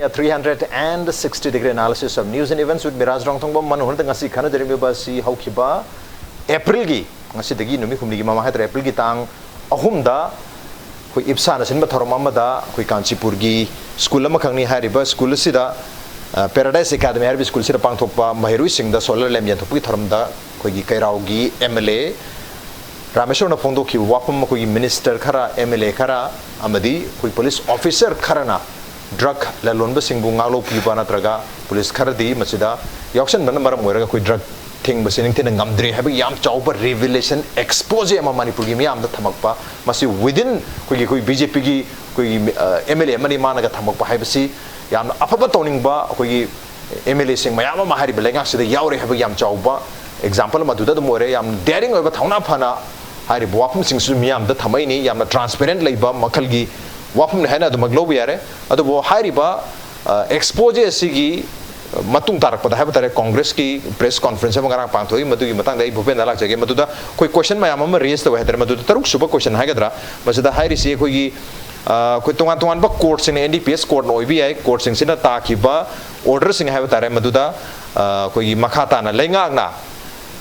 A three hundred and sixty degree analysis of news and events with Miraj Rongthongbam꯫ ꯃꯅꯨꯡ ꯍꯨꯠꯇ ꯉꯁꯤ ꯈꯟꯅꯖꯔꯤꯕ ꯑꯁꯤ ꯍꯧꯈꯤꯕ ꯑꯦꯄ꯭ꯔꯤꯜꯒꯤ, ꯉꯁꯤꯗꯒꯤ ꯅꯨꯃꯤꯠ ꯍꯨꯝꯅꯤꯒꯤ ꯃꯃꯥꯡ ꯍꯥꯏꯇꯥꯔꯦ, ꯑꯦꯄ꯭ꯔꯤꯜꯒꯤ ꯇꯥꯡ ꯑꯍꯨꯝꯗ ꯑꯩꯈꯣꯏ ꯏꯞꯁꯥꯅ ꯁꯤꯟꯕ ꯊꯧꯔꯝ ꯑꯃꯗ ꯑꯩꯈꯣꯏ ꯀꯥꯟꯆꯤꯄꯨꯔꯒꯤ ꯁ꯭ꯀꯨꯜ ꯑꯃꯈꯛꯅꯤ꯫ ꯍꯥꯏꯔꯤꯕ ꯁ꯭ꯀꯨꯜ ꯑꯁꯤꯗ, ꯑ, Paradise Academy ꯍꯥꯏꯔꯤꯕ ꯁ꯭ꯀꯨꯜ ꯑꯁꯤꯗ ꯄꯥꯡꯊꯣꯛꯄ ꯃꯍꯩꯔꯣꯏꯁꯤꯡꯗ solar lamp ꯌꯦꯟꯊꯣꯛꯄꯒꯤ ꯊꯧꯔꯝꯗ ꯑꯩꯈꯣꯏꯒꯤ ꯀꯩꯔꯥꯎꯒꯤ M L A ꯔꯥꯃꯦꯁꯣꯔꯅ ꯐꯣꯡꯗꯣꯛꯈꯤꯕ ꯋꯥꯐꯝ, ꯑꯩꯈꯣꯏꯒꯤ minister ꯈꯔ, M L A ꯈꯔ ꯑꯃꯗꯤ ꯑꯩꯈꯣꯏ police officer ꯈꯔꯅ drug ꯂꯂꯣꯟꯕꯁꯤꯡꯕꯨ ꯉꯥꯛꯂꯧꯄꯤꯕ ꯅꯠꯇ꯭ꯔꯒ police ꯈꯔꯗꯤ ꯃꯁꯤꯗ ꯌꯥꯎꯁꯟꯕꯅ ꯃꯔꯝ ꯑꯣꯏꯔꯒ ꯑꯩꯈꯣꯏ drug ꯊꯤꯡꯕꯁꯤ ꯅꯤꯡꯊꯤꯅ ꯉꯝꯗ꯭ꯔꯦ ꯍꯥꯏꯕꯒꯤ ꯌꯥꯝ ꯆꯥꯎꯕ revelation, expose ꯑꯃ ꯃꯅꯤꯄꯨꯔꯒꯤ ꯃꯤꯌꯥꯝꯗ ꯊꯝꯃꯛꯄ, ꯃꯁꯤ within ꯑꯩꯈꯣꯏꯒꯤ, ꯑꯩꯈꯣꯏ B J P ꯒꯤ ꯑꯩꯈꯣꯏꯒꯤ, ꯑ, M L A ꯑꯃꯅꯤ ꯃꯥꯅꯒ ꯊꯝꯃꯛꯄ ꯍꯥꯏꯕꯁꯤ ꯌꯥꯝꯅ ꯑꯐꯕ ꯇꯧꯅꯤꯡꯕ ꯑꯩꯈꯣꯏꯒꯤ M L A ꯁꯤꯡ ꯃꯌꯥꯝ ꯑꯃ ꯍꯥꯏꯔꯤꯕ ꯂꯩꯉꯥꯛꯁꯤꯗ ꯌꯥꯎꯔꯦ ꯍꯥꯏꯕꯒꯤ ꯌꯥꯝ ꯆꯥꯎꯕ example ꯑꯃ ꯑꯗꯨꯗ ꯑꯗꯨꯝ ꯑꯣꯏꯔꯦ꯫ ꯌꯥꯝ daring ꯑꯣꯏꯕ, ꯊꯧꯅꯥ ꯐꯅ ꯍꯥꯏꯔꯤꯕ ꯋꯥꯐꯝꯁꯤꯡꯁꯤꯁꯨ ꯃꯤꯌꯥꯝꯗ ꯊꯝꯃꯛꯏꯅꯤ꯫ ꯌꯥꯝꯅ transparent ꯂꯩꯕ ꯃꯈꯜꯒꯤ ꯋꯥꯐꯝꯅꯤ ꯍꯥꯏꯅ ꯑꯗꯨꯃꯛ ꯂꯧꯕ ꯌꯥꯔꯦ꯫ ꯑꯗꯨꯕꯨ ꯍꯥꯏꯔꯤꯕ, ꯑ, expose ꯑꯁꯤꯒꯤ ꯃꯇꯨꯡ ꯇꯥꯔꯛꯄꯗ ꯍꯥꯏꯕ ꯇꯥꯔꯦ, ꯀꯣꯡꯒ꯭ꯔꯦꯁꯀꯤ press conference ꯑꯃ ꯉꯔꯥꯡ ꯄꯥꯡꯊꯣꯛꯏ꯫ ꯃꯗꯨꯒꯤ ꯃꯇꯥꯡꯗ ꯑꯩ ꯚꯨꯄꯦꯟꯗ ꯂꯥꯛꯆꯒꯦ꯫ ꯃꯗꯨꯗ ꯑꯩꯈꯣꯏ question ꯃꯌꯥꯝ ꯑꯃ raise ꯇꯧꯋꯦ ꯍꯥꯏ ꯇꯥꯔꯦ꯫ ꯃꯗꯨꯗ ꯇꯔꯨꯛ ꯁꯨꯕ question ꯍꯥꯏꯒꯗ꯭ꯔꯥ, ꯃꯁꯤꯗ ꯍꯥꯏꯔꯤꯁꯤ ꯑꯩꯈꯣꯏꯒꯤ, ꯑ, ꯑꯩꯈꯣꯏ ꯇꯣꯉꯥꯟ ꯇꯣꯉꯥꯟꯕ courtꯁꯤꯡꯅ, N D P S courtꯅ ꯑꯣꯏꯕ ꯌꯥꯏ, courtꯁꯤꯡꯁꯤꯅ ꯇꯥꯈꯤꯕ orderꯁꯤꯡ ꯍꯥꯏꯕ ꯇꯥꯔꯦ, ꯃꯗꯨꯗ, ꯑ, ꯑꯩꯈꯣꯏꯒꯤ ꯃꯈꯥ ꯇꯥꯅ ꯂꯩꯉꯥꯛꯅ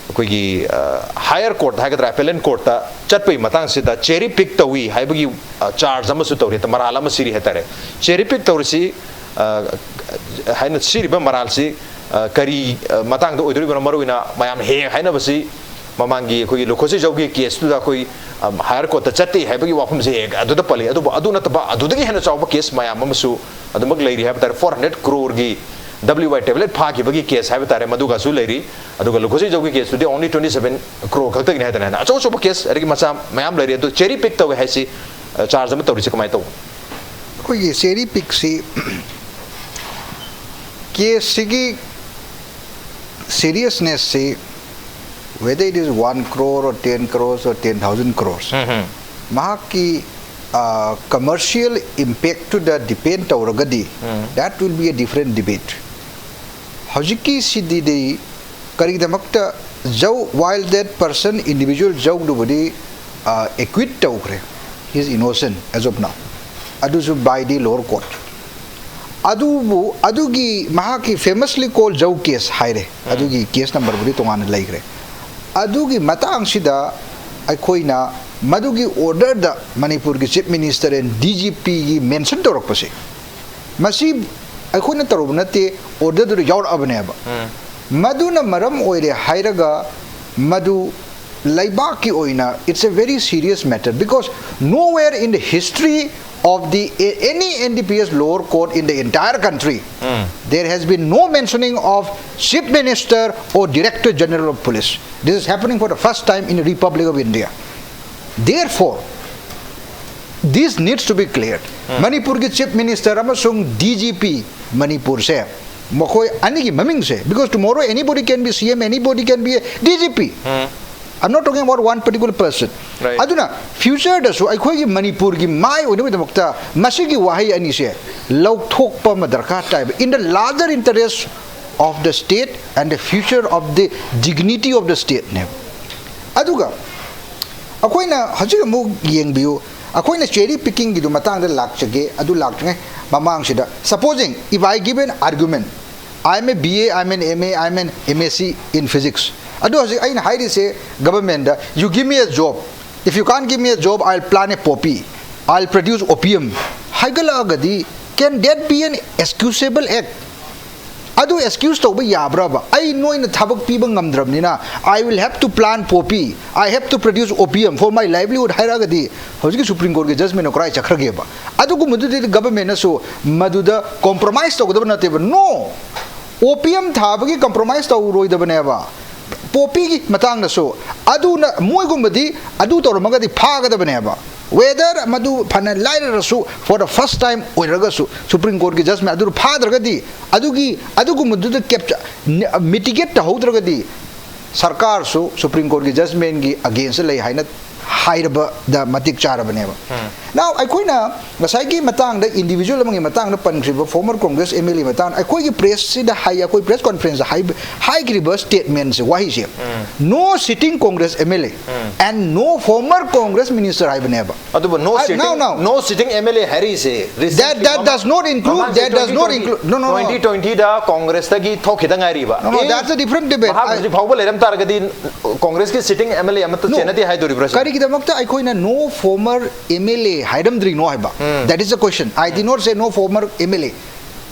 ꯑꯩꯈꯣꯏꯒꯤ, ꯑ, higher court ꯍꯥꯏꯒꯗ꯭ꯔꯥ, appellate courtꯇ ꯆꯠꯄꯒꯤ ꯃꯇꯥꯡꯁꯤꯗ cherry pick ꯇꯧꯏ ꯍꯥꯏꯕꯒꯤ, ꯑ, charge ꯑꯃꯁꯨ ꯇꯧꯔꯤ, ꯃꯔꯥꯜ ꯑꯃ ꯁꯤꯔꯤ ꯍꯥꯏ ꯇꯥꯔꯦ꯫ Cherry pick ꯇꯧꯔꯤꯁꯤ, ꯑ, ꯍꯥꯏꯅ ꯁꯤꯔꯤꯕ ꯃꯔꯥꯜꯁꯤ, ꯑ, ꯀꯔꯤ, ꯑ, ꯃꯇꯥꯡꯗ ꯑꯣꯏꯗꯣꯔꯤꯕꯅꯣ? ꯃꯔꯨꯑꯣꯏꯅ ꯃꯌꯥꯝꯅ ꯍꯦꯛ ꯍꯦꯛ ꯍꯥꯏꯅꯕꯁꯤ, ꯃꯃꯥꯡꯒꯤ ꯑꯩꯈꯣꯏꯒꯤ ꯂꯨꯈꯣꯏ ꯁꯩꯖꯧꯒꯤ caseꯇꯨꯗ ꯑꯩꯈꯣꯏ, ꯑ, higher courtꯇ ꯆꯠꯇꯦ ꯍꯥꯏꯕꯒꯤ ꯋꯥꯐꯝꯁꯦ ꯍꯦꯛ ꯑꯗꯨꯗ ꯄꯜꯂꯤ꯫ ꯑꯗꯨꯕꯨ ꯑꯗꯨ ꯅꯠꯇꯕ ꯑꯗꯨꯗꯒꯤ ꯍꯦꯟꯅ ꯆꯥꯎꯕ case ꯃꯌꯥꯝ ꯑꯃꯁꯨ ꯑꯗꯨꯃꯛ ꯂꯩꯔꯤ ꯍꯥꯏꯕ ꯇꯥꯔꯦ꯫ Four hundred croreꯒꯤ W Y Tablet ꯐꯥꯈꯤꯕꯒꯤ case ꯍꯥꯏꯕ ꯇꯥꯔꯦ, ꯃꯗꯨꯒꯁꯨ ꯂꯩꯔꯤ꯫ ꯑꯗꯨꯒ ꯂꯨꯈꯨꯖꯩ ꯖꯧꯒꯤ case ꯇꯨꯗꯤ only twenty seven crore ꯈꯛꯇꯒꯤꯅꯤ ꯍꯥꯏꯗꯅ ꯍꯥꯏꯅ ꯑꯆꯧ ꯑꯆꯧꯕ case ꯑꯗꯒꯤ ꯃꯆꯥ ꯃꯌꯥꯝ ꯂꯩꯔꯤ꯫ ꯑꯗꯨ cherry pick ꯇꯧꯋꯦ ꯍꯥꯏꯁꯤ, ꯑ, charge ꯑꯃ ꯇꯧꯔꯤꯁꯦ ꯀꯃꯥꯏꯅ ꯇꯧꯕ? ꯑꯩꯈꯣꯏꯒꯤ cherry pick ꯁꯤ case ꯁꯤꯒꯤ seriousness ꯁꯤ, whether it is one crore or ten crores or ten thousand crores, ꯃꯍꯥꯛꯀꯤ commercial impact ꯇꯨꯗ depend ꯇꯧꯔꯒꯗꯤ, that will be a different debate. ꯍꯧꯖꯤꯛꯀꯤ ꯁꯤꯗꯤꯗꯤ ꯀꯔꯤꯒꯤꯗꯃꯛꯇ ꯖꯧ, while that person, individual ꯖꯧꯗꯨꯕꯨꯗꯤ acquit ꯇꯧꯈ꯭ꯔꯦ, he is innocent as of now, ꯑꯗꯨꯁꯨ by the lower court. ꯑꯗꯨꯕꯨ ꯑꯗꯨꯒꯤ ꯃꯍꯥꯛꯀꯤ famously called ꯖꯧ case ꯍꯥꯏꯔꯦ, ꯑꯗꯨꯒꯤ case number ꯕꯨꯗꯤ ꯇꯣꯉꯥꯟꯅ ꯂꯩꯈ꯭ꯔꯦ꯫ ꯑꯗꯨꯒꯤ ꯃꯇꯥꯡꯁꯤꯗ ꯑꯩꯈꯣꯏꯅ ꯃꯗꯨꯒꯤ order ꯗ ꯃꯅꯤꯄꯨꯔꯒꯤ Chief Minister and D G P ꯒꯤ mention ꯇꯧꯔꯛꯄꯁꯦ, ꯃꯁꯤ ꯑꯩꯈꯣꯏꯅ ꯇꯧꯔꯨꯕ ꯅꯠꯇꯦ, order ꯗꯨꯗ ꯌꯥꯎꯔꯛꯑꯕꯅꯦꯕ꯫ ꯃꯗꯨꯅ ꯃꯔꯝ ꯑꯣꯏꯔꯦ ꯍꯥꯏꯔꯒ ꯃꯗꯨ ꯂꯩꯕꯥꯛꯀꯤ ꯑꯣꯏꯅ, it's a very serious matter, because nowhere in the history of the any N D P S lower court in the entire country, there has been no mentioning of Chief Minister or Director General of Police. This is happening for the first time in the Republic of India. Therefore, this needs to be cleared. ꯃꯅꯤꯄꯨꯔꯒꯤ Chief Minister ꯑꯃꯁꯨꯡ D G P ꯃꯅꯤꯄꯨꯔꯁꯦ, ꯃꯈꯣꯏ ꯑꯅꯤꯒꯤ ꯃꯃꯤꯡꯁꯦ, because tomorrow anybody can be C M, anybody can be a D G P. I'm not talking about one particular person. Right. ꯑꯗꯨꯅ future ꯗꯁꯨ ꯑꯩꯈꯣꯏꯒꯤ ꯃꯅꯤꯄꯨꯔꯒꯤ ꯃꯥꯏ ꯑꯣꯏꯅꯕꯒꯤꯗꯃꯛꯇ ꯃꯁꯤꯒꯤ ꯋꯥꯍꯩ ꯑꯅꯤꯁꯦ ꯂꯧꯊꯣꯛꯄ ꯑꯃ ꯗꯔꯀꯥꯔ ꯇꯥꯏꯕ, in the larger interest of the state and the future of the dignity of the state ꯅꯦꯕ꯫ ꯑꯗꯨꯒ ꯑꯩꯈꯣꯏꯅ ꯍꯧꯖꯤꯛ ꯑꯃꯨꯛ ꯌꯦꯡꯕꯤꯌꯨ, ꯑꯩꯈꯣꯏꯅ cherry picking ꯒꯤꯗꯨ ꯃꯇꯥꯡꯗ ꯂꯥꯛꯆꯒꯦ꯫ ꯑꯗꯨ ꯂꯥꯛꯇ꯭ꯔꯤꯉꯩ ꯃꯃꯥꯡꯁꯤꯗ, supposing if I give an argument, I am a B A, I am an M A, I am an M S C in physics. ꯑꯗꯨ ꯍꯧꯖꯤꯛ ꯑꯩꯅ ꯍꯥꯏꯔꯤꯁꯦ government the, "You give me a job. If you can't give me a job, I'll plant a poppy. I'll produce opium." ꯍꯥꯏꯒꯠꯂꯛꯑꯒꯗꯤ, can that be an excusable act? ꯑꯗꯨ excuse ꯇꯧꯕ ꯌꯥꯕ꯭ꯔꯕ? "ꯑꯩ ꯅꯣꯏꯅ ꯊꯕꯛ ꯄꯤꯕ ꯉꯝꯗ꯭ꯔꯕꯅꯤꯅ, I will have to plant poppy, I have to produce opium for my livelihood" ꯍꯥꯏꯔꯛꯑꯒꯗꯤ ꯍꯧꯖꯤꯛꯀꯤ ꯁꯨꯄ꯭ꯔꯤꯝ ꯀꯣꯔꯠꯀꯤ ꯖꯖꯃꯦꯟꯗꯣ ꯀꯗꯥꯏ ꯆꯠꯈ꯭ꯔꯒꯦꯕ? ꯑꯗꯨꯒꯨꯝꯕꯗꯨꯗꯤ ꯒꯚꯔꯟꯃꯦꯟꯅꯁꯨ ꯃꯗꯨꯗ ꯀꯣꯝꯄ꯭ꯔꯣꯃꯥꯏꯁ ꯇꯧꯒꯗꯕ ꯅꯠꯇꯦꯕ꯫ ꯅꯣ, ꯑꯣꯄꯤꯌꯝ ꯊꯥꯕꯒꯤ ꯀꯣꯝꯄ꯭ꯔꯣꯃꯥꯏꯁ ꯇꯧꯔꯣꯏꯗꯕꯅꯦꯕ꯫ ꯄꯣꯄꯤꯒꯤ ꯃꯇꯥꯡꯗꯁꯨ, ꯑꯗꯨꯅ ꯃꯣꯏꯒꯨꯝꯕꯗꯤ ꯑꯗꯨ ꯇꯧꯔꯝꯃꯒꯗꯤ ꯐꯥꯒꯗꯕꯅꯦꯕ꯫ Whether ꯃꯗꯨ ꯐꯅ ꯂꯥꯏꯔꯔꯁꯨ, for the first time ꯑꯣꯏꯔꯒꯁꯨ, ꯁꯨꯄ꯭ꯔꯤꯝ ꯀꯣꯔꯠꯀꯤ ꯖꯖꯃꯦꯟ ꯑꯗꯨ ꯐꯥꯗ꯭ꯔꯒꯗꯤ, ꯑꯗꯨꯒꯤ, ꯑꯗꯨꯒꯨꯝꯕꯗꯨꯗ ꯀꯦꯞꯆ-, ꯃꯤꯇꯤꯒꯦꯠ ꯇꯧꯍꯧꯗ꯭ꯔꯒꯗꯤ, ꯁꯔꯀꯥꯔꯁꯨ ꯁꯨꯄ꯭ꯔꯤꯝ ꯀꯣꯔꯠꯀꯤ ꯖꯖꯃꯦꯟꯒꯤ ꯑꯒꯦꯟꯁꯇ ꯂꯩ ꯍꯥꯏꯅ ꯍꯥꯏꯔꯕꯗ ꯃꯇꯤꯛ ꯆꯥꯔꯕꯅꯦꯕ꯫ Now, ꯑꯩꯈꯣꯏꯅ ꯉꯁꯥꯏꯒꯤ ꯃꯇꯥꯡꯗ, ꯏꯟꯗꯤꯕꯤꯖꯨꯋꯦꯜ ꯑꯃꯒꯤ ꯃꯇꯥꯡꯗ ꯄꯟꯈ꯭ꯔꯤꯕ, former Congress M L A ꯃꯇꯥꯡꯗ, ꯑꯩꯈꯣꯏꯒꯤ ꯄ꯭ꯔꯦꯁꯁꯤꯗ ꯍꯥꯏ, ꯑꯩꯈꯣꯏ ꯄ꯭ꯔꯦꯁ ꯀꯣꯟꯐ꯭ꯔꯦꯟꯁꯇ ꯍꯥꯏꯕ, ꯍꯥꯏꯈ꯭ꯔꯤꯕ ꯁ꯭ꯇꯦꯠꯃꯦꯟꯁꯦ, ꯋꯥꯍꯩꯁꯦ, "No sitting Congress M L A and no former Congress minister" ꯍꯥꯏꯕꯅꯦꯕ꯫ ꯑꯗꯨꯕꯨ no I- sitting, no, no. No sitting M L A ꯍꯥꯏꯔꯤꯁꯦ, recently That, that ꯃꯃꯥꯡ-, does not include, ꯃꯃꯥꯡ that does not twenty twenty, include, no, no, no, no. Twenty twenty ꯗ ꯀꯣꯡꯒ꯭ꯔꯦꯁꯇꯒꯤ ꯊꯣꯛꯈꯤꯗ ꯉꯥꯏꯔꯤꯕ꯫ No, no, A, that's a different debate. ꯃꯍꯥꯛ I- ꯍꯧꯖꯤꯛ ꯐꯥꯎꯕ ꯂꯩꯔꯝ ꯇꯥꯔꯒꯗꯤ ꯀꯣꯡꯒ꯭ꯔꯦꯁꯀꯤ sitting M L A ꯑꯃꯠꯇ No. ꯆꯦꯟꯅꯗꯦ ꯍꯥꯏꯗꯣꯔꯤꯕ꯭ꯔꯥ ꯁꯤꯅꯤ? ꯀꯔꯤꯒꯤꯗꯃꯛꯇ ꯑꯩꯈꯣꯏꯅ "No former M L A" ꯍꯥꯏꯔꯝꯗ꯭ꯔꯤꯅꯣ ꯍꯥꯏꯕ? That is the question. I did not say "No former M L A."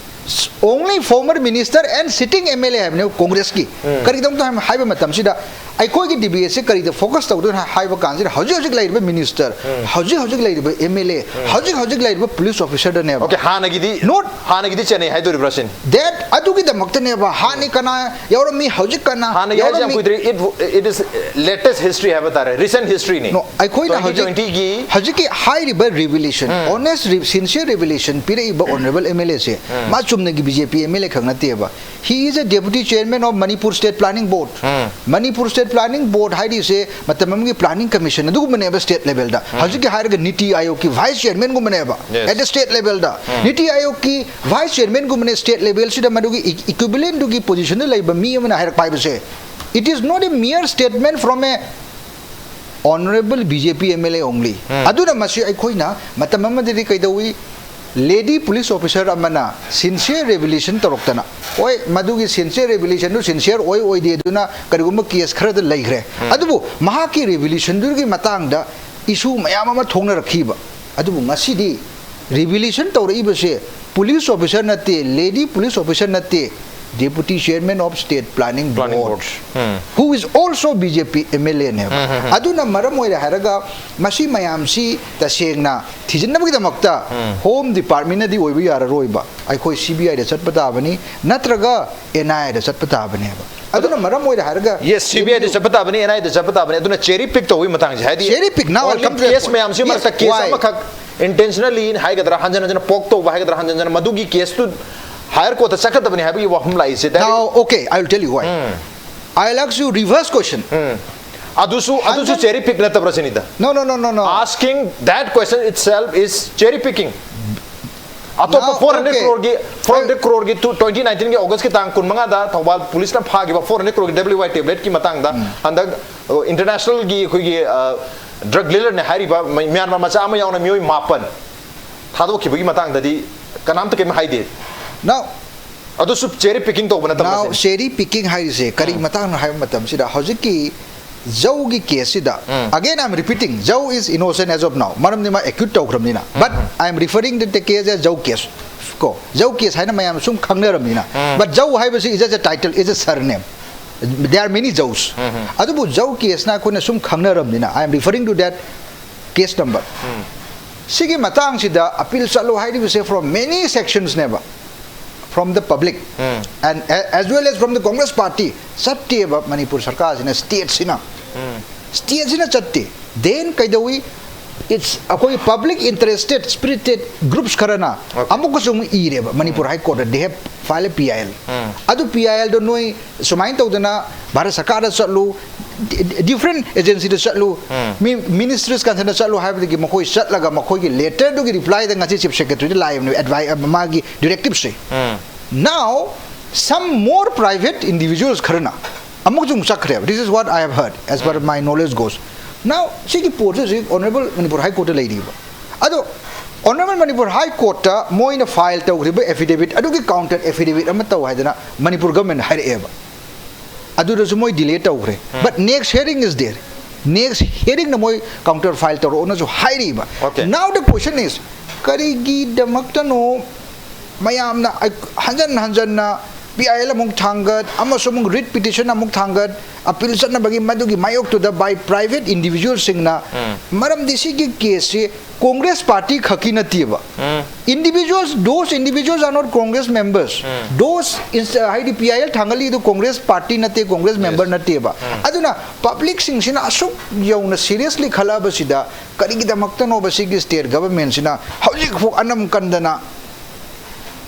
Only former minister and sitting M L A" ꯍꯥꯏꯕꯅꯦꯕ ꯀꯣꯡꯒ꯭ꯔꯦꯁꯀꯤ꯫ ꯀꯔꯤꯒꯤꯗꯃꯛꯇ ꯍꯥꯏ-, ꯍꯥꯏꯕ ꯃꯇꯝꯁꯤꯗ, ꯑꯩꯈꯣꯏꯒꯤ ꯗꯤꯕꯦꯠꯁꯦ ꯀꯔꯤꯗ ꯐꯣꯀꯁ ꯇꯧꯗꯣꯏꯅꯣ ꯍꯥꯏꯕ ꯀꯥꯟꯁꯤꯗ, ꯍꯧꯖꯤꯛ ꯍꯧꯖꯤꯛ ꯂꯩꯔꯤꯕ ꯃꯤꯅꯤꯁꯇꯔ, ꯍꯧꯖꯤꯛ ꯍꯧꯖꯤꯛ ꯂꯩꯔꯤꯕ ꯑꯦꯝ ꯑꯦꯜ ꯑꯦ, ꯍꯧꯖꯤꯛ ꯍꯧꯖꯤꯛ ꯂꯩꯔꯤꯕ ꯄꯨꯂꯤꯁ ꯑꯣꯐꯤꯁꯔꯗꯅꯦꯕ꯫ Okay, ꯍꯥꯟꯅꯒꯤꯗꯤ, Not ꯍꯥꯟꯅꯒꯤꯗꯤ ꯆꯦꯟꯅꯩ ꯍꯥꯏꯗꯣꯔꯤꯕ꯭ꯔꯥ ꯁꯤꯅꯤ? That, ꯑꯗꯨꯒꯤꯗꯃꯛꯇꯅꯦꯕ, ꯍꯥꯟꯅ ꯀꯅꯥ ꯌꯥꯎꯔꯝꯃꯤ, ꯍꯧꯖꯤꯛ ꯀꯅꯥ ꯍꯥꯟꯅꯒꯤ ꯍꯥꯏꯁꯦ ꯌꯥꯝ ꯌꯥꯎꯔꯝꯃꯤ? ꯀꯨꯏꯗ꯭ꯔꯤ, it, it is latest history ꯍꯥꯏꯕ ꯇꯥꯔꯦ, recent history ꯅꯤ꯫ No, ꯑꯩꯈꯣꯏꯅ ꯍꯧꯖꯤꯛ, twenty twenty ꯒꯤ ꯍꯧꯖꯤꯛꯀꯤ ꯍꯥꯏꯔꯤꯕ ꯔꯤꯚꯤꯂꯦꯁꯟ, honest, sincere revelation ꯄꯤꯔꯛꯏꯕ ꯑꯣꯅꯔꯦꯕꯜ ꯑꯦꯝ ꯑꯦꯜ ꯑꯦꯁꯦ, ꯃꯥ ꯆꯨꯝꯅꯒꯤ B J P M L A ꯈꯛ ꯅꯠꯇꯦꯕ꯫ He is a deputy chairman of Manipur State Planning Board. Manipur State Planning Board ꯍꯥꯏꯔꯤꯁꯦ ꯃꯇꯝ ꯑꯃꯒꯤ ꯄ꯭ꯂꯥꯅꯤꯡ ꯀꯃꯤꯁꯟ ꯑꯗꯨꯒꯨꯝꯕꯅꯦꯕ, ꯁ꯭ꯇꯦꯠ ꯂꯦꯚꯦꯜꯗ꯫ ꯍꯧꯖꯤꯛꯀꯤ ꯍꯥꯏꯔꯒ ꯅꯤꯇꯤ ꯑꯥꯌꯣꯒꯀꯤ ꯚꯥꯏꯁ ꯆꯤꯌꯔꯃꯦꯟꯒꯨꯝꯕꯅꯦꯕ, Yes. at the state level ꯗ꯫ ꯅꯤꯇꯤ ꯑꯥꯌꯣꯒꯀꯤ ꯚꯥꯏꯁ ꯆꯤꯌꯔꯃꯦꯟꯒꯨꯝꯕꯅꯦ ꯁ꯭ꯇꯦꯠ ꯂꯦꯚꯦꯜꯁꯤꯗ, ꯃꯗꯨꯒꯤ ꯏ-, ꯏꯀ꯭ꯋꯤꯕꯤꯂꯦꯟꯗꯨꯒꯤ ꯄꯣꯖꯤꯁꯟꯗ ꯂꯩꯕ ꯃꯤ ꯑꯃꯅ ꯍꯥꯏꯔꯛꯄ ꯍꯥꯏꯕꯁꯦ, it is not a mere statement from a honourable B J P M L A only. ꯑꯗꯨꯅ ꯃꯁꯤ ꯑꯩꯈꯣꯏꯅ ꯃꯇꯝ ꯑꯃꯗꯗꯤ ꯀꯩꯗꯧꯏ, ꯂꯦꯗꯤ ꯄꯨꯂꯤꯁ ꯑꯣꯐꯤꯁꯔ ꯑꯃꯅ ꯁꯤꯟꯁꯤꯌꯔ ꯔꯤꯚꯤꯂꯦꯁꯟ ꯇꯧꯔꯛꯇꯅ, ꯍꯣꯏ, ꯃꯗꯨꯒꯤ ꯁꯤꯟꯁꯤꯌꯔ ꯔꯤꯚꯤꯂꯦꯁꯟꯗꯨ ꯁꯤꯟꯁꯤꯌꯔ ꯑꯣꯏ ꯑꯣꯏꯗꯦ ꯑꯗꯨꯅ ꯀꯔꯤꯒꯨꯝꯕ ꯀꯦꯁ ꯈꯔꯗ ꯂꯩꯈ꯭ꯔꯦ꯫ ꯑꯗꯨꯕꯨ ꯃꯍꯥꯛꯀꯤ ꯔꯤꯚꯤꯂꯦꯁꯟꯗꯨꯒꯤ ꯃꯇꯥꯡꯗ ꯏꯁꯨ ꯃꯌꯥꯝ ꯑꯃ ꯊꯣꯛꯅꯔꯛꯈꯤꯕ꯫ ꯑꯗꯨꯕꯨ ꯉꯁꯤꯗꯤ ꯔꯤꯚꯤꯂꯦꯁꯟ ꯇꯧꯔꯛꯏꯕꯁꯦ ꯄꯨꯂꯤꯁ ꯑꯣꯐꯤꯁꯔ ꯅꯠꯇꯦ, ꯂꯦꯗꯤ ꯄꯨꯂꯤꯁ ꯑꯣꯐꯤꯁꯔ ꯅꯠꯇꯦ, Deputy Chairman of State Planning Planning Board, Board. who is also B J P M L A ꯅꯦꯕ꯫ ꯑꯗꯨꯅ ꯃꯔꯝ ꯑꯣꯏꯔꯦ ꯍꯥꯏꯔꯒ ꯃꯁꯤ ꯃꯌꯥꯝꯁꯤ ꯇꯁꯦꯡꯅ ꯊꯤꯖꯤꯟꯅꯕꯒꯤꯗꯃꯛꯇ Home Department ꯅꯗꯤ ꯑꯣꯏꯕ ꯌꯥꯔꯔꯣꯏꯕ, ꯑꯩꯈꯣꯏ C B I ꯗ ꯆꯠꯄ ꯇꯥꯕꯅꯤ, ꯅꯠꯇ꯭ꯔꯒ N I A ꯗ ꯆꯠꯄ ꯇꯥꯕꯅꯦꯕ꯫ ꯑꯗꯨꯅ ꯃꯔꯝ ꯑꯣꯏꯔꯦ ꯍꯥꯏꯔꯒ Yes, C B I ꯗ ꯆꯠꯄ ꯇꯥꯕꯅꯤ, N I A ꯗ ꯆꯠꯄ ꯇꯥꯕꯅꯤ꯫ ꯑꯗꯨꯅ cherry pick ꯇꯧꯕꯒꯤ ꯃꯇꯥꯡꯁꯦ, ꯍꯥꯏꯗꯤ Cherry pick, now I'll only come to that case point. ꯃꯌꯥꯝꯁꯤ Yes, ꯃꯔꯛꯇ case why? ꯑꯃꯈꯛ intentionally ꯍꯥꯏꯒꯗ꯭ꯔꯥ, ꯍꯟꯖꯟ ꯍꯟꯖꯟꯅ poke ꯇꯧꯕ ꯍꯥꯏꯒꯗ꯭ꯔꯥ, ꯍꯟꯖꯟ ꯍꯟꯖꯟꯅ ꯃꯗꯨꯒꯤ case ꯇꯨ higher court ꯇ ꯆꯠꯀꯗꯕꯅꯤ ꯍꯥꯏꯕꯒꯤ ꯋꯥꯐꯝ ꯂꯥꯛꯏꯁꯦ꯫ That is- Now, okay, I will tell you why. I'll ask you reverse question. ꯑꯗꯨꯁꯨ ꯑꯗꯨꯁꯨ ꯍꯟꯖꯟ- cherry pick ꯅꯠꯇꯕ꯭ꯔꯥ ꯁꯤꯅꯤꯗ? No, no, no, no, no. Asking that question itself is cherry picking. ꯑꯇꯣꯞꯄ Now, four hundred okay. crore ꯒꯤ, four hundred crore ꯒꯤ two, twenty nineteen ꯒꯤ August ꯀꯤ ꯇꯥꯡ ꯀꯨꯟꯃꯉꯥꯗ ꯊꯧꯕꯥꯜ police ꯅ ꯐꯥꯈꯤꯕ four hundred crore ꯒꯤ W Y tablet ꯀꯤ ꯃꯇꯥꯡꯗ ꯍꯟꯗꯛ international ꯒꯤ ꯑꯩꯈꯣꯏꯒꯤ drug dealer ꯅꯦ ꯍꯥꯏꯔꯤꯕ ꯃ꯭ꯌꯥꯟꯃꯥꯔ ꯃꯆꯥ ꯑꯃ ꯌꯥꯎꯅ ꯃꯤꯑꯣꯏ ꯃꯥꯄꯟ ꯊꯥꯗꯣꯛꯈꯤꯕꯒꯤ ꯃꯇꯥꯡꯗꯗꯤ ꯀꯅꯥꯝꯇ ꯀꯩꯝ ꯍꯥꯏꯗꯦ꯫ Now, ꯑꯗꯨꯁꯨ cherry picking ꯇꯧꯕ ꯅꯠꯇꯕ꯭ꯔꯥ now ꯁꯤꯅꯤ? Cherry picking ꯍꯥꯏꯔꯤꯁꯦ ꯀꯔꯤ ꯃꯇꯥꯡꯅꯣ ꯍꯥꯏꯕ ꯃꯇꯝꯁꯤꯗ, ꯍꯧꯖꯤꯛꯀꯤ ꯖꯧꯒꯤ case ꯁꯤꯗ, again I am repeating, Zhou is innocent as of now, ꯃꯔꯝꯗꯤ ꯃꯥ accused ꯇꯧꯈ꯭ꯔꯕꯅꯤꯅ, but I am referring to the case as Zhou case ꯀꯣ, Zhou case ꯍꯥꯏꯅ ꯃꯌꯥꯝ ꯁꯨꯝ ꯈꯪꯅꯔꯕꯅꯤꯅ, but Zhou ꯍꯥꯏꯕꯁꯤ is just a title, is a surname, there are many Zhous. ꯑꯗꯨꯕꯨ Zhou case ꯅ ꯑꯩꯈꯣꯏꯅ ꯁꯨꯝ ꯈꯪꯅꯔꯕꯅꯤꯅ, I am referring to that case number. ꯁꯤꯒꯤ ꯃꯇꯥꯡꯁꯤꯗ appeal ꯆꯠꯂꯣ ꯍꯥꯏꯔꯤꯕꯁꯦ from many sections ꯅꯦꯕ, from the public and a- as well as from the Congress party. ꯆꯠꯇꯦꯕ ꯃꯅꯤꯄꯨꯔ ꯁꯔꯀꯥꯔꯁꯤꯅ, state ꯁꯤꯅ, state ꯁꯤꯅ ꯆꯠꯇꯦ꯫ Then ꯀꯩꯗꯧꯏ? It's ꯑꯩꯈꯣꯏꯒꯤ public interested spirited groups ꯈꯔꯅ ꯑꯃꯨꯛꯀꯁꯨ ꯑꯃꯨꯛ ꯏꯔꯦꯕ ꯃꯅꯤꯄꯨꯔ High Court ꯇ, they have filed a P I L. ꯑꯗꯨ P I L ꯗꯣ ꯅꯣꯏ ꯁꯨꯃꯥꯏꯅ ꯇꯧꯗꯅ ꯚꯥꯔꯠ ꯁꯔꯀꯥꯔꯗ ꯆꯠꯂꯨ, di- different agency ꯗ ꯆꯠꯂꯨ, ꯃꯤ ministries concern ꯗ ꯆꯠꯂꯨ ꯍꯥꯏꯕꯗꯒꯤ ꯃꯈꯣꯏ ꯆꯠꯂꯒ ꯃꯈꯣꯏꯒꯤ letter ꯗꯨꯒꯤ reply ꯗ ꯉꯁꯤ Chief Secretary ꯗ ꯂꯥꯛꯏꯕꯅꯦꯕ, advi- ꯃꯥꯒꯤ directive ꯁꯦ꯫ Now some more private individuals ꯈꯔꯅ ꯑꯃꯨꯛꯁꯨ ꯑꯃꯨꯛ ꯆꯠꯈ꯭ꯔꯦꯕ, this is what I have heard as per my knowledge goes. Now ꯁꯤꯒꯤ ꯄꯣꯠꯁꯤ ꯍꯧꯖꯤꯛ Honourable Manipur High Court ꯇ ꯂꯩꯔꯤꯕ꯫ ꯑꯗꯣ Honourable Manipur High Court ꯇ ꯃꯣꯏꯅ file ꯇꯧꯈ꯭ꯔꯤꯕ affidavit ꯑꯗꯨꯒꯤ counter affidavit ꯑꯃ ꯇꯧ ꯍꯥꯏꯗꯅ ꯃꯅꯤꯄꯨꯔ government ꯍꯥꯏꯔꯛꯑꯦꯕ꯫ ꯑꯗꯨꯗꯁꯨ ꯃꯣꯏ delay ꯇꯧꯈ꯭ꯔꯦ, but next hearing is there. Next hearing ꯗ ꯃꯣꯏ counter file ꯇꯧꯔꯛꯑꯣꯅꯁꯨ ꯍꯥꯏꯔꯤꯕ꯫ Okay. Now the question is, ꯀꯔꯤꯒꯤꯗꯃꯛꯇꯅꯣ ꯃꯌꯥꯝꯅ ꯑꯩ- ꯍꯟꯖꯟ ꯍꯟꯖꯟꯅ ꯄꯤ ꯑꯥꯏ ꯑꯦꯜ ꯑꯃꯨꯛ ꯊꯥꯡꯒꯠ, ꯑꯃꯁꯨꯡ ꯑꯃꯨꯛ ꯔꯤꯠ ꯄꯤꯇꯤꯁꯟ ꯑꯃꯨꯛ ꯊꯥꯡꯒꯠ, ꯑꯄꯤꯜ ꯆꯠꯅꯕꯒꯤ ꯃꯗꯨꯒꯤ ꯃꯥꯌꯣꯛꯇꯨꯗ by private individualꯁꯤꯡꯅ, ꯎꯝ꯫ ꯃꯔꯝꯗꯤ ꯁꯤꯒꯤ ꯀꯦꯁꯁꯤ ꯀꯣꯡꯒ꯭ꯔꯦꯁ ꯄꯥꯔꯇꯤ ꯈꯛꯀꯤ ꯅꯠꯇꯦꯕ꯫ ꯎꯝ꯫ Individuals, those individuals are not Congress members. Um. Those ins-, ꯍꯥꯏꯗꯤ ꯄꯤ ꯑꯥꯏ ꯑꯦꯜ ꯊꯥꯡꯒꯠꯂꯤꯗꯨ ꯀꯣꯡꯒ꯭ꯔꯦꯁ ꯄꯥꯔꯇꯤ ꯅꯠꯇꯦ, ꯀꯣꯡꯒ꯭ꯔꯦꯁ ꯃꯦꯝꯕꯔ ꯅꯠꯇꯦꯕ꯫ ꯎꯝ꯫ ꯑꯗꯨꯅ ꯄꯕ꯭ꯂꯤꯛꯁꯤꯡꯁꯤꯅ ꯑꯁꯨꯛ ꯌꯧꯅ ꯁꯤꯔꯤꯌꯁꯂꯤ ꯈꯜꯂꯛꯑꯕꯁꯤꯗ ꯀꯔꯤꯒꯤꯗꯃꯛꯇꯅꯣꯕ ꯁꯤꯒꯤ ꯁ꯭ꯇꯦꯠ ꯒꯚꯔꯟꯃꯦꯟꯁꯤꯅ ꯍꯧꯖꯤꯛꯐꯥꯎ ꯑꯅꯝ ꯀꯟꯗꯅ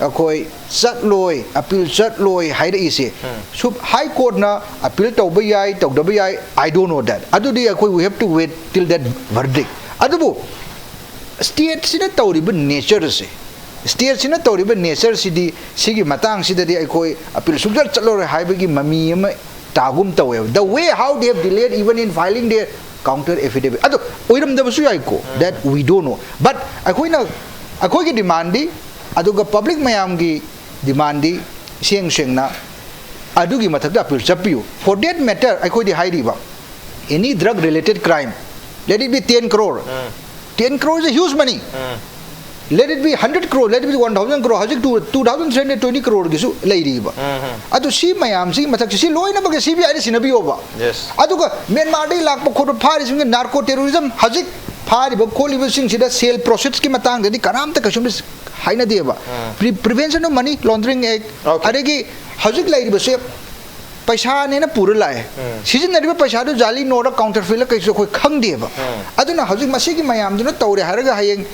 ꯑꯩꯈꯣꯏ ꯆꯠꯂꯣꯏ, ꯑꯄꯤꯜ ꯆꯠꯂꯣꯏ ꯍꯥꯏꯔꯛꯏꯁꯦ? ꯎꯝ꯫ ꯁꯨꯞ-, ꯍꯥꯏ ꯀꯣꯔꯠꯅ ꯑꯄꯤꯜ ꯇꯧꯕ ꯌꯥꯏ, ꯇꯧꯗꯕ ꯌꯥꯏ, I don't know that. ꯑꯗꯨꯗꯤ ꯑꯩꯈꯣꯏ we have to wait till that verdict. ꯑꯗꯨꯕꯨ ꯁ꯭ꯇꯦꯠꯁꯤꯅ ꯇꯧꯔꯤꯕ ꯅꯦꯆꯔꯁꯦ, ꯁ꯭ꯇꯦꯠꯁꯤꯅ ꯇꯧꯔꯤꯕ ꯅꯦꯆꯔꯁꯤꯗꯤ ꯁꯤꯒꯤ ꯃꯇꯥꯡꯁꯤꯗꯗꯤ ꯑꯩꯈꯣꯏ ꯑꯄꯤꯜ ꯁꯨꯡꯆꯠ ꯆꯠꯂꯔꯣꯏ ꯍꯥꯏꯕꯒꯤ ꯃꯃꯤ ꯑꯃ ꯇꯥꯒꯨꯝ ꯇꯧꯋꯦꯕ꯫ The way how they have delayed even in filing their counter affidavit. ꯑꯗꯣ ꯑꯣꯏꯔꯝꯗꯕꯁꯨ ꯌꯥꯏꯀꯣ, that we don't know. But ꯑꯩꯈꯣꯏꯅ, ꯑꯩꯈꯣꯏꯒꯤ ꯗꯤꯃꯥꯟꯗꯤ, ꯑꯗꯨꯒ ꯄꯕ꯭ꯂꯤꯛ ꯃꯌꯥꯝꯒꯤ ꯗꯤꯃꯥꯟꯗꯤ ꯁꯦꯡ ꯁꯦꯡꯅ ꯑꯗꯨꯒꯤ ꯃꯊꯛꯇ ꯑꯄꯤꯜ ꯆꯠꯄꯤꯌꯨ꯫ For that matter, ꯑꯩꯈꯣꯏꯗꯤ ꯍꯥꯏꯔꯤꯕ, any drug related crime, let it be ten crore. Um. Ten crore is a huge money. Um. Let it be hundred crore, let it be one thousand crore, ꯍꯧꯖꯤꯛ two, two thousand three hundred twenty crore ꯒꯤꯁꯨ ꯂꯩꯔꯤꯕ꯫ ꯎꯝ, ꯎꯝ꯫ ꯑꯗꯨ ꯁꯤ ꯃꯌꯥꯝꯁꯤꯒꯤ ꯃꯊꯛꯁꯤ, ꯁꯤ ꯂꯣꯏꯅꯃꯛ ꯁꯤ ꯕꯤ ꯑꯥꯏꯗ ꯁꯤꯟꯅꯕꯤꯌꯣꯕ꯫ Yes. ꯑꯗꯨꯒ ꯃ꯭ꯌꯥꯟꯃꯥꯔꯗꯒꯤ ꯂꯥꯛꯄ ꯈꯣꯠꯄ ꯐꯥꯔꯤꯁꯤꯡꯁꯦ narco terrorism, ꯍꯧꯖꯤꯛ ꯐꯥꯔꯤꯕ ꯈꯣꯠꯂꯤꯕꯁꯤꯡꯁꯤꯗ ꯁꯦꯜ ꯄ꯭ꯔꯣꯁꯦꯁꯀꯤ ꯃꯇꯥꯡꯗꯗꯤ ꯀꯅꯥꯝꯇ ꯀꯩꯁꯨꯝꯇ ꯍꯥꯏꯅꯗꯦꯕ꯫ ꯎꯝ꯫ Pre-, Prevention of Money Laundering Act, Okay. ꯑꯗꯒꯤ ꯍꯧꯖꯤꯛ ꯂꯩꯔꯤꯕꯁꯦ ꯄꯩꯁꯥꯅꯦꯅ ꯄꯨꯔ ꯂꯥꯛꯑꯦ꯫ ꯎꯝ꯫ ꯁꯤꯖꯤꯟꯅꯔꯤꯕ ꯄꯩꯁꯥꯗꯨ ꯖꯥꯂꯤ ꯅꯣꯠꯔ counterfeit ꯂ ꯀꯩꯁꯨ ꯑꯩꯈꯣꯏ ꯈꯪꯗꯦꯕ꯫ ꯎꯝ꯫ ꯑꯗꯨꯅ ꯍꯧꯖꯤꯛ ꯃꯁꯤꯒꯤ ꯃꯌꯥꯝꯗꯨꯅ ꯇꯧꯔꯦ ꯍꯥꯏꯔꯒ ꯍꯌꯦꯡ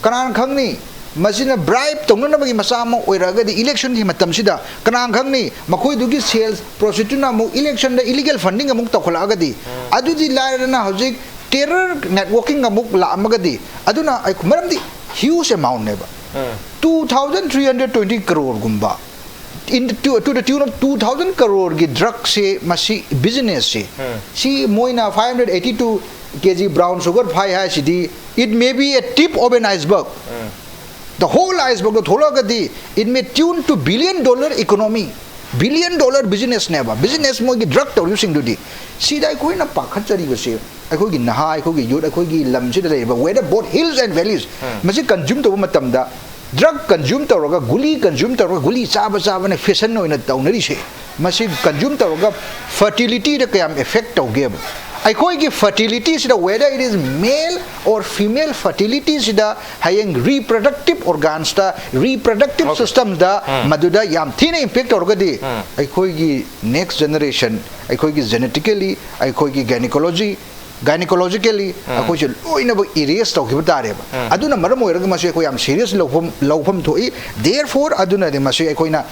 ꯀꯅꯥꯅ ꯈꯪꯅꯤ? ꯃꯁꯤꯅ bribe ꯇꯧꯅꯅꯕꯒꯤ ꯃꯆꯥꯛ ꯑꯃ ꯑꯣꯏꯔꯛꯑꯒꯗꯤ electionꯒꯤ ꯃꯇꯝꯁꯤꯗ ꯀꯅꯥꯅ ꯈꯪꯅꯤ? ꯃꯈꯣꯏꯗꯨꯒꯤ sales proceedꯇꯨꯅ ꯑꯃꯨꯛ electionꯗ illegal funding ꯑꯃꯨꯛ ꯇꯧꯈꯠꯂꯛꯑꯒꯗꯤ, ꯎꯝ꯫ ꯑꯗꯨꯗꯤ ꯂꯥꯏꯔꯗꯅ ꯍꯧꯖꯤꯛ terror networking ꯑꯃꯨꯛ ꯂꯥꯛꯑꯝꯃꯒꯗꯤ, ꯑꯗꯨꯅ ꯑꯩ-, ꯃꯔꯝꯗꯤ huge amountꯅꯦꯕ꯫ ꯎꯝ꯫ Two thousand three hundred twenty crore ꯒꯨꯝꯕ, in the, to, to the tune of two thousand crore ꯒꯤ drugꯁꯦ, ꯃꯁꯤ businessꯁꯦ, ꯎꯝ꯫ ꯁꯤ ꯃꯣꯏꯅ five hundred eighty two K G brown sugar ꯐꯥꯏ ꯍꯥꯏꯁꯤꯗꯤ, it may be a tip of an iceberg. Um. The whole icebergꯗꯣ ꯊꯣꯛꯂꯛꯑꯒꯗꯤ, it may tune to billion dollar economy, billion dollar businessꯅꯦꯕ, business ꯃꯣꯏꯒꯤ drug ꯇꯧꯔꯤꯕꯁꯤꯡꯗꯨꯗꯤ꯫ ꯁꯤꯗ ꯑꯩꯈꯣꯏꯅ ꯄꯥꯈꯠꯆꯔꯤꯕꯁꯦ, ꯑꯩꯈꯣꯏꯒꯤ ꯅꯍꯥ, ꯑꯩꯈꯣꯏꯒꯤ youth, ꯑꯩꯈꯣꯏꯒꯤ ꯂꯝꯁꯤꯗ ꯂꯩꯔꯤꯕ, whether both hills and valleys, ꯎꯝ꯫ ꯃꯁꯤ consume ꯇꯧꯕ ꯃꯇꯝꯗ ꯗ꯭ꯔꯒ ꯀꯟꯖ꯭ꯌꯨꯝ ꯇꯧꯔꯒ, ꯒꯨꯂꯤ ꯀꯟꯖ꯭ꯌꯨꯝ ꯇꯧꯔꯒ, ꯒꯨꯂꯤ ꯆꯥꯕ ꯆꯥꯕꯅ ꯐꯦꯁꯟ ꯑꯣꯏꯅ ꯇꯧꯅꯔꯤꯁꯦ, ꯃꯁꯤ ꯀꯟꯖ꯭ꯌꯨꯝ ꯇꯧꯔꯒ ꯐꯔꯇꯤꯂꯤꯇꯤꯗ ꯀꯌꯥꯝ ꯏꯐꯦꯛ ꯇꯧꯒꯦꯕ? ꯑꯩꯈꯣꯏꯒꯤ ꯐꯔꯇꯤꯂꯤꯇꯤꯁꯤꯗ, whether it is male or female ꯐꯔꯇꯤꯂꯤꯇꯤꯁꯤꯗ, ꯍꯌꯦꯡ ꯔꯤꯄ꯭ꯔꯗꯛꯇꯤꯞ ꯑꯣꯔꯒꯥꯟꯁꯇ, ꯔꯤꯄ꯭ꯔꯗꯛꯇꯤꯞ ꯁꯤꯁꯇꯝꯗ ꯃꯗꯨꯗ ꯌꯥꯝ ꯊꯤꯅ ꯏꯝꯄꯦꯛ ꯇꯧꯔꯒꯗꯤ, ꯑꯩꯈꯣꯏꯒꯤ ꯅꯦꯛꯁ ꯖꯦꯅꯦꯔꯦꯁꯟ, ꯑꯩꯈꯣꯏꯒꯤ ꯖꯦꯅꯦꯇꯤꯀꯦꯂꯤ, ꯑꯩꯈꯣꯏꯒꯤ ꯒꯥꯏꯅꯤꯀꯣꯂꯣꯖꯤ, ꯒꯥꯏꯅꯤꯀꯣꯂꯣꯖꯤꯀꯦꯂꯤ ꯑꯩꯈꯣꯏꯁꯦ ꯂꯣꯏꯅꯃꯛ ꯏꯔꯦꯁ ꯇꯧꯈꯤꯕ ꯇꯥꯔꯦꯕ꯫ ꯑꯗꯨꯅ ꯃꯔꯝ ꯑꯣꯏꯔꯒ ꯃꯁꯤ ꯑꯩꯈꯣꯏ ꯌꯥꯝ ꯁꯤꯔꯤꯌꯁ ꯂꯧꯐꯝ, ꯂꯧꯐꯝ ꯊꯣꯛꯏ꯫ Therefore, ꯑꯗꯨꯅꯗꯤ ꯃꯁꯤ ꯑꯩꯈꯣꯏꯅ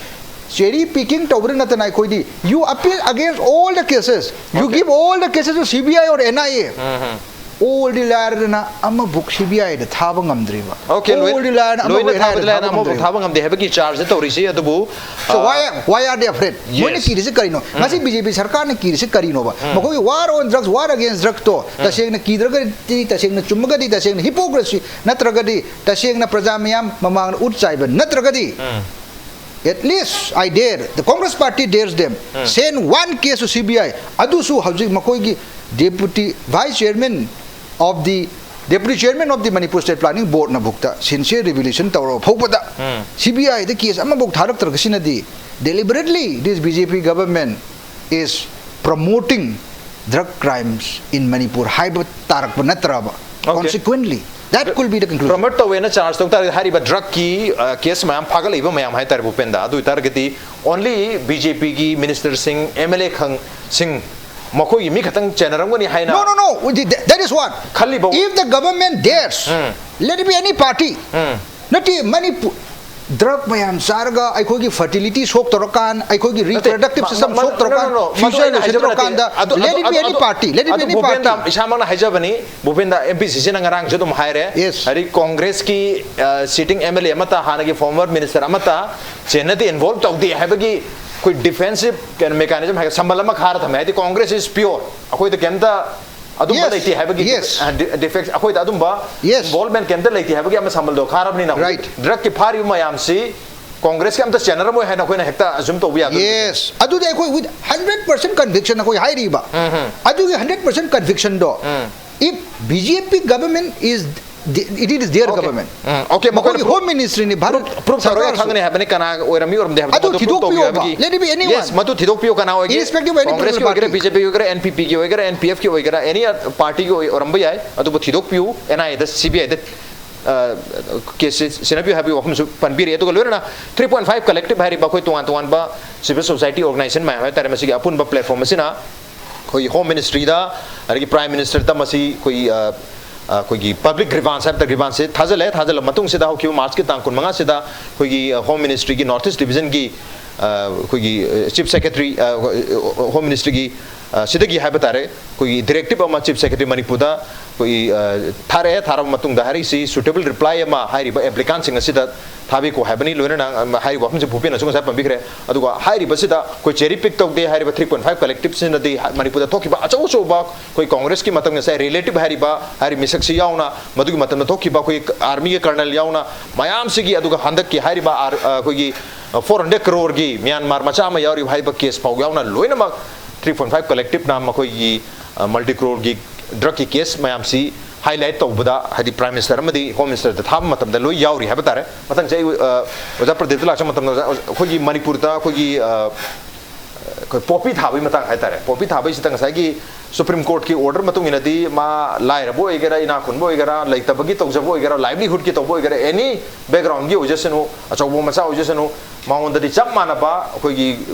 cherry picking ꯇꯧꯕꯗ ꯅꯠꯇꯅ, ꯑꯩꯈꯣꯏꯗꯤ, you appeal against all the cases, you give all the cases to C B I or N I A, Oldi ꯂꯥꯏꯔꯗꯅ ꯑꯃꯕꯨꯛ C B I ꯗ ꯊꯥꯕ ꯉꯝꯗ꯭ꯔꯤꯕ꯫ Okay, ꯂꯣꯏ- ꯑꯣꯜꯗꯤ ꯂꯥꯏꯔꯗꯅ ꯑꯃꯕꯨꯛ ꯂꯣꯏꯅ N I A ꯗ ꯊꯥꯕꯗꯤ ꯂꯥꯏꯔꯅ ꯊꯥꯕ ꯑꯃꯕꯨꯛ ꯉꯝꯗ꯭ꯔꯤꯕ꯫ ꯊꯥꯕ ꯉꯝꯗꯦ ꯍꯥꯏꯕꯒꯤ ꯆꯥꯔꯖ ꯇꯧꯔꯤꯁꯤ ꯑꯗꯨꯕꯨ So why, why are they afraid? ꯃꯣꯏꯅ Yes. ꯀꯤꯔꯤꯁꯤ ꯀꯔꯤꯅꯣ? ꯉꯁꯤ B J P ꯁꯔꯀꯥꯔꯅ ꯀꯤꯔꯤꯁꯤ ꯀꯔꯤꯅꯣꯕ? ꯃꯈꯣꯏꯒꯤ war on drugs, war against drug ꯇꯣ ꯇꯁꯦꯡꯅ ꯀꯤꯗ꯭ꯔꯒꯗꯤ, ꯇꯁꯦꯡꯅ ꯆꯨꯝꯃꯒꯗꯤ, ꯇꯁꯦꯡꯅ ꯍꯤꯄꯣꯀ꯭ꯔꯦꯁꯤ ꯅꯠꯇ꯭ꯔꯒꯗꯤ, ꯇꯁꯦꯡꯅ ꯄ꯭ꯔꯖꯥ ꯃꯌꯥꯝ ꯃꯃꯥꯡꯗ ꯎꯠ ꯆꯥꯏꯕ ꯅꯠꯇ꯭ꯔꯒꯗꯤ, at least I dare, the Congress party dares them, send one case to C B I. ꯑꯗꯨꯁꯨ ꯍꯧꯖꯤꯛ ꯃꯈꯣꯏꯒꯤ deputy vice chairman of the, deputy chairman of the Manipur State Planning Board ꯅ ꯚꯨꯛꯇ sincere revelation ꯇꯧꯔꯕ ꯐꯥꯎꯕꯗ C B I the case ꯑꯃꯐꯥꯎ ꯊꯥꯔꯛꯇ꯭ꯔꯒꯁꯤꯅꯗꯤ, deliberately this B J P government is promoting drug crimes in Manipur ꯍꯥꯏꯕ ꯇꯥꯔꯛꯄ ꯅꯠꯇ꯭ꯔꯕ? Okay. Consequently, that could be the conclusion. Promote ꯇꯧꯋꯦꯅ ꯆꯥꯔꯖ ꯇꯧ ꯇꯥꯔꯒꯗꯤ, ꯍꯥꯏꯔꯤꯕ ꯗ꯭ꯔꯒꯀꯤ ꯀꯦꯁ ꯃꯌꯥꯝ ꯐꯥꯒꯠꯂꯛꯏꯕ ꯃꯌꯥꯝ ꯍꯥꯏꯇꯥꯔꯦ, ꯚꯨꯄꯦꯟꯗ, ꯑꯗꯨ ꯑꯣꯏꯇꯥꯔꯒꯗꯤ only B J P ꯒꯤ ꯃꯤꯅꯤꯁꯇꯔꯁꯤꯡ, M L A ꯈꯪꯁꯤꯡ, ꯃꯈꯣꯏꯒꯤ ꯃꯤ ꯈꯛꯇꯪ ꯆꯦꯟꯅꯔꯝꯒꯅꯤ ꯍꯥꯏꯅ No, no, no. That is what. ꯈꯜꯂꯤꯕ- If the government dares, let it be any party. ꯅꯠꯇꯦ, ꯃꯅꯤꯄꯨꯔ ꯗ꯭ꯔꯒ ꯃꯌꯥꯝ ꯆꯥꯔꯒ ꯑꯩꯈꯣꯏꯒꯤ ꯐꯔꯇꯤꯂꯤꯇꯤ ꯁꯣꯛ ꯇꯧꯔꯀꯥꯟ, ꯑꯩꯈꯣꯏꯒꯤ ꯅꯠꯇꯦ, ꯔꯤꯄ꯭ꯔꯗꯛꯇꯤꯞ ꯃ- ꯁꯤꯁꯇꯝ ꯃ- ꯁꯣꯛ no, no, ꯇꯧꯔꯀꯥꯟꯗ, no, no, ꯃꯗꯨ ꯐ꯭ꯌꯨꯆꯔ ꯑꯩꯅ ꯍꯥꯏꯁꯦ ꯍꯥꯏꯖꯕ ꯅꯠꯇꯦ꯫ ꯇꯧꯔꯀꯥꯟꯗ, ꯑꯗꯨ let it be any ꯚꯨꯄꯦꯟꯗ, party. ꯏꯁꯥꯃꯛꯅ ꯍꯥꯏꯖꯕꯅꯤ, ꯚꯨꯄꯦꯟꯗ, M P C C ꯅ ꯉꯔꯥꯡꯁꯨ ꯑꯗꯨꯝ ꯍꯥꯏꯔꯦ꯫ Yes. ꯍꯥꯏꯗꯤ ꯀꯣꯡꯒ꯭ꯔꯦꯁꯀꯤ ꯁꯤꯇꯤꯡ M L A ꯑꯃꯠꯇ, ꯍꯥꯟꯅꯒꯤ ꯐꯣꯔꯃꯔ ꯃꯤꯅꯤꯁꯇꯔ ꯑꯃꯠꯇ ꯆꯦꯟꯅꯗꯦ, ꯏꯟꯚꯣꯜꯕ ꯇꯧꯗꯦ ꯍꯥꯏꯕꯒꯤ ꯑꯩꯈꯣꯏ ꯗꯤꯐꯦꯟꯁꯤꯞ ꯃꯦꯀꯥꯅꯤꯖꯝ ꯍꯥꯏꯒ ꯁꯝꯕꯜ ꯑꯃ ꯈꯥꯔ ꯊꯝꯃꯦ꯫ ꯍꯥꯏꯗꯤ Congress is pure, ꯑꯩꯈꯣꯏꯗ ꯀꯩꯝꯇ ꯑꯗꯨꯝꯕ Yes, ꯂꯩꯇꯦ ꯍꯥꯏꯕꯒꯤ yes. ꯗꯤꯐꯦꯛꯁ, ꯑꯩꯈꯣꯏꯗ ꯑꯗꯨꯝꯕ Yes. ꯏꯟꯚꯣꯜꯕꯃꯦꯟ ꯀꯩꯝꯇ ꯂꯩꯇꯦ ꯍꯥꯏꯕꯒꯤ ꯑꯃ ꯁꯝꯕꯜꯗꯣ ꯈꯥꯔꯕꯅꯤꯅ, Right. ꯗ꯭ꯔꯒꯀꯤ ꯐꯥꯔꯤꯕ ꯃꯌꯥꯝꯁꯤ ꯀꯣꯡꯒ꯭ꯔꯦꯁꯀꯤ ꯑꯝꯇ ꯆꯦꯟꯅꯔꯝꯃꯣꯏ ꯍꯥꯏꯅ ꯑꯩꯈꯣꯏꯅ ꯍꯦꯛꯇ ꯑꯖꯨꯝ ꯇꯧꯕ ꯌꯥꯗꯣꯏ꯫ Yes. ꯑꯗꯨꯗꯤ ꯑꯩꯈꯣꯏ with hundred percent conviction ꯑꯩꯈꯣꯏ ꯍꯥꯏꯔꯤꯕ꯫ ꯑꯗꯨꯒꯤ hundred percent conviction ꯗꯣ, if B J P government is It is their government. Um, okay, ꯃꯈꯣꯏꯅ ꯃꯈꯣꯏꯒꯤ ꯍꯣꯝ ꯃꯤꯅꯤꯁꯇ꯭ꯔꯤꯅꯤ ꯚꯥꯔꯠ ꯄ꯭ꯔꯨꯞ ꯇꯧꯔꯒ ꯁꯔꯀꯥꯔꯁꯨ꯫ ꯈꯪꯒꯅꯤ ꯍꯥꯏꯕꯅꯤ ꯀꯅꯥ ꯑꯣꯏꯔꯝꯃꯤ ꯑꯣꯏꯔꯝꯗꯦ ꯍꯥꯏꯕꯗꯣ ꯑꯗꯨ ꯃꯗꯨ ꯄ꯭ꯔꯨꯞ ꯊꯤꯗꯣꯛꯄꯤꯌꯣꯕ꯫ ꯇꯧꯕꯤꯌꯨ ꯍꯥꯏꯕꯒꯤ Let it be anyone. Yes, ꯃꯗꯨ ꯊꯤꯗꯣꯛꯄꯤꯌꯨ ꯀꯅꯥ ꯑꯣꯏꯒꯦ? Irrespective of any ꯀꯣꯡꯒ꯭ꯔꯦꯁꯀꯤ political ꯑꯣꯏꯒꯦꯔꯥ, party. ꯕꯤ ꯖꯦ ꯄꯤꯒꯤ ꯑꯣꯏꯒꯦꯔꯥ, ꯑꯦꯟ ꯄꯤ ꯄꯤꯒꯤ ꯑꯣꯏꯒꯦꯔꯥ, ꯑꯦꯟ ꯄꯤ ꯑꯦꯐꯀꯤ ꯑꯣꯏꯒꯦꯔꯥ, ꯑꯦꯅꯤ ꯄꯥꯔꯇꯤꯒꯤ ꯑꯣꯏ ꯑꯣꯏꯔꯝꯕ ꯌꯥꯏ, ꯑꯗꯨꯕꯨ ꯊꯤꯗꯣꯛꯄꯤꯌꯨ, and I aid, C B ꯑꯥꯏꯗ ꯀꯦꯁꯁꯦ ꯁꯤꯟꯅꯕꯤꯌꯨ ꯍꯥꯏꯕꯒꯤ ꯋꯥꯐꯝꯁꯨ ꯄꯟꯕꯤꯔꯤ꯫ ꯑꯗꯨꯒ ꯂꯣꯏꯅꯅ three point five collective ꯍꯥꯏꯔꯤꯕ ꯑꯩꯈꯣꯏ ꯇꯣꯉꯥꯟ ꯇꯣꯉꯥꯟꯕ civil society organization ꯃꯌꯥꯝ ꯍꯥꯏꯕ ꯇꯥꯔꯦ, ꯃꯁꯤꯒꯤ ꯑꯄꯨꯟꯕ platform ꯑꯁꯤꯅ ꯑꯩꯈꯣꯏꯒꯤ ꯍꯣꯝ ꯃꯤꯅꯤꯁꯇ꯭ꯔꯤꯗ, ꯑꯗꯒꯤ ꯄ꯭ꯔꯥꯏꯝ ꯃꯤꯅꯤꯁꯇꯔꯗ ꯃꯁꯤ ꯑꯩꯈꯣꯏꯒꯤ ꯑ, ꯑ, ꯑꯩꯈꯣꯏꯒꯤ ꯄꯕ꯭ꯂꯤꯛ ꯒ꯭ꯔꯤꯚꯥꯟꯁ ꯍꯥꯏꯕ ꯒ꯭ꯔꯤꯚꯥꯟꯁꯁꯦ ꯊꯥꯖꯤꯜꯂꯦ꯫ ꯊꯥꯖꯤꯜꯂ ꯃꯇꯨꯡꯁꯤꯗ ꯍꯧꯈꯤꯕ ꯃꯥꯔꯆꯀꯤ ꯇꯥꯡ ꯀꯨꯟꯃꯉꯥꯁꯤꯗ ꯑꯩꯈꯣꯏꯒꯤ ꯍꯣꯝ ꯃꯤꯅꯤꯁꯇ꯭ꯔꯤꯒꯤ ꯅꯣꯔꯠ ꯏꯁ ꯗꯤꯕꯤꯖꯟꯒꯤ ꯑꯩꯈꯣꯏꯒꯤ ꯆꯤꯐ ꯁꯦꯀ꯭ꯔꯦꯇꯔꯤ, ꯍꯣꯝ ꯃꯤꯅꯤꯁꯇ꯭ꯔꯤꯒꯤ ꯁꯤꯗꯒꯤ ꯍꯥꯏꯕ ꯇꯥꯔꯦ, ꯑꯩꯈꯣꯏꯒꯤ ꯗꯤꯔꯦꯛꯇꯤꯞ ꯑꯃ ꯆꯤꯐ ꯁꯦꯀ꯭ꯔꯦꯇꯔꯤ ꯃꯅꯤꯄꯨꯔꯗ ꯑꯩꯈꯣꯏꯒꯤ ꯊꯥꯔꯛꯑꯦ꯫ ꯊꯥꯔꯕ ꯃꯇꯨꯡꯗ ꯍꯥꯏꯔꯛꯏꯁꯤ ꯁꯨꯇꯦꯕꯜ ꯔꯤꯄ꯭ꯂꯥꯏ ꯑꯃ ꯍꯥꯏꯔꯤꯕ ꯑꯦꯄ꯭ꯂꯤꯀꯥꯟꯁꯤꯡ ꯑꯁꯤꯗ ꯊꯥꯕꯤꯀꯣ ꯍꯥꯏꯕꯅꯤ꯫ ꯂꯣꯏꯅꯅ ꯍꯥꯏꯔꯤꯕ ꯋꯥꯐꯝꯁꯤ ꯚꯨꯄꯦꯟꯅꯁꯨ ꯉꯁꯥꯏ ꯄꯟꯕꯤꯈ꯭ꯔꯦ꯫ ꯑꯗꯨꯒ ꯍꯥꯏꯔꯤꯕꯁꯤꯗ ꯑꯩꯈꯣꯏ cherry pick ꯇꯧꯗꯦ꯫ ꯍꯥꯏꯔꯤꯕ three point five collectiveꯁꯤꯅꯗꯤ ꯃꯅꯤꯄꯨꯔꯗ ꯊꯣꯛꯈꯤꯕ ꯑꯆꯧ ꯑꯆꯧꯕ ꯑꯩꯈꯣꯏ ꯀꯣꯡꯒ꯭ꯔꯦꯁꯀꯤ ꯃꯇꯝ, ꯉꯁꯥꯏ relative ꯍꯥꯏꯔꯤꯕ, ꯍꯥꯏꯔꯤꯕ ꯃꯤꯁꯛꯁꯤ ꯌꯥꯎꯅ, ꯃꯗꯨꯒꯤ ꯃꯇꯝꯗ ꯊꯣꯛꯈꯤꯕ ꯑꯩꯈꯣꯏ ꯑꯥꯔꯃꯤꯒꯤ ꯀꯔꯅꯦꯜ ꯌꯥꯎꯅ ꯃꯌꯥꯝꯁꯤꯒꯤ, ꯑꯗꯨꯒ ꯍꯟꯗꯛꯀꯤ ꯍꯥꯏꯔꯤꯕ ꯑꯥꯔ-, ꯑ, ꯑꯩꯈꯣꯏꯒꯤ four hundred crore ꯒꯤ ꯃ꯭ꯌꯥꯟꯃꯥꯔ ꯃꯆꯥ ꯑꯃ ꯌꯥꯎꯔꯤꯕ ꯍꯥꯏꯔꯤꯕ ꯀꯦꯁ ꯐꯥꯎ ꯌꯥꯎꯅ ꯂꯣꯏꯅꯃꯛ three point five collectiveꯅ ꯃꯈꯣꯏꯒꯤ, ꯑ, multi crore ꯒꯤ drug ꯀꯤ ꯀꯦꯁ ꯃꯌꯥꯝꯁꯤ highlight ꯇꯧꯕꯗ, ꯍꯥꯏꯗꯤ ꯄ꯭ꯔꯥꯏꯝ ꯃꯤꯅꯤꯁꯇꯔ ꯑꯃꯗꯤ ꯍꯣꯝ ꯃꯤꯅꯤꯁꯇꯔꯗ ꯊꯥꯕ ꯃꯇꯝꯗ ꯂꯣꯏ ꯌꯥꯎꯔꯤ ꯍꯥꯏꯕ ꯇꯥꯔꯦ꯫ ꯃꯊꯪꯁꯦ ꯑꯩ, ꯑ, ꯑꯣꯖꯥ ꯄ꯭ꯔꯗꯤꯞꯇ ꯂꯥꯛꯆꯕ ꯃꯇꯝꯗ, ꯑꯣꯖꯥ, ꯑꯩꯈꯣꯏꯒꯤ ꯃꯅꯤꯄꯨꯔꯗ ꯑꯩꯈꯣꯏꯒꯤ, ꯑ, ꯑꯩꯈꯣꯏ ꯄꯣꯄꯤ ꯊꯥꯕꯒꯤ ꯃꯇꯥꯡ ꯍꯥꯏꯇꯥꯔꯦ, ꯄꯣꯄꯤ ꯊꯥꯕꯒꯤꯁꯤꯗ ꯉꯁꯥꯏꯒꯤ ꯁꯨꯄ꯭ꯔꯤꯝ ꯀꯣꯔꯠꯀꯤ ꯑꯣꯔꯗꯔ ꯃꯇꯨꯡ ꯏꯟꯅꯗꯤ ꯃꯥ ꯂꯥꯏꯔꯕ ꯑꯣꯏꯒꯦꯔꯥ, ꯏꯅꯥꯛ ꯈꯨꯟꯕ ꯑꯣꯏꯒꯦꯔꯥ, ꯂꯩꯇꯕꯒꯤ ꯇꯧꯖꯕ ꯑꯣꯏꯒꯦꯔꯥ, livelihoodꯀꯤ ꯇꯧꯕ ꯑꯣꯏꯒꯦꯔꯥ, ꯑꯦꯅꯤ ꯕꯦꯛꯒ꯭ꯔꯥꯎꯟꯒꯤ ꯑꯣꯏꯖꯁꯅꯨ, ꯑꯆꯧꯕ ꯃꯆꯥ ꯑꯣꯏꯖꯁꯅꯨ, ꯃꯉꯣꯟꯗꯗꯤ ꯆꯞ ꯃꯥꯟꯅꯕ ꯑꯩꯈꯣꯏꯒꯤ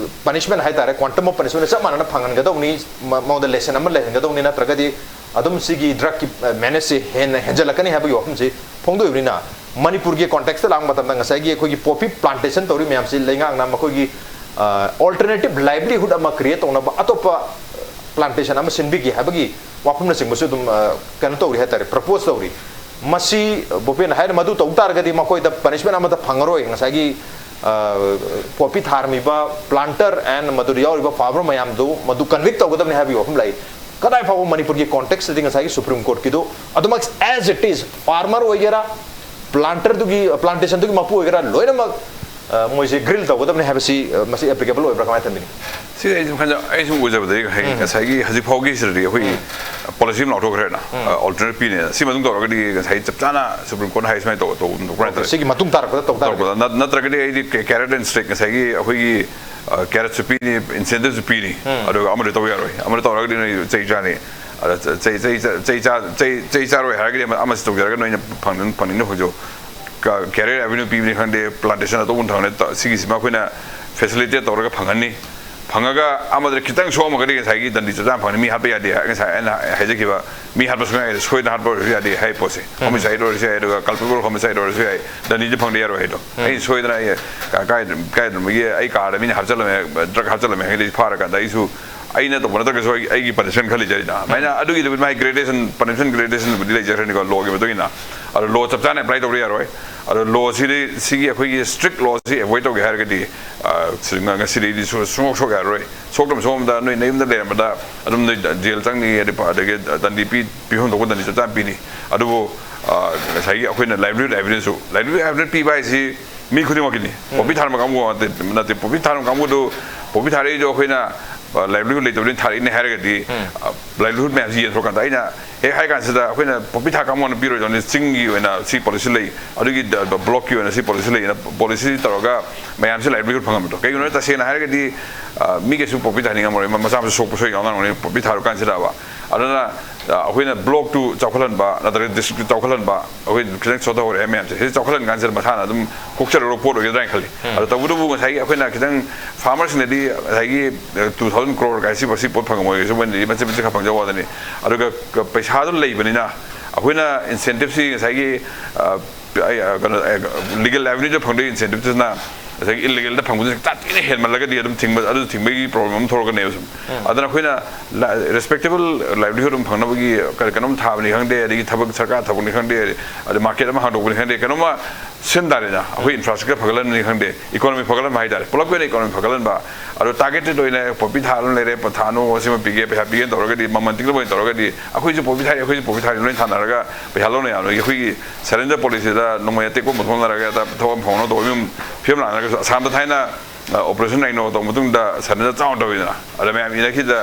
ꯄꯅꯤꯁꯃꯦꯟ ꯍꯥꯏꯇꯥꯔꯦ, quantum of punishment ꯆꯞ ꯃꯥꯟꯅꯅ ꯐꯪꯍꯟꯒꯗꯧꯅꯤ꯫ ꯃ-, ꯃꯉꯣꯟꯗ ꯂꯦꯁꯟ ꯑꯃ ꯂꯩꯍꯟꯒꯗꯧꯅꯤ, ꯅꯠꯇ꯭ꯔꯒꯗꯤ ꯑꯗꯨꯝ ꯁꯤꯒꯤ ꯗ꯭ꯔꯒꯀꯤ ꯃꯦꯅꯦꯖꯁꯤ ꯍꯦꯟꯅ ꯍꯦꯟꯖꯜꯂꯛꯀꯅꯤ ꯍꯥꯏꯕꯒꯤ ꯋꯥꯐꯝꯁꯤ ꯐꯣꯡꯗꯣꯛꯏꯕꯅꯤꯅ, ꯃꯅꯤꯄꯨꯔꯒꯤ ꯀꯣꯟꯇꯦꯛꯁꯇ ꯂꯥꯛꯄ ꯃꯇꯝꯗ ꯉꯁꯥꯏꯒꯤ ꯑꯩꯈꯣꯏꯒꯤ ꯄꯣꯄꯤ ꯄ꯭ꯂꯥꯟꯇꯦꯁꯟ ꯇꯧꯔꯤ ꯃꯌꯥꯝꯁꯤ ꯂꯩꯉꯥꯛꯅ ꯃꯈꯣꯏꯒꯤ, ꯑ, alternative livelihood ꯑꯃ create ꯇꯧꯅꯕ ꯑꯇꯣꯞꯄ ꯄ꯭ꯂꯥꯟꯇꯦꯁꯟ ꯑꯃ ꯁꯤꯟꯕꯤꯒꯦ ꯍꯥꯏꯕꯒꯤ ꯋꯥꯐꯝꯅꯆꯤꯡꯕꯁꯨ ꯑꯗꯨꯝ, ꯑ, ꯀꯩꯅꯣ ꯇꯧꯔꯤ ꯍꯥꯏꯇꯥꯔꯦ, ꯄ꯭ꯔꯄꯣꯁ ꯇꯧꯔꯤ꯫ ꯃꯁꯤ ꯚꯨꯄꯦꯟ ꯍꯥꯏꯅ ꯃꯗꯨ ꯇꯧ ꯇꯥꯔꯒꯗꯤ ꯃꯈꯣꯏꯗ ꯄꯅꯤꯁꯃꯦꯟ ꯑꯃꯠꯇ ꯐꯪꯉꯔꯣꯏ꯫ ꯉꯁꯥꯏꯒꯤ, ꯑ, ꯄꯣꯄꯤ ꯊꯥꯔꯝꯃꯤꯕ planter and ꯃꯗꯨꯗ ꯌꯥꯎꯔꯤꯕ farmer ꯃꯌꯥꯝꯗꯨ ꯃꯗꯨ ꯀꯟꯚꯤꯛ ꯇꯧꯒꯗꯕꯅꯤ ꯍꯥꯏꯕꯒꯤ ꯋꯥꯐꯝ ꯂꯩ꯫ ꯀꯗꯥꯏ ꯐꯥꯎꯕ ꯃꯅꯤꯄꯨꯔꯒꯤ ꯀꯣꯟꯇꯦꯛꯁꯇꯗꯤ ꯉꯁꯥꯏꯒꯤ ꯁꯨꯄ꯭ꯔꯤꯝ ꯀꯣꯔꯠꯀꯤꯗꯨ ꯑꯗꯨꯃꯛ as it is, farmer ꯑꯣꯏꯒꯦꯔꯥ, ꯄ꯭ꯂꯥꯟꯇꯔꯗꯨꯒꯤ, ꯄ꯭ꯂꯥꯟꯇꯦꯁꯟꯗꯨꯒꯤ ꯃꯄꯨ ꯑꯣꯏꯒꯦꯔꯥ, ꯂꯣꯏꯅꯃꯛ ꯑ, ꯃꯣꯏꯁꯦ ꯒ꯭ꯔꯤꯜ ꯇꯧꯒꯗꯕꯅꯤ ꯍꯥꯏꯕꯁꯤ, ꯑ, ꯃꯁꯤ ꯑꯦꯄ꯭ꯂꯤꯀꯦꯕꯜ ꯑꯣꯏꯕ꯭ꯔꯥ, ꯀꯃꯥꯏꯅ ꯊꯝꯕꯤꯅꯤ? ꯁꯤ ꯑꯩ ꯁꯨꯝ ꯈꯟꯖ ꯑꯩ ꯁꯨꯝ ꯎꯖꯕꯗꯗꯤ ꯉꯁꯥꯏ ꯉꯁꯥꯏꯒꯤ ꯍꯧꯖꯤꯛ ꯐꯥꯎꯒꯤ ꯁꯤꯗꯗꯤ ꯑꯩꯈꯣꯏꯒꯤ ꯄꯣꯂꯤꯁꯤ ꯑꯃ ꯂꯥꯎꯊꯣꯛꯈ꯭ꯔꯦꯅ, ꯑꯜꯇꯔꯅꯦꯠ ꯄꯤꯅꯦꯅ꯫ ꯁꯤ ꯃꯇꯨꯡ ꯇꯧꯔꯒꯗꯤ ꯉꯁꯥꯏ ꯆꯞ ꯆꯥꯅ ꯁꯨꯄ꯭ꯔꯤꯝ ꯀꯣꯔꯠꯅ ꯍꯥꯏ ꯁꯨꯃꯥꯏꯅ ꯇꯧ ꯇꯧ ꯇꯧ ꯍꯥꯏꯇꯥꯔꯦ꯫ ꯁꯤꯒꯤ ꯃꯇꯨꯡ ꯇꯥꯔꯛꯄꯗ ꯇꯧ ꯇꯥꯔꯒꯗꯤ? ꯇꯧꯔꯛꯄꯗ ꯅꯠ- ꯅꯠꯇ꯭ꯔꯒꯗꯤ ꯑꯩꯗꯤ ꯀꯦ- ꯀꯦꯔꯠ ꯑꯦꯟ ꯁ꯭ꯇꯤꯛ, ꯉꯁꯥꯏꯒꯤ ꯑꯩꯈꯣꯏꯒꯤ, ꯑ, ꯀꯦꯔꯠꯁꯨ ꯄꯤꯅꯤ, ꯏꯟꯁꯦꯟꯇꯤꯞꯁꯨ ꯄꯤꯅꯤ, ꯑꯗꯨꯒ ꯑꯃꯗꯤ ꯇꯧ ꯌꯥꯔꯣꯏ꯫ ꯑꯃꯗꯤ ꯇꯧꯔꯒꯗꯤ ꯅꯣꯏ ꯆꯩ ꯆꯥꯅꯤ꯫ ꯑꯗ ꯆ- ꯆꯩ ꯆꯩ ꯆ- ꯆꯩ ꯆꯥ- ꯆꯩ ꯆꯩ ꯆꯥꯔꯣꯏ ꯍꯥꯏꯔꯒꯗꯤ ꯑꯃ- ꯑꯃꯁꯤ ꯇꯧꯖꯔꯒ ꯅꯣꯏꯅ ꯐꯪꯅꯤꯡ ꯐꯪꯅꯤꯡꯅ ꯐꯪꯖꯧ꯫ ꯀ- ꯀꯦꯔꯤꯌꯔ ꯑꯦꯚꯦꯅ꯭ꯌꯨ ꯄꯤꯕꯅꯤ ꯈꯪꯗꯦ, ꯄ꯭ꯂꯥꯟꯇꯦꯁꯟ ꯑꯇꯧꯕꯅꯤ ꯈꯪꯗꯦ, ꯇ- ꯁꯤꯒꯤꯁꯤꯃ ꯑꯩꯈꯣꯏꯅ ꯐꯦꯁꯤꯂꯤꯇꯦꯠ ꯇꯧꯔꯒ ꯐꯪꯍꯟꯅꯤ꯫ ꯐꯪꯉꯒ ꯑꯃꯗ ꯈꯤꯇꯪ ꯁꯣꯛꯑꯝꯃꯒꯗꯤ ꯉꯁꯥꯏꯒꯤ ꯗꯟꯗꯤ ꯆꯞ ꯆꯥꯅ ꯐꯪꯅꯤ꯫ ꯃꯤ ꯍꯥꯠꯄ ꯌꯥꯗꯦ ꯍꯥꯏ- ꯉꯁꯥꯏ ꯑꯩꯅ ꯍꯥꯏꯖꯈꯤꯕ, ꯃꯤ ꯍꯥꯠꯄ ꯁꯨꯡꯌꯥ ꯌꯥꯗꯦ, ꯁꯣꯏꯗꯅ ꯍꯥꯠꯄ ꯑꯣꯏꯔꯁꯨ ꯌꯥꯗꯦ ꯍꯥꯏ ꯄꯣꯠꯁꯦ꯫ ꯍꯣꯃꯤꯁꯥꯏꯗ ꯑꯣꯏꯔꯁꯨ ꯌꯥꯏ, ꯑꯗꯨꯒ ꯀꯜꯄꯦꯕꯜ ꯍꯣꯃꯤꯁꯥꯏꯗ ꯑꯣꯏꯔꯁꯨ ꯌꯥꯏ, ꯗꯟꯗꯤꯗꯤ ꯐꯪꯗ ꯌꯥꯔꯣꯏ ꯍꯥꯏꯗꯣ꯫ ꯑꯩꯅ ꯁꯣꯏꯗꯅ ꯑꯩ ꯀ- ꯀꯥꯏ ꯀꯥꯏꯗꯅꯣꯃꯒꯤ ꯑꯩ ꯀꯥꯔꯗ ꯃꯤꯅ ꯍꯥꯞꯆꯜꯂꯝꯃꯦ, ꯗ꯭ꯔꯒ ꯍꯥꯞꯆꯜꯂꯝꯃꯦ ꯍꯥꯏꯔꯒꯗꯤ ꯐꯥꯔꯀꯥꯟꯗ ꯑꯩꯁꯨ ꯑꯩꯅ ꯇꯧꯕ ꯅꯠꯇ꯭ꯔꯒꯁꯨ ꯑꯩ- ꯑꯩꯒꯤ ꯄꯅꯤꯁꯃꯦꯟ ꯈꯔ ꯂꯩꯖꯔꯤꯅ꯫ ꯑꯗꯨꯃꯥꯏꯅ ꯑꯗꯨꯒꯤꯗꯤ ꯃꯥꯒꯤ ꯒ꯭ꯔꯦꯗꯦꯁꯟ, ꯄꯅꯤꯁꯃꯦꯟ ꯒ꯭ꯔꯦꯗꯦꯁꯟꯕꯨꯗꯤ ꯂꯩꯖꯈ꯭ꯔꯅꯤꯀꯣ, ꯂꯣꯒꯤ ꯃꯇꯨꯡ ꯏꯟꯅ꯫ ꯑꯗꯣ ꯂꯣ ꯆꯞ ꯆꯥꯅ ꯑꯦꯄ꯭ꯂꯥꯏ ꯇꯧꯕ ꯌꯥꯔꯣꯏ꯫ ꯑꯗꯣ ꯂꯣꯁꯤꯗꯤ, ꯁꯤꯒꯤ ꯑꯩꯈꯣꯏꯒꯤ ꯁ꯭ꯇ꯭ꯔꯤꯛ ꯂꯣꯁꯤ ꯑꯦꯚꯣꯏꯗ ꯇꯧꯒꯦ ꯍꯥꯏꯔꯒꯗꯤ, ꯑ, ꯁꯤ ꯉ- ꯉꯁꯤꯗꯩꯗꯤ ꯁꯨ- ꯁꯨꯡꯁꯣꯛ ꯁꯣꯛ ꯌꯥꯔꯣꯏ꯫ ꯁꯣꯛꯇꯕ ꯁꯣꯛꯂꯝꯗ ꯅꯣꯏ ꯅꯌꯨꯝꯗ ꯂꯩꯔꯝꯕꯗ ꯑꯗꯨꯝ ꯅꯣꯏ ꯖꯦꯜ ꯆꯪꯅꯤ, ꯑꯗꯩ ꯄ- ꯑꯗꯒꯤ ꯗꯟꯗꯤ ꯄꯤ- ꯄꯤꯐꯝ ꯊꯣꯛꯄ ꯗꯟꯗꯤ ꯆꯞ ꯆꯥꯅ ꯄꯤꯅꯤ꯫ ꯑꯗꯨꯕꯨ, ꯑ, ꯉꯁꯥꯏꯒꯤ ꯑꯩꯈꯣꯏꯅ ꯂꯥꯏꯚꯂꯤꯍꯨꯗ ꯑꯦꯚꯦꯅ꯭ꯌꯨꯁꯨ, ꯂꯥꯏꯚꯂꯤꯍꯨꯗ ꯑꯦꯚꯦꯅ꯭ꯌꯨ ꯄꯤꯕ ꯍꯥꯏꯁꯤ ꯃꯤ ꯈꯨꯗꯤꯡꯃꯛꯀꯤꯅꯤ꯫ ꯄꯣꯄꯤ ꯊꯥꯔꯝꯕ ꯀꯥꯡꯕꯨ ꯅꯠꯇꯦ, ꯅꯠꯇꯦ, ꯄꯣꯄꯤ ꯊꯥꯔꯝꯕ ꯀꯥꯡꯕꯨꯗꯨ, ꯄꯣꯄꯤ ꯊꯥꯔꯛꯏꯗꯣ ꯑꯩꯈꯣꯏꯅ, ꯑ, ꯂꯥꯏꯚꯂꯤꯍꯨꯗ ꯂꯩꯇꯕꯅꯤꯅ ꯊꯥꯔꯛꯏꯅꯦ ꯍꯥꯏꯔꯒꯗꯤ, ꯑ, ꯂꯥꯏꯚꯂꯤꯍꯨꯗ ꯃꯌꯥꯝꯁꯤ ꯌꯦꯟꯊꯣꯛꯀꯥꯟꯗ ꯑꯩꯅ ꯍꯦꯛ ꯍꯥꯏ ꯀꯥꯟꯁꯤꯗ ꯑꯩꯈꯣꯏꯅ ꯄꯣꯄꯤ ꯊꯥ ꯀꯥꯡꯕꯨꯅ ꯄꯤꯔꯣꯏꯗꯕꯅꯤ, ꯆꯤꯡꯒꯤ ꯑꯣꯏꯅ ꯁꯤ ꯄꯣꯂꯤꯁꯤ ꯂꯩ, ꯑꯗꯨꯒꯤ ꯗ- ꯕ꯭ꯂꯣꯛꯀꯤ ꯑꯣꯏꯅ ꯁꯤ ꯄꯣꯂꯤꯁꯤ ꯂꯩꯅ ꯄꯣꯂꯤꯁꯤ ꯇꯧꯔꯒ ꯃꯌꯥꯝꯁꯤ ꯂꯥꯏꯚꯂꯤꯍꯨꯗ ꯐꯪꯍꯟꯕꯗꯣ꯫ ꯀꯩꯒꯤꯅꯣ ꯍꯥꯏ ꯇꯁꯦꯡꯅ ꯍꯥꯏꯔꯒꯗꯤ, ꯑ, ꯃꯤ ꯀꯩꯁꯨ ꯄꯣꯄꯤ ꯊꯥꯅꯤꯡꯉꯝꯃꯔꯣꯏ, ꯃ- ꯃꯆꯥ ꯃꯁꯨ ꯁꯣꯛꯄꯁꯨ ꯌꯥꯎꯅꯔꯝꯒꯅꯤ ꯄꯣꯄꯤ ꯊꯥꯔꯨ ꯀꯥꯟꯁꯤꯗꯕ꯫ ꯑꯗꯨꯅ, ꯑ, ꯑꯩꯈꯣꯏꯅ ꯕ꯭ꯂꯣꯛꯇꯨ ꯆꯥꯎꯈꯠꯍꯟꯕ ꯅꯠꯇ꯭ꯔꯒ ꯗꯤꯁꯇ꯭ꯔꯤꯛꯇꯨ ꯆꯥꯎꯈꯠꯍꯟꯕ, ꯑꯩꯈꯣꯏ ꯈꯤꯇꯪ ꯁꯣꯊꯍꯧꯔꯛꯑꯦ ꯃꯌꯥꯝꯁꯦ꯫ ꯁꯤ ꯆꯥꯎꯈꯠꯍꯟ ꯀꯥꯟꯁꯤꯗ ꯃꯁꯥꯅ ꯑꯗꯨꯝ ꯀꯣꯛꯆꯔꯒ ꯄꯣꯠ ꯑꯣꯏꯒꯗ꯭ꯔꯥ ꯍꯥꯏꯅ ꯈꯜꯂꯤ꯫ ꯑꯗꯣ ꯇꯧꯕꯇꯕꯨ ꯉꯁꯥꯏꯒꯤ ꯑꯩꯈꯣꯏꯅ ꯈꯤꯇꯪ ꯐꯥꯔꯃꯔꯁꯤꯡꯗꯗꯤ ꯉꯁꯥꯏꯒꯤ, ꯑ, two thousand crore ꯀꯥꯏ ꯁꯤ ꯄꯣꯠ, ꯁꯤ ꯄꯣꯠ ꯐꯪꯉꯝꯃꯣꯏ, ꯁꯨꯝꯕꯗꯤ ꯃꯆꯦꯠ ꯃꯆꯦꯠ ꯈꯔ ꯐꯪꯖꯕ ꯋꯥꯗꯅꯤ꯫ ꯑꯗꯨꯒ ꯀ- ꯄꯩꯁꯥꯗꯣ ꯂꯩꯕꯅꯤꯅ ꯑꯩꯈꯣꯏꯅ ꯏꯟꯁꯦꯟꯇꯤꯞꯁꯤ ꯉꯁꯥꯏꯒꯤ, ꯑ, ꯑꯩ, ꯑ, ꯀꯩꯅꯣ, ꯑ, ꯂꯤꯒꯦꯜ ꯑꯦꯚꯦꯅ꯭ꯌꯨꯗ ꯐꯪꯗꯣꯏ ꯏꯟꯁꯦꯟꯇꯤꯞꯇꯨꯅ ꯉꯁꯥꯏꯒꯤ ꯏꯜꯂꯤꯒꯦꯜꯗ ꯐꯪꯕꯗꯨꯅ ꯈꯤꯇꯪ ꯊꯤꯅ ꯍꯦꯟꯃꯜꯂꯒꯗꯤ ꯑꯗꯨꯝ ꯊꯤꯡꯕ, ꯑꯗꯨ ꯊꯤꯡꯕꯒꯤ ꯄ꯭ꯔꯣꯕ꯭ꯂꯦꯝ ꯑꯃ ꯊꯣꯛꯂꯛꯀꯅꯦꯕ ꯁꯨꯝ꯫ ꯑꯗꯨꯅ ꯑꯩꯈꯣꯏꯅ ꯔꯦꯁꯄꯦꯛꯇꯦꯕꯜ ꯂꯥꯏꯚꯂꯤꯍꯨꯗ ꯑꯃ ꯐꯪꯅꯕꯒꯤ ꯀꯔꯤ, ꯀꯩꯅꯣꯝ ꯊꯥꯕꯅꯤ ꯈꯪꯗꯦ, ꯑꯗꯒꯤ ꯊꯕꯛ ꯁꯔꯀꯥꯔ ꯊꯕꯛꯅꯤ ꯈꯪꯗꯦ, ꯑꯗꯩ ꯃꯥꯔꯀꯦꯠ ꯑꯃ ꯍꯥꯡꯗꯣꯛꯄꯅꯤ ꯈꯪꯗꯦ, ꯀꯩꯅꯣꯝꯃ ꯁꯤꯟ ꯇꯥꯔꯦꯅ꯫ ꯑꯩꯈꯣꯏ ꯏꯟꯐ꯭ꯔꯥꯁ꯭ꯇ꯭ꯔꯛꯆꯔ ꯐꯒꯠꯍꯟꯕꯅꯤ ꯈꯪꯗꯦ, ꯏꯀꯣꯅꯣꯃꯤ ꯐꯒꯠꯍꯟꯕ ꯍꯥꯏꯇꯥꯔꯦ, ꯄꯨꯂꯞꯀꯤ ꯑꯣꯏꯅ ꯏꯀꯣꯅꯣꯃꯤ ꯐꯒꯠꯍꯟꯕ꯫ ꯑꯗꯣ ꯇꯥꯔꯒꯦꯇꯦꯠ ꯑꯣꯏꯅ ꯄꯣꯄꯤ ꯊꯥꯔꯣ ꯂꯩꯔꯦ, ꯊꯥꯅꯨ, ꯑꯁꯤꯃ ꯄꯤꯒꯦ, ꯄꯩꯁꯥ ꯄꯤꯒꯦꯅ ꯇꯧꯔꯒꯗꯤ, ꯃꯃꯜ ꯇꯤꯛꯂꯞ ꯑꯣꯏꯅ ꯇꯧꯔꯒꯗꯤ, ꯑꯩꯈꯣꯏꯁꯨ ꯄꯣꯄꯤ ꯊꯥꯔꯤ, ꯑꯩꯈꯣꯏꯁꯨ ꯄꯣꯄꯤ ꯊꯥꯔꯤ ꯂꯣꯏ ꯊꯥꯅꯔꯒ ꯄꯩꯁꯥ ꯂꯧꯅ ꯌꯥꯕꯒꯤ ꯑꯩꯈꯣꯏꯒꯤ ꯁꯔꯦꯟꯗꯔ ꯄꯣꯂꯤꯁꯤꯗ ꯅꯣꯡꯃꯩ ꯑꯇꯦꯛꯄ ꯑꯃ ꯊꯣꯛꯅꯔꯒ ꯊꯕꯛ ꯑꯃ ꯐꯪꯅꯕ ꯇꯧꯕꯒꯤ ꯐꯤꯕꯝ ꯂꯥꯛꯅꯔꯒꯁꯨ, ꯑꯁꯥꯝꯗ ꯊꯥꯏꯅ ꯑꯣꯄꯔꯦꯁꯟ ꯔꯥꯏꯅꯣ ꯇꯧꯕ ꯃꯇꯨꯡꯗ ꯁꯔꯦꯟꯗꯔ ꯆꯥꯎꯅ ꯇꯧꯋꯤꯗꯅ, ꯑꯗ ꯃꯌꯥꯝ ꯏꯅꯈꯤꯗ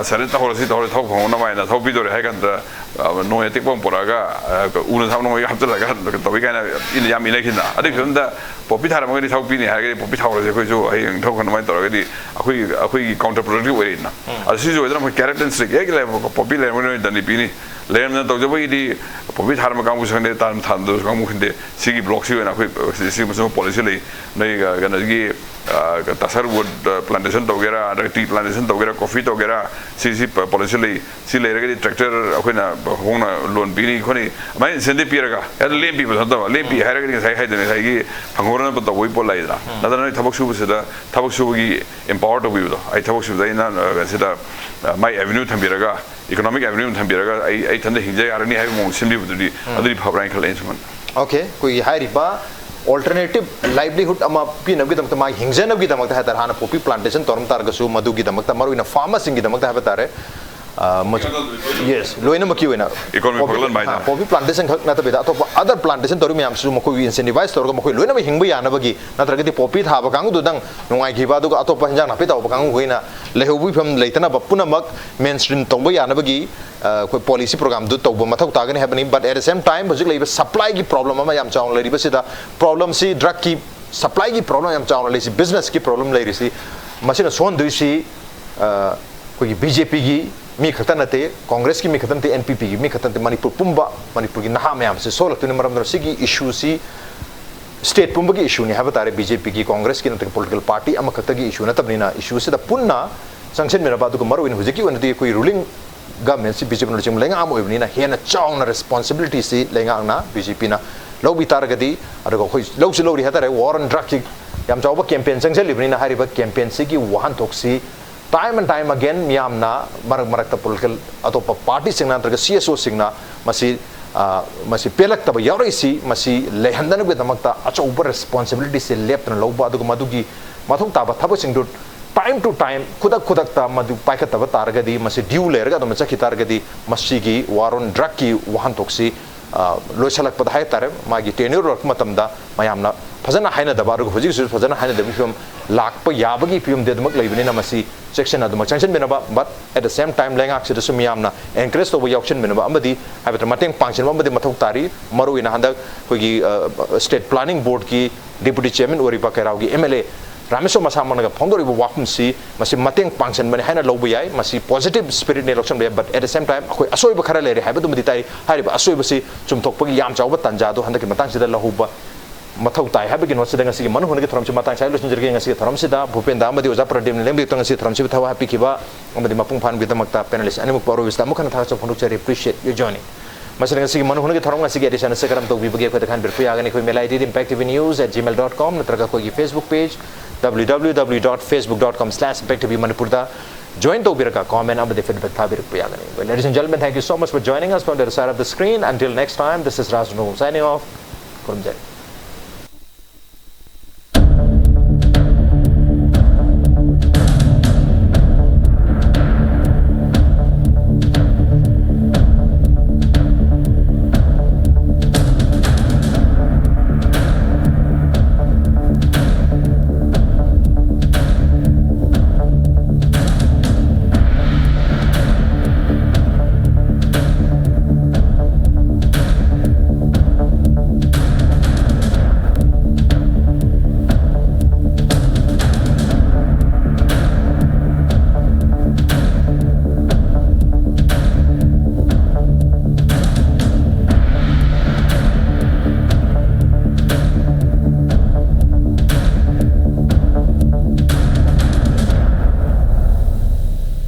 ꯁꯔꯦꯟꯗꯔ ꯇꯧꯍꯧꯔꯁꯤ, ꯇꯧꯍꯧꯔꯁꯤ, ꯊꯕꯛ ꯐꯪꯍꯧꯅꯕ ꯍꯥꯏꯅ ꯊꯕꯛ ꯄꯤꯗꯧꯔꯦ ꯍꯥꯏ ꯀꯥꯟꯗ, ꯑ, ꯅꯣꯡꯃꯩ ꯑꯇꯦꯛꯄ ꯑꯃ ꯄꯨꯔꯛꯑꯒ, ꯑ, ꯎꯅ ꯊꯥꯕ ꯅꯣꯡꯃꯩꯒ ꯍꯥꯞꯆꯤꯜꯂꯒ ꯇꯧꯏ ꯀꯥꯏꯅ ꯏꯟ-, ꯌꯥꯝ ꯏꯅꯈꯤꯗꯅ꯫ ꯑꯗꯨꯒꯤ ꯐꯤꯕꯝꯗ ꯄꯣꯄꯤ ꯊꯥꯔꯝꯃꯒꯗꯤ ꯊꯕꯛ ꯄꯤꯅꯤ ꯍꯥꯏꯔꯒꯗꯤ ꯄꯣꯄꯤ ꯊꯥꯍꯧꯔꯁꯤ, ꯑꯩꯈꯣꯏꯁꯨ ꯍꯌꯦꯡ ꯊꯕꯛ ꯑꯗꯨꯃꯥꯏꯅ ꯇꯧꯔꯒꯗꯤ ꯑꯩꯈꯣꯏ, ꯑꯩꯈꯣꯏꯒꯤ ꯀꯥꯎꯟꯇꯔ ꯄ꯭ꯔꯗꯛꯇꯤꯞ ꯑꯣꯏꯔꯛꯏꯗꯅ꯫ ꯑꯗꯨ ꯁꯤꯁꯨ ꯑꯣꯏꯗꯅ ꯑꯩꯈꯣꯏ ꯀꯦꯔꯦꯠ ꯑꯦꯟ ꯁ꯭ꯇꯤꯛ ꯍꯦꯛ ꯂꯩꯔꯝꯕ ꯄꯣꯄꯤ ꯂꯩꯔꯝꯒꯅꯤ ꯅꯣꯏ ꯗꯟꯗꯤ ꯄꯤꯅꯤ꯫ ꯂꯩꯔꯝꯗꯅ ꯇꯧꯖꯕꯒꯤꯗꯤ ꯄꯣꯄꯤ ꯊꯥꯔꯝꯕ ꯀꯥꯡꯕꯨꯁꯨ ꯈꯪꯗꯦ, ꯊꯥꯔꯝ-, ꯊꯥꯔꯝꯗꯕꯁꯨ ꯀꯥꯡꯕꯨ ꯈꯪꯗꯦ, ꯁꯤꯒꯤ ꯕ꯭ꯂꯣꯛꯁꯤ ꯑꯣꯏꯅ ꯑꯩꯈꯣꯏ ꯁꯤ, ꯁꯤꯒꯨꯝꯕ ꯄꯣꯂꯤꯁꯤ ꯂꯩ꯫ ꯅꯣꯏ, ꯑ, ꯀꯩꯅꯣꯒꯤ, ꯑ, ꯇꯥꯁꯔ ꯋꯨꯗ, ꯑ, ꯄ꯭ꯂꯥꯟꯇꯦꯁꯟ ꯇꯧꯒꯦꯔꯥ, ꯑꯗꯒꯤ ꯇꯤ ꯄ꯭ꯂꯥꯟꯇꯦꯁꯟ ꯇꯧꯒꯦꯔꯥ, ꯀꯣꯐꯤ ꯇꯧꯒꯦꯔꯥ, ꯁꯤ, ꯁꯤ ꯄ-, ꯄꯣꯂꯤꯁꯤ ꯂꯩ꯫ ꯁꯤ ꯂꯩꯔꯒꯗꯤ ꯇ꯭ꯔꯦꯛꯇꯔ ꯑꯩꯈꯣꯏꯅ ꯍꯣꯡꯅ ꯂꯣꯟ ꯄꯤꯅꯤ ꯈꯣꯠꯅꯤ꯫ ꯑꯗꯨꯃꯥꯏꯅ ꯏꯟꯁꯦꯟꯇꯤꯞ ꯄꯤꯔꯒ, ꯍꯦꯛꯇ ꯂꯦꯝ ꯄꯤꯕꯗꯣ ꯅꯠꯇꯕ, ꯂꯦꯝ ꯄꯤ ꯍꯥꯏꯔꯒꯗꯤ ꯉꯁꯥꯏ ꯍꯥꯏꯗꯣꯏꯅꯦ, ꯉꯁꯥꯏꯒꯤ ꯐꯪꯍꯧꯔꯅꯕ ꯇꯧꯕꯒꯤ ꯄꯣꯠ ꯂꯩꯗꯅ꯫ ꯅꯠꯇ꯭ꯔꯒ ꯅꯣꯏ ꯊꯕꯛ ꯁꯨꯕꯁꯤꯗ, ꯊꯕꯛ ꯁꯨꯕꯒꯤ ꯑꯦꯝꯄꯥꯋꯔ ꯇꯧꯕꯤꯕꯗꯣ, ꯑꯩ ꯊꯕꯛ ꯁꯨꯕꯗ ꯑꯩꯅ, ꯑ, ꯁꯤꯗ, ꯑ, ꯃꯥꯏ ꯑꯦꯚꯦꯅ꯭ꯌꯨ ꯊꯝꯕꯤꯔꯒ, ꯏꯀꯣꯅꯣꯃꯤꯛ ꯑꯦꯚꯦꯅ꯭ꯌꯨ ꯑꯃ ꯊꯝꯕꯤꯔꯒ ꯑꯩ, ꯑꯩ ꯏꯊꯟꯗ ꯍꯤꯡꯖ ꯌꯥꯔꯅꯤ ꯍꯥꯏꯕ ꯃꯑꯣꯡ ꯁꯤꯟꯕꯤꯕꯗꯨꯗꯤ, ꯑꯗꯨꯗꯤ ꯐꯕ꯭ꯔꯥ ꯍꯥꯏꯅ ꯈꯜꯂꯦ ꯑꯩꯅ ꯁꯨꯝ ꯈꯟꯕ꯫ ꯑꯣꯀꯦ, ꯑꯩꯈꯣꯏꯒꯤ ꯍꯥꯏꯔꯤꯕ ꯑꯣꯜꯇꯔꯅꯦꯇꯤꯞ ꯂꯥꯏꯚꯂꯤꯍꯨꯗ ꯑꯃ ꯄꯤꯅꯕꯒꯤꯗꯃꯛꯇ, ꯃꯥꯒꯤ ꯍꯤꯡꯖꯅꯕꯒꯤꯗꯃꯛꯇ ꯍꯥꯏ ꯇꯥꯔꯦ, ꯍꯥꯟꯅ ꯄꯣꯄꯤ ꯄ꯭ꯂꯥꯟꯇꯦꯁꯟ ꯇꯧꯔꯝ ꯇꯥꯔꯒꯁꯨ, ꯃꯗꯨꯒꯤꯗꯃꯛꯇ, ꯃꯔꯨꯑꯣꯏꯅ ꯐꯥꯔꯃꯔꯁꯤꯡꯒꯤꯗꯃꯛꯇ ꯍꯥꯏꯕ ꯇꯥꯔꯦ, ꯑ, ꯃꯆꯨ-, ꯌꯦꯁ, ꯂꯣꯏꯅꯃꯛꯀꯤ ꯑꯣꯏꯅ ꯏꯀꯣꯅꯣꯃꯤ ꯄꯣꯄꯤ-, ꯐꯒꯠꯍꯟꯕ ꯍꯥ, ꯍꯥꯏꯇꯥꯔꯦ꯫ ꯄꯣꯄꯤ ꯄ꯭ꯂꯥꯟꯇꯦꯁꯟ ꯈꯛ ꯅꯠꯇꯕꯤꯗ, ꯑꯇꯣꯞꯄ ꯑꯗꯔ ꯄ꯭ꯂꯥꯟꯇꯦꯁꯟ ꯇꯧꯔꯤ ꯃꯌꯥꯝꯁꯤꯁꯨ ꯃꯈꯣꯏꯕꯨ ꯏꯟꯁꯦꯟꯇꯤꯚꯥꯏꯁ ꯇꯧꯔꯒ ꯃꯈꯣꯏ ꯂꯣꯏꯅꯃꯛ ꯍꯤꯡꯕ ꯌꯥꯅꯕꯒꯤ, ꯅꯠꯇ꯭ꯔꯒꯗꯤ ꯄꯣꯄꯤ ꯊꯥꯕ ꯀꯥꯡꯕꯨꯗꯨꯗꯪ ꯅꯨꯡꯉꯥꯏꯈꯤꯕ, ꯑꯗꯨꯒ ꯑꯇꯣꯞꯄ ꯍꯤꯟꯖꯥꯡ ꯅꯥꯄꯤ ꯇꯧꯕ ꯀꯥꯡꯕꯨꯈꯩꯅ ꯂꯩꯍꯧꯕꯒꯤ ꯐꯤꯕꯝ ꯂꯩꯇꯅꯕ, ꯄꯨꯝꯅꯃꯛ ꯃꯦꯟ ꯁ꯭ꯇ꯭ꯔꯤꯝ ꯇꯧꯕ ꯌꯥꯅꯕꯒꯤ, ꯑ, ꯑꯩꯈꯣꯏ ꯄꯣꯂꯤꯁꯤ ꯄ꯭ꯔꯣꯒ꯭ꯔꯥꯝꯗꯨ ꯇꯧꯕ ꯃꯊꯧ ꯇꯥꯒꯅꯤ ꯍꯥꯏꯕꯅꯤ꯫ But at the same time, ꯍꯧꯖꯤꯛ ꯂꯩꯔꯤꯕ ꯁꯄ꯭ꯂꯥꯏꯒꯤ ꯄ꯭ꯔꯣꯕ꯭ꯂꯦꯝ ꯑꯃ ꯌꯥꯝ ꯆꯥꯎꯅ ꯂꯩꯔꯤꯕꯁꯤꯗ, ꯄ꯭ꯔꯣꯕ꯭ꯂꯦꯝꯁꯤ ꯗ꯭ꯔꯒꯀꯤ ꯁꯄ꯭ꯂꯥꯏꯒꯤ ꯄ꯭ꯔꯣꯕ꯭ꯂꯦꯝ ꯌꯥꯝ ꯆꯥꯎꯅ ꯂꯩꯔꯤꯁꯤ, ꯕꯤꯖꯤꯅꯦꯁꯀꯤ ꯄ꯭ꯔꯣꯕ꯭ꯂꯦꯝ ꯂꯩꯔꯤꯁꯤ, ꯃꯁꯤꯅ ꯁꯣꯛꯍꯟꯗꯣꯏꯁꯤ, ꯑ, ꯑꯩꯈꯣꯏꯒꯤ ꯕꯤ ꯖꯦ ꯄꯤꯒꯤ ꯃꯤ ꯈꯛꯇ ꯅꯠꯇꯦ, ꯀꯣꯡꯒ꯭ꯔꯦꯁꯀꯤ ꯃꯤ ꯈꯛꯇ ꯅꯠꯇꯦ, ꯑꯦꯟ ꯄꯤ ꯄꯤꯒꯤ ꯃꯤ ꯈꯛꯇ ꯅꯠꯇꯦ, ꯃꯅꯤꯄꯨꯔ ꯄꯨꯝꯕ, ꯃꯅꯤꯄꯨꯔꯒꯤ ꯅꯍꯥ ꯃꯌꯥꯝꯁꯦ ꯁꯣꯛꯍꯜꯂꯛꯇꯣꯏꯅ꯫ ꯃꯔꯝ ꯑꯗꯨꯅ ꯁꯤꯒꯤ ꯏꯁꯨꯁꯤ ꯁ꯭ꯇꯦꯠ ꯄꯨꯝꯕꯒꯤ ꯏꯁꯨꯅꯤ ꯍꯥꯏꯕ ꯇꯥꯔꯦ, ꯕꯤ ꯖꯦ ꯄꯤꯒꯤ, ꯀꯣꯡꯒ꯭ꯔꯦꯁꯀꯤ ꯅꯠꯇ꯭ꯔꯒ ꯄꯣꯂꯤꯇꯤꯀꯦꯜ ꯄꯥꯔꯇꯤ ꯑꯃꯈꯛꯇꯒꯤ ꯏꯁꯨ ꯅꯠꯇꯕꯅꯤꯅ, ꯏꯁꯨꯁꯤꯗ ꯄꯨꯟꯅ ꯆꯪꯁꯤꯟꯃꯤꯟꯅꯕ, ꯑꯗꯨꯒ ꯃꯔꯨꯑꯣꯏꯅ ꯍꯧꯖꯤꯛꯀꯤ ꯑꯣꯏꯅꯗꯤ ꯑꯩꯈꯣꯏ ꯔꯨꯂꯤꯡ ꯒꯃꯦꯟꯁꯤ ꯕꯤ ꯖꯦ ꯄꯤꯅ ꯂꯨꯆꯤꯡꯕ ꯂꯩꯉꯥꯛ ꯑꯃ ꯑꯣꯏꯕꯅꯤꯅ, ꯍꯦꯟꯅ ꯆꯥꯎꯅ ꯔꯦꯁꯄꯣꯟꯁꯤꯕꯤꯂꯤꯇꯤꯁꯤ ꯂꯩꯉꯥꯛꯅ, ꯕꯤ ꯖꯦ ꯄꯤꯅ ꯂꯧꯕꯤ ꯇꯥꯔꯒꯗꯤ, ꯑꯗꯨꯒ ꯑꯩꯈꯣꯏ ꯂꯧꯁꯨ ꯂꯧꯔꯤ ꯍꯥꯏ ꯇꯥꯔꯦ, ꯋꯥꯔ ꯑꯣꯟ ꯗ꯭ꯔꯒꯀꯤ ꯌꯥꯝ ꯆꯥꯎꯕ ꯀꯦꯝꯄꯦꯟ ꯆꯪꯁꯤꯜꯂꯤꯕꯅꯤꯅ ꯍꯥꯏꯔꯤꯕ ꯀꯦꯝꯄꯦꯟꯁꯤꯒꯤ ꯋꯥꯍꯟꯊꯣꯛꯁꯤ time and time again ꯃꯤꯌꯥꯝꯅ ꯃꯔꯛ ꯃꯔꯛꯇ ꯄꯣꯂꯤꯇꯤꯀꯦꯜ ꯑꯇꯣꯞꯄ ꯄꯥꯔꯇꯤꯁꯤꯡꯅ ꯅꯠꯇ꯭ꯔꯒ ꯁꯤ ꯑꯦꯁ ꯑꯣꯁꯤꯡꯅ ꯃꯁꯤ ꯃꯁꯤ ꯄꯦꯜꯂꯛꯇꯕ ꯌꯥꯎꯔꯛꯏꯁꯤ ꯃꯁꯤ ꯂꯩꯍꯟꯗꯅꯕꯒꯤꯗꯃꯛꯇ ꯑꯆꯧꯕ ꯔꯦꯁꯄꯣꯟꯁꯤꯕꯤꯂꯤꯇꯤꯁꯦ ꯂꯦꯞꯇꯅ ꯂꯧꯕ ꯑꯗꯨꯒ ꯃꯗꯨꯒꯤ ꯃꯊꯧ ꯇꯥꯕ ꯊꯕꯛꯁꯤꯡꯗꯨ time to time ꯈꯨꯗꯛ ꯈꯨꯗꯛꯇ ꯃꯗꯨ ꯄꯥꯏꯈꯠꯇꯕ ꯇꯥꯔꯒꯗꯤ ꯃꯁꯤ ꯗ꯭ꯌꯨ ꯂꯩꯔꯒ ꯑꯗꯨꯝ ꯆꯠꯈꯤ ꯇꯥꯔꯒꯗꯤ ꯃꯁꯤꯒꯤ ꯋꯥꯔ ꯑꯣꯟ ꯗ꯭ꯔꯛꯀꯤ ꯋꯥꯍꯟꯊꯣꯛꯁꯤ ꯂꯣꯏꯁꯤꯜꯂꯛꯄꯗ ꯍꯥꯏ ꯇꯥꯔꯦ ꯃꯥꯒꯤ ꯇꯦꯅ꯭ꯌꯨꯔ ꯂꯣꯏꯔꯛꯄ ꯃꯇꯝꯗ ꯃꯌꯥꯝꯅ ꯐꯖꯅ ꯍꯥꯏꯅꯗꯕ ꯑꯗꯨꯒ ꯍꯧꯖꯤꯛ ꯍꯧꯖꯤꯛ ꯐꯖꯅ ꯍꯥꯏꯅꯗꯕꯒꯤ ꯐꯤꯕꯝ ꯂꯥꯛꯄ ꯌꯥꯕꯒꯤ ꯐꯤꯕꯝꯗꯤ ꯑꯗꯨꯃꯛ ꯂꯩꯕꯅꯤꯅ ꯃꯁꯤ ꯆꯦꯛꯁꯤꯟꯅ ꯑꯗꯨꯃꯛ ꯆꯪꯁꯤꯟꯃꯤꯟꯅꯕ but at the same time ꯂꯩꯉꯥꯛꯁꯤꯗꯁꯨ ꯃꯤꯌꯥꯝꯅ ꯑꯦꯟꯀꯔꯦꯖ ꯇꯧꯕ ꯌꯥꯎꯁꯤꯟꯃꯤꯟꯅꯕ ꯑꯃꯗꯤ ꯍꯥꯏꯕꯗꯤ ꯃꯇꯦꯡ ꯄꯥꯡꯁꯤꯟꯕ ꯑꯃꯗꯤ ꯃꯊꯧ ꯇꯥꯔꯤ꯫ ꯃꯔꯨꯑꯣꯏꯅ ꯍꯟꯗꯛ ꯑꯩꯈꯣꯏꯒꯤ ꯁ꯭ꯇꯦꯠ ꯄ꯭ꯂꯥꯅꯤꯡ ꯕꯣꯔꯗꯀꯤ ꯗꯤꯄꯨꯇꯤ ꯆꯤꯌꯔꯃꯦꯟ ꯑꯣꯏꯔꯤꯕ ꯀꯩꯔꯥꯎꯒꯤ ꯑꯦꯝ ꯑꯦꯜ ꯑꯦ ꯔꯥꯃꯦꯁꯣꯔ ꯃꯁꯥꯃꯛꯅꯒ ꯐꯣꯡꯗꯣꯔꯛꯏꯕ ꯋꯥꯐꯝꯁꯤ ꯃꯁꯤ ꯃꯇꯦꯡ ꯄꯥꯡꯁꯤꯟꯕꯅꯤ ꯍꯥꯏꯅ ꯂꯧꯕ ꯌꯥꯏ꯫ ꯃꯁꯤ ꯄꯣꯖꯤꯇꯤꯚ ꯁ꯭ꯄꯤꯔꯤꯠꯅꯦ ꯂꯧꯁꯤꯟꯕ ꯌꯥꯏ but at the same time ꯑꯩꯈꯣꯏ ꯑꯁꯣꯏꯕ ꯈꯔ ꯂꯩꯔꯦ ꯍꯥꯏꯕꯗꯨꯃꯗꯤ ꯇꯥꯏ꯫ ꯍꯥꯏꯔꯤꯕ ꯑꯁꯣꯏꯕꯁꯤ ꯆꯨꯝꯊꯣꯛꯄꯒꯤ ꯌꯥꯝ ꯆꯥꯎꯕ ꯇꯥꯟꯖꯥꯗꯣ ꯍꯟꯗꯛꯀꯤ ꯃꯇꯥꯡꯁꯤꯗ ꯂꯧꯍꯧꯕ ꯃꯊꯧ ꯇꯥꯏ ꯍꯥꯏꯕꯒꯤ ꯅꯣꯠꯁꯤꯗ ꯉꯁꯤꯒꯤ ꯃꯅꯨ ꯍꯨꯅꯒꯤ ꯊꯧꯔꯝꯁꯤ ꯃꯇꯥꯡ ꯁ꯭ꯋꯥꯏꯗ ꯂꯣꯏꯁꯤꯟꯖꯔꯒꯦ꯫ ꯉꯁꯤꯒꯤ ꯊꯧꯔꯝꯁꯤꯗ ꯚꯨꯄꯦꯟꯗ ꯑꯃꯗꯤ ꯑꯣꯖꯥ ꯄ꯭ꯔꯗꯤꯞꯅ ꯂꯦꯡꯕꯤꯔꯛꯇꯨꯅ ꯉꯁꯤꯒꯤ ꯊꯧꯔꯝꯁꯤꯕꯨ ꯊꯋꯥꯏ ꯍꯥꯞꯄꯤꯈꯤꯕ ꯑꯃꯗꯤ ꯃꯄꯨꯡ ꯐꯥꯍꯟꯕꯒꯤꯗꯃꯛꯇ ꯄꯦꯅꯦꯂꯤꯁ ꯑꯅꯤꯃꯛꯄꯨ ꯑꯔꯣꯏꯕꯁꯤꯗ ꯑꯃꯨꯛ ꯍꯟꯅ ꯊꯥꯒꯠꯆꯕ ꯐꯣꯡꯗꯣꯛꯆꯔꯤ꯫ Appreciate you joining꯫ ꯃꯁꯤꯅ ꯉꯁꯤꯒꯤ ꯃꯅꯨ ꯍꯨꯅꯒꯤ ꯊꯧꯔꯝ ꯉꯁꯤꯒꯤ ꯑꯦꯗꯤꯁꯟ ꯑꯁꯤ ꯀꯔꯝ ꯇꯧꯕꯤꯕꯒꯦ ꯑꯩꯈꯣꯏꯗ ꯈꯟꯕꯤꯔꯛꯄ ꯌꯥꯒꯅꯤ꯫ ꯑꯩꯈꯣꯏ mail the impact T V news at Gmail dot com ꯅꯠꯇ꯭ꯔꯒ ꯑꯩꯈꯣꯏꯒꯤ Facebook page W W W dot facebook dot com slash impact T V Manipur ꯗ ꯖꯣꯏꯟ ꯇꯧꯕꯤꯔꯒ ꯀꯣꯃꯦꯟ ꯑꯃꯗꯤ ꯐꯤꯗꯕꯦꯛ ꯊꯥꯕꯤꯔꯛꯄ ꯌꯥꯒꯅꯤ꯫ Well, ladies and gentlemen, thank you so much for joining us from the other side of the screen. Until next time, this is Raj Nugum signing off. ꯈꯨꯔꯨꯝꯖꯔꯤ꯫